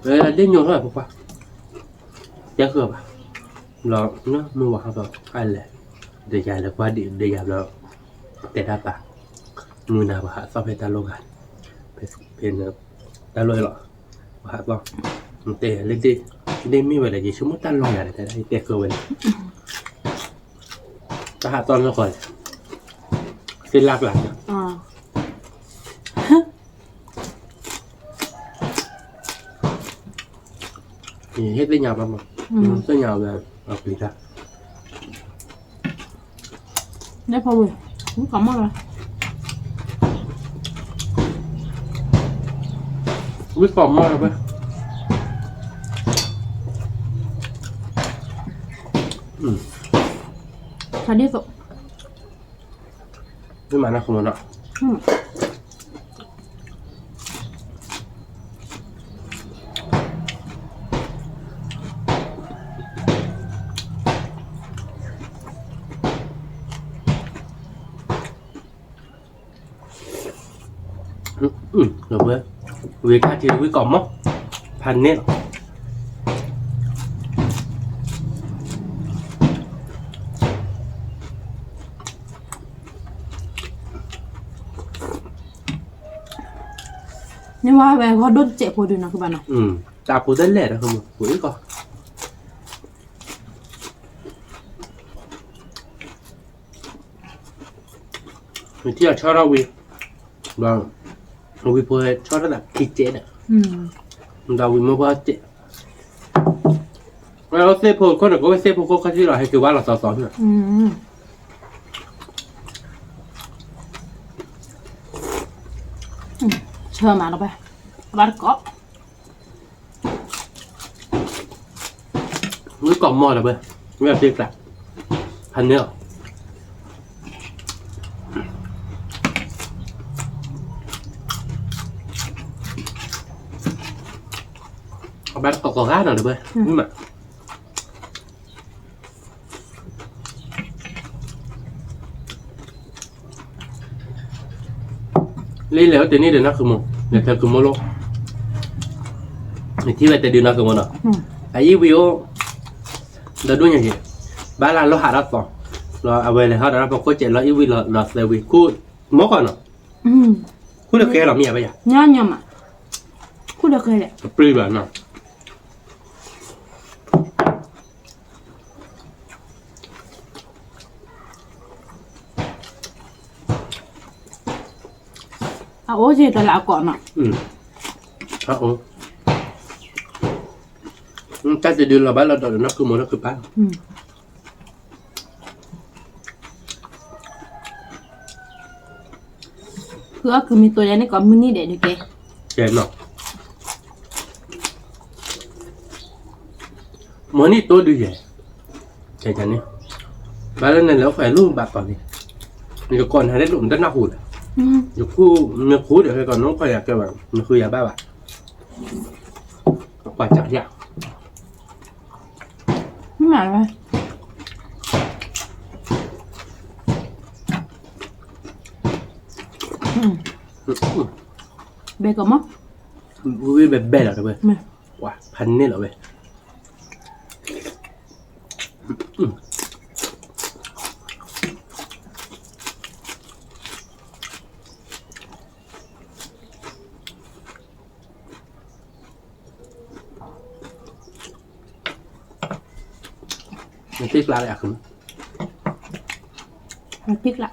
ဝဲဒၣ်ဒ့ၣ်ညိးထီၣ်ဖိခွါ, တဲဃုာ်ဘၣ်, ဘျီ မုၢ်ဝါဟးသီၣ်အလဲၤ, ဒီးယၤလဲၤကွၢ်ဒံးဒီးယၤဘျီ, တဲဒၣ်ပာ်, မုၢ်နၤပှၤဟးသီၣ်ဖဲတၢ်လီၢ်ဂၤ, ဖဲ, ဖဲ, တၢ်လီၢ်အံၤလီၤ, ပှၤဟးသီၣ်, တဲလၢဒ့ၣ်, ဒ့ၣ်မ့ၢ်ဝဲလဲၣ် ယဆိကမိၣ်တၢ်လီၢ်ယၤန့ၣ် တဲဒၣ် ယတဲဃုာ်ဝဲန့ၣ်, တၢ်ဟးသီၣ်လၢဃီလဲၣ်, သ့ၣ်လၢ်ကျါန့ၣ် ယဟ့ၣ်သ့ၣ်ညါဘၣ်မး, သ့ၣ်ညါဝဲ, အပျံၤတၢ်, ဝံကီၢ်မီၢ်လီၤ, ဝံကီၢ်မီၢ်လီၤဝဲ, ဖးဒ့ၣ်သိး, မ့ၢ်မၤနၢ်ခိမနီၤ ဝံၤထါထံဝံကီၢ်မီၢ်, ဖးန့ၢ်လီၤ, န့ၢ်ဝဲဝဲဂီၢ်ဒိၣ်တစဲးဖိဒုးနီၤကဘၣ်နီၤ, တၢ်ဖိတလဲၣ်ဒီး ပှၤအံၤကီၢ် နထံၣ်အီၤဆီထီၣ်ဝံၤ, ဒီးဝံဖိဟဲဆီထီၣ်သးခံကဲးဒီး, ဒီးဝံမိၢ်ပှၢ်စဲး, ဝဲသ့ၣ်ဖိခိၣ်န့ၣ် ကဝဲသ့ၣ်ဖိခိၣ်ခီၣ်ထံးလီၤ ဟဲက့ၤဝါလီၤသီသီန့ၣ်, ဆၢမးလီၤဘၣ်, ဘၣ်တကိး ဝံကီၢ်မီၢ်လၢၤဘၣ်, ဝံအသ့ကျး, ဖးန့ၢ်လီၤ, အဘၣ်တကိးကိးဂၤနီၤလၢၤဘၣ်, မ့ၢ်မး လၢလဲၤဝဲတနံၣ်ဒီးနီၢ်ဃုာ်မိၢ်, လဲၤထၢကုာ်မိၢ်လိၣ်, နထံၣ်ဝဲတဒုနီၢ်ဃုာ်မိၢ်နီၤ, အအံၤဝံၤအိၣ်, ဒီဒူၣ်ညါက့ၤ, ဘၣ်လၢလီၢ်ဟးထီၣ်သီ, လီၤအဝဲလဲၤဟးထီၣ်ဒီးပှၤခိၣ်စဲးလီၤအံၤဝံၤလီၤသၢဝံၤ ခူၣ်, မီၢ်ကီၢ်နီၤ, ခူၣ်ဒီးဃဲလီၤမ့ၢ်ဧါဘၣ်ယၤ, ခူၣ်ဒီးဃဲလဲၣ်, အပျံၤဘၣ်နီၤ အအိၣ်က့ၤတလးအကိးနီၤ, အအိၣ်, တၢ်တဒုလီၤဘၣ်လီၤဒီးနီၢ်ကုာ်မိၢ်နီၢ်ကုာ်ပၢ်လီၤ, ဖုအီၣ်ကုၤမံၤတိၤယၤန့ၣ် ကိးမုၢ်နံၤဒဲးဒုးကဲ, ကဲနီၤ, မုၢ်နံၤတိၤဒုးယဲ, ကဲန့ၣ်, ဘၣ်လၢနလဲၤအိၣ်ခိးယၤလၢဘၣ်ကီးန့ၣ်, ယကိးနၤလၢလိာ်နတနၢ်ဟူဒီး, ယခူၣ်, နခူၣ်ဒီးဟဲကီးနအိၣ်ခိးယၤကဲဘၣ်, နဃုယၤဘၣ်ဘၣ်, ကွၢ်စးယၤ မ့ၢ်မးလၢၤဘၣ်, ဘဲကမီၤ, ဝံၤဘဲဘဲလီၤတဝဲ, ပှၤဖးန့ၢ်လီၤဝဲ, နတ့ကျါလဲၣ်အဃိ, နတ့ကျါ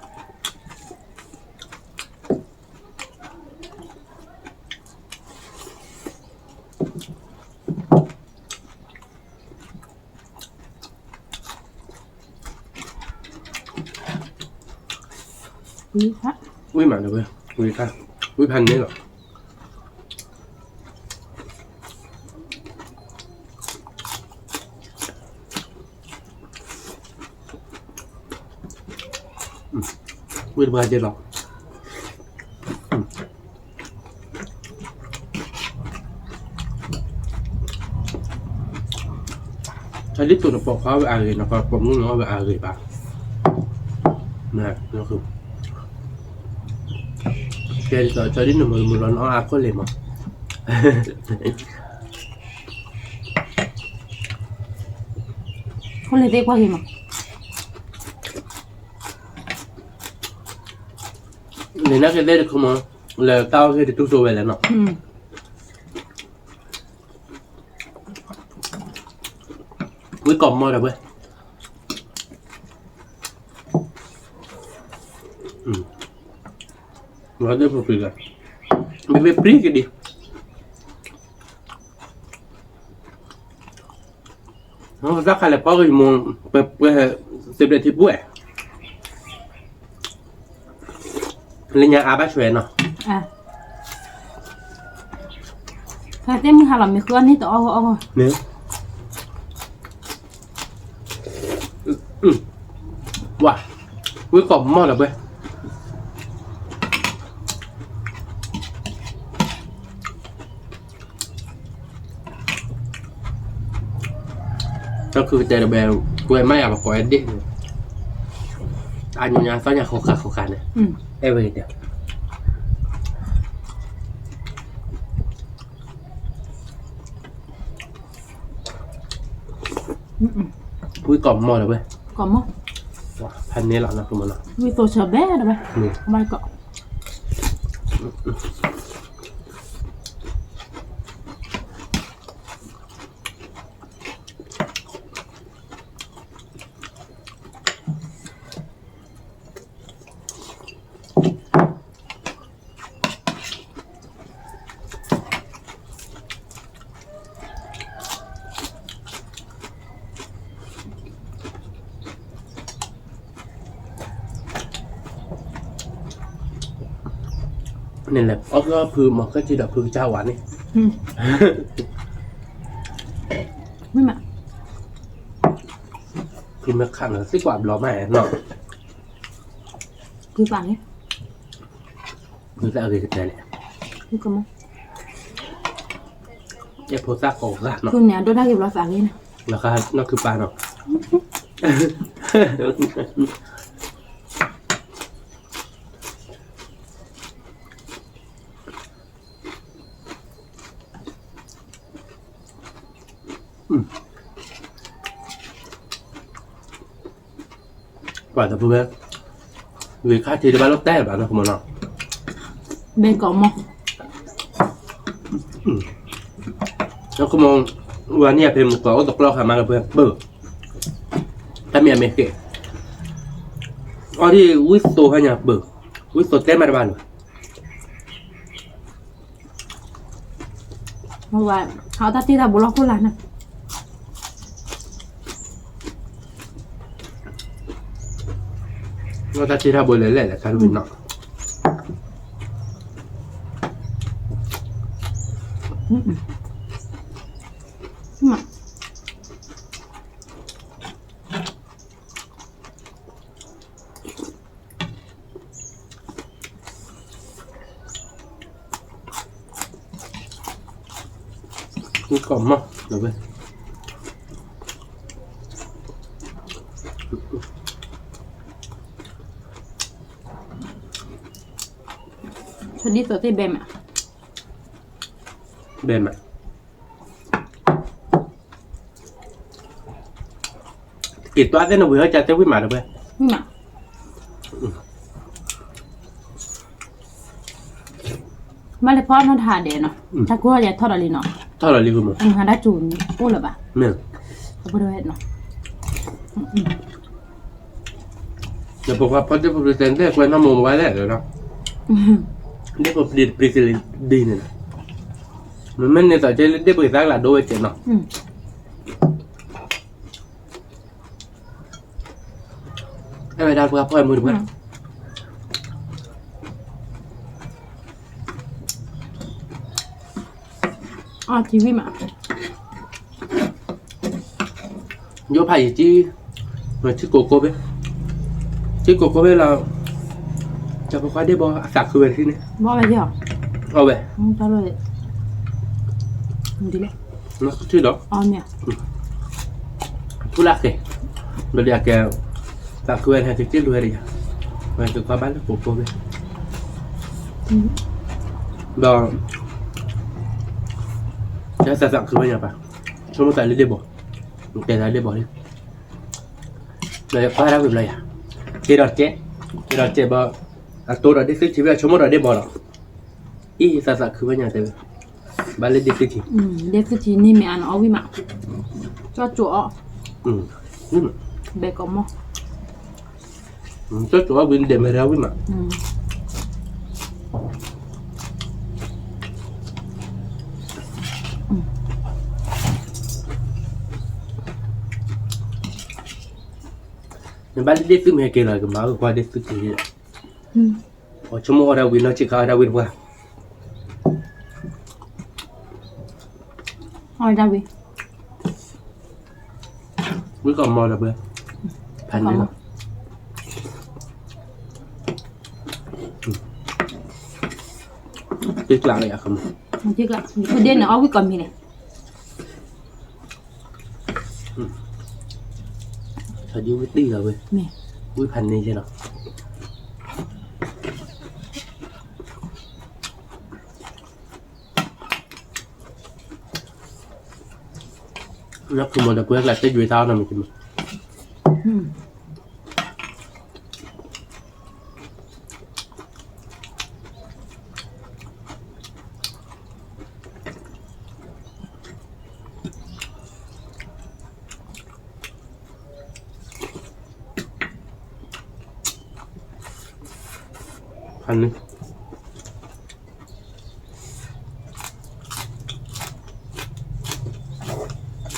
ဝံၤမးလၢၤဝဲ, ဝံၤခါ, ဝံၤဖးန့ၢ်လီၤ, ဝံၤတဘၣ်ကဲလီၤ. တၢ်ဒ်သိးနပိာ်ခွါဝဲအဂ့ၤ နပိာ်မုၣ်နဝဲအဂ့ၤဘၣ်. န, န, ကဲဒ်သိး ကၠီဒ်နမုာ်မုာ်လီၤ နအီၣ်အခိၣ်လ့ၤမး, ခိၣ်လ့ၤသ့ၣ်ကွၢ်က့ၤမး, လ့ၤနၢ်က့ၤသ့ၣ်တခီမး, လၢတၢ်အီၣ်က့ၤတတူၢ်စိဝဲလဲၣ်နီၤ. ဝံကိးမီၢ်ဒီးဝဲ, ဝဲဒၣ်ပပှ့ၤလီၤ, မ့ၢ်ပှ့ၤကဒံး, တၢ်ခါလဲၤဖီက့ၤမိၢ်, ပှဲၤပှဲၤ, သဘျ့ထံပှဲၤ လၢညါအါဘၣ်ဆွဲနီၤ, ဖဲသ့ၣ်မုၢ်ဟါလီၤမ့ၢ်ဃုအီၣ်န့ၢ်တအီၣ်အီၣ်, ဝါ, ဝံကိးမီၢ်လီၤပှဲၤ, တၢ်ခုကတဲတဘဲ, ကွဲမးယၤပကိးအဲဒ့ၣ်, အညါညါသီညါဃိဃာ်ဃိဃာ်န့ၣ်, အဲဝဲကတဲ ဝံကိးမီၢ်လီၤဝဲ, ကိးမီၢ်, ဖဲန့ၣ်လီၤနီၤ ဝံသိးဆၢဘဲတဝဲ, မၤကီး န့ၣ်လဲၤအီၣ်ကဖုမၤကဲထံဒီးဖုကစၢ်ဝဲန့ၣ်, မ့ၢ်မး, ဖုမ့ၢ်ခးနၤသံကွၢ်ဘျီမးနီၤ, ဖုပာ်န့ၣ်, ဖုသၣ်အဂ့ၤကတဲန့ၣ်, အဲဖိသၣ်ကိးဂၤနီၤ, ဖုန့ၣ်အဒိၣ်တၢ်ဂ့ၤဘျီသးဂ့ၤန့ၣ်, လီၤဃါနီၢ်ခုပာ်နီၤ ပှၤတဖုဝဲ, ဂ့ၤခါထံးတဘၣ်လိာ်တဲဘၣ်နီၤ ခိၣ်မီၤနီၤ, ဘဲကိးမီၢ်, ခိၣ်မီၤ, ဝဲန့ၣ်အဖဲမုၢ်ကီးအိၣ်တကျီၢ်ခါမးလၢပှဲၤပၢၢ်, တၢ်မ့ၢ်အမ့ၢ်ဃ့ၢ်, အီၣ်ဒ်ဝံသိးဟါညါပၢၢ်, ဝံသိးတဲမးတဘၣ်လၢၤ ဝဲ, ဟးအီၣ်တၢ်တ့ၢ်တၢ်ဘိလီၢ်ခိၣ်လာ်န့ၣ်, အီၣ်တၢ်တ့ၢ်တၢ်ဘိလဲၣ်လဲၣ်လဲၣ် ခါတမံၤနီၤ, ဝံကိးမီၢ်လီၤဝဲ, ဒ်သိးသ့ၣ်ဘဲမး, ဘဲမး က့ၤတွၢ်သ့ၣ်နဝံၤဟဲကၢသ့ၣ်ဝံၣ်မးတဝဲ, မ့ၢ်လဲၤဖီနီၢ်တဟးဒဲးနီၤ, တၢ်ကိၢ်လဲၤထီၣ်ဒီးလံနီၤ, ထီၣ်ဒီးလံ, ဟးဒၣ်ကၠိအိၣ်လၢၤဘၣ်, မ့ၢ်, အဝဲ, ဒီးပကွၢ်ဖီဒ့ၣ်ပပျံၤတဲန့ၣ် ကွဲးနီၢ်မိၢ်ဝဲလဲၣ်ဒီး, ဒ့ၣ်ပပျံၤတပျံၤကလံၤဒ်န့ၣ်, မ့မ့ၢ်န့ၣ်သိးကဲလၢဒ့ၣ်ပှ့ၤသးကလးဒိဝဲကဲနီၤ, အဲၣ်ဝဲဒၣ်ပှၤဖီအမုၢ်တပှၢ်, အီထံဝံၣ်မး ယိဖးယံာ်ကံ, ထံကိးကိးဘ့ၣ်, ထံကိးကိးဘ့ၣ်လီၤ, တၢ်ဖိခွါဒ့ၣ်ဘီအသးခုဝဲတထံၣ်န့ၣ်, အီၣ်ဝဲ, ထံဒီး, ထူလၢကဲ, ဘျီဒ်အကဲ, သးခုဝဲဟဲက့ၤက့ၢ်လွဲတယၤ, ဝဲကကွၢ်ဘၣ်လၢကိးကိးဘ့ၣ်, ဒီး ကဲသးသးခုဝဲညါပၢ်, ဆိကမိၣ်သးလၢဒ့ၣ်ဘီၣ်, တဲသးလၢဒ့ၣ်ဘီၣ်လံ, ဒီးယကွၢ်ဒၣ်ဝံၤဘျီယၤ, ကဲဒီးကဲ, ကဲဒီးကဲဘၣ်, အတိဒီးဒ့ၣ်သုထံၣ်ဝဲ ဆိကမိၣ်ဒီးဒ့ၣ်ဘီၣ်လီၤ, အံၤသးသးခုဝဲညါတဲဝဲ, ဘၣ်လၢဒ့ၣ်သုထံၣ်, ဒ့ၣ်သုထံၣ်န့ၣ်မ့ၢ်အနီၢ်အီၣ်ဝံၣ်မး, ကၠီကၠိအီၣ်, ဘဲကီးမီၢ် ကၠီကၠိအီၣ်ဝံၤဒဲးမ့ၢ်ဒၣ်ဝံၣ်မး, နဘၣ်လၢဒ့ၣ်သုမဲာ်က့ၤလီၤ ကမၤအုၣ်ကွၢ်ဒ့ၣ်သုထံၣ်, အဆိကမိၣ်အီၣ်ဒၣ်ဝံၤနီၢ်ဆံးခါအီၣ်ဒၣ်ဝံၣ်တပှၢ် အီၣ်ဒၣ်ဝံၣ်, ဝံၣ်ကီးမီၢ်ဒီးပှဲၤ, ဖးန့ၣ်လီၤ, တ့ကျးလၢယၤ, တ့ကျး, ဒ့ၣ်န့ၣ်အီၣ်ဝံၣ်ကီးမံၤန့ၣ် ဆီဒံဝံၣ်တံၢ်လီၤဝဲ, ဝံၣ်ဖးန့ၢ်ယဲလီၤ, လၢခိၣ်မီၤဒီးပှဲၤကျါတယွံၤတၢ်အီၣ်နီတမံၤ, ဖး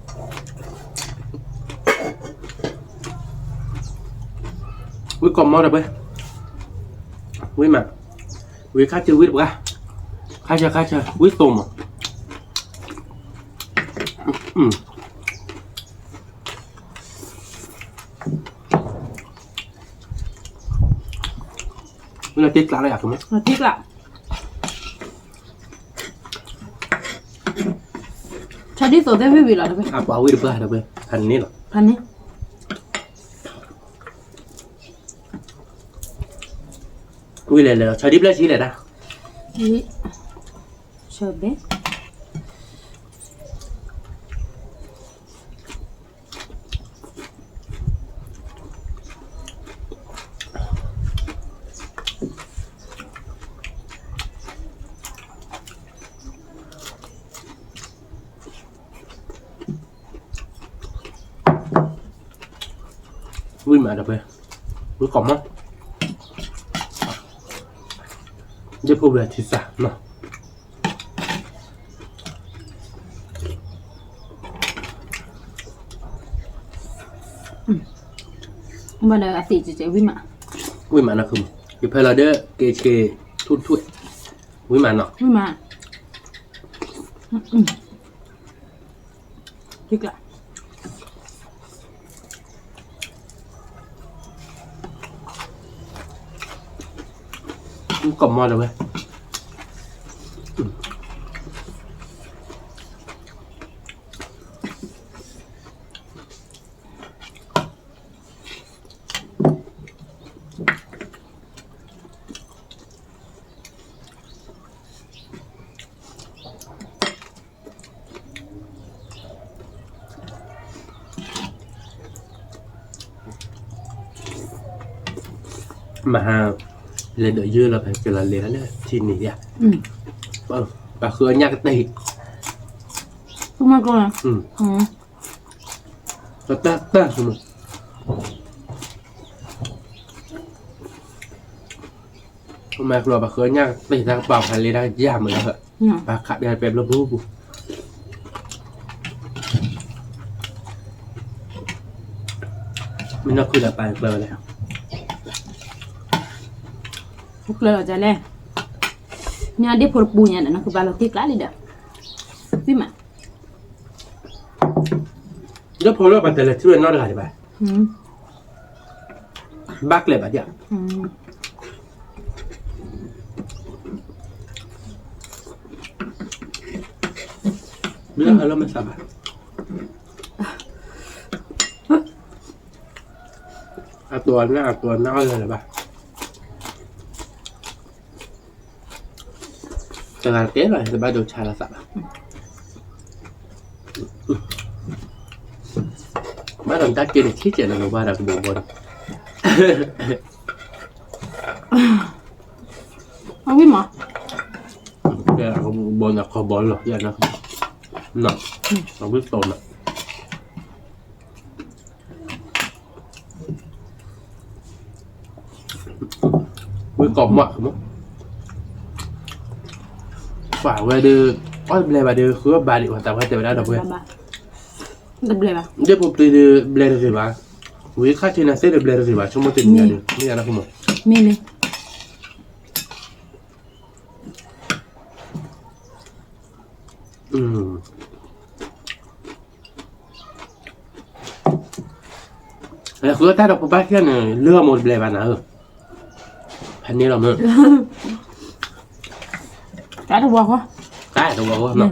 န့ၣ် ဝံၣ်ကီးမီၢ်ဒီးပှဲၤ, ဝံၣ်မး, ဝံၣ်ခါဆၢဝံၣ်တပှၢ်, ခါဆၢခါဆၢ ဝံၣ်သိမီၢ် လၢတ့ကျးလၢယၤ, တ့ကျး, ဆီဒံသိးသ့ၣ်ဝံၣ်ဝံၣ်လီၤ, အပှၤဝံၣ်တပှၢ်ဒီးပှဲၤ, ဖးန့ၣ်လီၤ, ဖးန့ၣ် ဝံၣ်လဲၤလဲၤလီၤ ဆီဒံဘျဲၣ်ဆံလဲၤတၢ်, ဆၢဘဲ ဝံၣ်မးဒီးပှဲၤ, ဝံၣ်ကီးမီၢ်, ဒ့ၣ်ဖိဝဲထံစးနီၤ, မ့ၢ်ဒီးအသံၣ်ကဲကဲဝံၣ်မး, ဝံၣ်မးနီၤ, ယဖဲလီၤဒီး က့ၤဆ့ၣ်ထူၣ်ထူၣ်, ဝံၣ်မးနီၤ, ဝံၣ်မး ကီးမီၢ်ဒီးဝဲ, မဟါ လဲၤဒီးယုၢ်လီၤ ပကလီၤလဲၤလၢထံန့ၣ်ယါ, ပှၤဃုအီၣ်ညၣ်ကတၢၢ်, တၢ်တၢ် မၤကျိၤပှၤဃုအီၣ်ညၣ်ကတၢၢ် တၢ်ကပၤဖးလဲၣ်တၢ်ကယၢ်မးလီၤ, ပှၤခးပှဲၤပဲဘျီပူၤပူၤ, မ့ၢ်နီၢ်ခုဒီးပာ်ကျၢၤလဲၣ်, ကျၢၤလီၤလဲၣ်, မ့ၢ်အဒ့ၣ်ဖိတပူၤညါဒီး နကဘၣ်လီၤတ့ကျးလံဒီး, သ့ၣ်မး ဒ့ၣ်ဖိလၢပှၤတဲလဲၤထံၣ်ဝဲနီတဂၤဒံးဘၣ်, ဘၣ်ကျဲဘၣ်ဒံး, မ့ၢ်အလီၢ်မ့ၢ်စးဘၣ်, အတိၤအနၢ်အတိၤအနၢ်အီၣ်လၢၤလၢၤဘၣ်. တဂၤတကဲလီၤ တဘၣ်ဒိဆါလီၤသးဘၣ်. ဘၣ်ဒီးတၢ်ကဲန့ၣ် ဆံးစဲးလီၤ ကဘၣ်ဒီးကဘီဘီဒီး အဝံၣ်မး, ကဘီနၤခီဘီလီၤ ယၤနၤ, အဝံၣ်တီနၤ. ဝံၣ်ကီးမး, ပှၤဝဲဒီး အီၣ်တဘျဲးဘၣ်ဒီး ဃုအီၣ်ဘၣ်ဒံး ပှၤသးပှၢ်တဲဝဲဒၣ်ဒီပုၢ်ဝဲၢ်, ဒ်ဖိပျံၤဒီးဘျဲးတဂ့ၤဘၣ်, ဝံၤခါထံနၤသ့ၣ်ဒီးဘျဲးတဂ့ၤဘၣ် ဆိကမိၣ်တနံၤညါဒီး မ့ၢ်ယၤနၤမး, မ့ၢ်မ့ၢ် ဃုအီၣ်တၢ်ဒီးဖိပၢ်ခံဂၤန့ၣ် လၢအမိၢ်တဘျဲးဘၣ်နၤဧၢ, ဖဲန့ၣ်လီၤမ့ၢ်, တၢ်တဝီဃီ, တၢ်တဝီဃီ,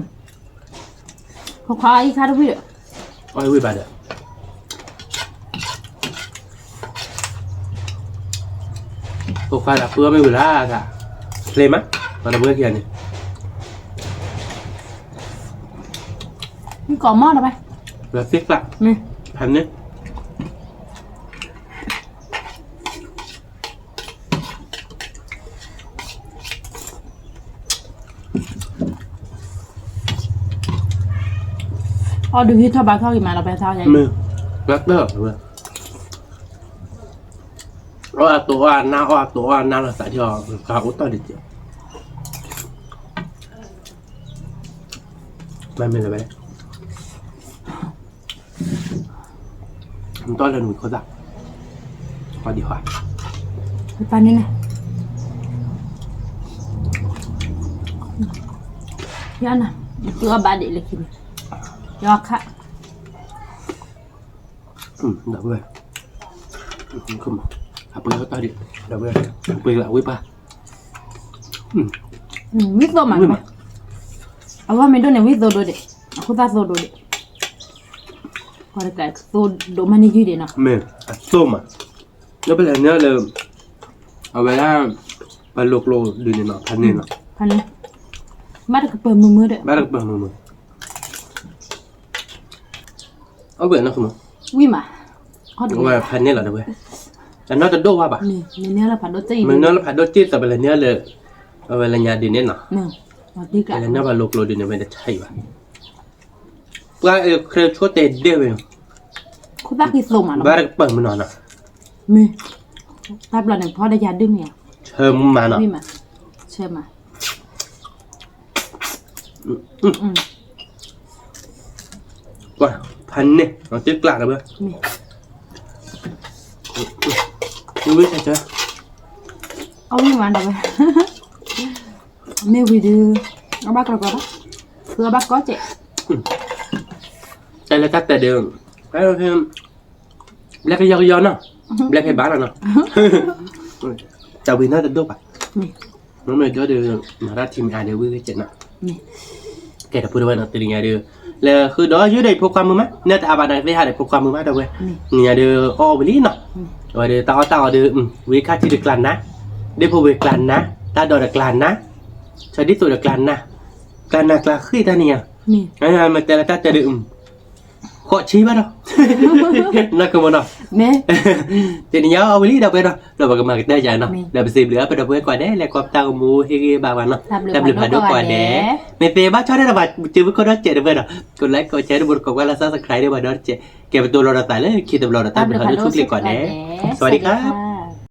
ဖိခွါအံၤခါတဝံၣ်ဒီး, အီၣ်ဝံၣ်ဘၣ်ဒီး ဖိခွါဒီး ပှၤမ့ၢ်ဝံၤလၢ်သး, ဖျ့မး, ပှၤဒီပုၢ်ဝဲၢ်ခံဂၤန့ၣ်, မ့ၢ်ကီးမးတဘၣ်, လၢသ့ၣ်ကျး, ဖဲန့ၣ် အီၣ်ဒုးဟံးထီၣ်ဘါထီၣ်ဂ့ၤမးဒီး ပှၤသးယၤ, မ့ၢ်, ဘၣ်တၢ်, အီၣ်အတိၢ်အီၣ်အနၢ် အီၣ်အတိၢ်အီၣ်အနၢ်လီၤသးထီၣ် ကအိၣ်တီၢ်ဒံးကဲ, မ့ၢ်မ့ၢ်လၢၤဝဲ မ့ၢ်တီၢ်လၢနွံခိၣ်သၣ်, ဃီဒံးဃီ, ပၢ်န့ၣ်န့ၣ်, ယၤနၤ, တုၤအီၣ်ဘၣ်ဒံးလၢခံန့ၣ်, ယခါ, ဒီပုၢ်ဝဲၢ်, အပှ့ၤအီၣ်တၢ်ဒံး, ဒီပုၢ်ဝဲၢ်, အပှ့ၤလၢအဝံၣ်ပၢ်, ဝံၣ်သိမး, အဝဲမ့ၢ်ဒိၣ်န့ၣ် ဝံၣ်သိဒိၣ်ဒံး, အခိၣ်သၣ်သိဒိၣ်ဒံး, ပှၤတကးသိဒိၣ်မးန့ၢ်ယုၢ်ဒံးနီၤ, မ့ၢ်အသိမး, ဒီးပလဲၤန့ၢ်လၢ အဝဲဒၣ် ပှၤလိာ်ကျိဒုးန့ၣ်နီၤ ဖးန့ၢ်နီၤ, ဖးန့ၢ်, ဘၣ်တကပၢၤမုာ်မုာ်ဒီး ဘၣ်တကပၢၤမုာ်မုာ်, အဝဲနီၤ, ဝံၣ်မး, ဝဲဖးန့ၢ်လီၤဒီးဝဲ, အနီၢ်တဒိၣ်ဝဲဘၣ်, မ့ၢ်န့ၢ်လၢဖးဒိၣ်တ့ၢ်, မ့ၢ်န့ၢ်လၢဖးဒိၣ်တ့ၢ် သးပလဲၤန့ၢ်လၢ အဝဲလၢညါဒုးန့ၣ်နီၤ, ပလဲၤန့ၢ်ပှၤလိာ်ကျိဒုးန့ၣ် ဝဲတဆါအံၤဘၣ်, ပှၤအၢခရၢဆိတဲဒဲဝဲ, ခိၣ်သၣ်ဃံသိမးနီၤ, ဘၣ်တကပၢၤမုာ်နီၤနီၤ, မ့ၢ်, တၢ်ဘျီန့ၣ် ဖီဒီးယၤဒုးမ့ၢ်ဧါ, ဆၢမုာ်မးနီၤ, ဆၢမး ပှၤဖးန့ၢ် အတ့ၢ်ကျးလၢၤဘၣ်, မ့ၢ်ဝံၣ်ဆၢဆၢ, အဝံၣ်မးဒီးဝဲ, မ့ၢ်ဝံၤဒုး, အဘၣ်ကီကီဘၣ်, ဖုအဘၣ်ကီကဲး, တဲလၢတၢ်တဲဒုး, ဘျဲၣ်ကယီကယီနီၤ, ဘျဲၣ်ဖဲဘၣ်လီၤနီၤ, တၢ်ဝံၤနီၢ်တဒိၣ်ဘၣ်, မ့ၢ်ဒီးဒုး, မၤတၢ်ထံမ့ၢ်အါဒုးဝံၣ်ဝဲကဲးနီၤ, ကဲဒီပုၢ်ဝဲၢ်နီၤ တနံၤညါဒုး, လၢဃုာ်ဒီးယုၢ်ဒီးဖိခွါမုာ်မး နဲၣ်တအါဘၣ်နၤသ့ၣ်ဟးဒီးဖိခွါမုာ်မးဒီးဝဲ, နံၤညါဒုး အီၣ်အီၣ်ဝံၤလံနီၤ, အဝဲဒုးတၢ်အီၣ်တၢ်အီဒုး, ဝံၤခါထံဒုးကျးနၤ, ဒ့ၣ်ဖိဝဲကျးနၤ, တၢ်ဒိးဒီးကျးနၤ, ဆီဒံၣ်သိးဒီးကျးနၤ, ကျးနၤကျးဃံတၢ်နံၤညါ, မ့ၢ်တဲလၢတၢ်တဲဒုး ဃိးဆံဘၣ်ဒီး, နီၢ်ကမီၤနီၤ, တနံၤညါအီၣ်ဝံၤလံဒီးပှဲၤဒီး ဒီးပကမၤကတၢၢ်ယၤနီၤ, ဒီးပစံးဘျုးအပဒီပုၢ်ဝဲၢ်ကိးဂၤဒဲး လၢကွၢ်ပတၢ်ဂီၤမူဟ့ၣ်ဂံၢ်ဘါပှၤနီၤ, တၢ်ဘျုးဖးဒိၣ်ကိးဂၤဒဲး, မ့ၢ်သ့ဘၣ်ဆီၣ်ထွဲဒီးပှၤစံးဘျုးကိးဒီးစဲးတဝဲဒီး, ကိးlikeကိးshareဒီး ပကကွၢ်လၢ subscribe ဒီးပှၤဒီတစဲး, ကဲပတိၢ်လီၤဒီးသးလၢခံတဘျီဒီး တၢ်ဘျုးဖးဒိၣ်ဆူၣ်ချ့ကိးဂၤဒဲး, စဝၤဒံခါ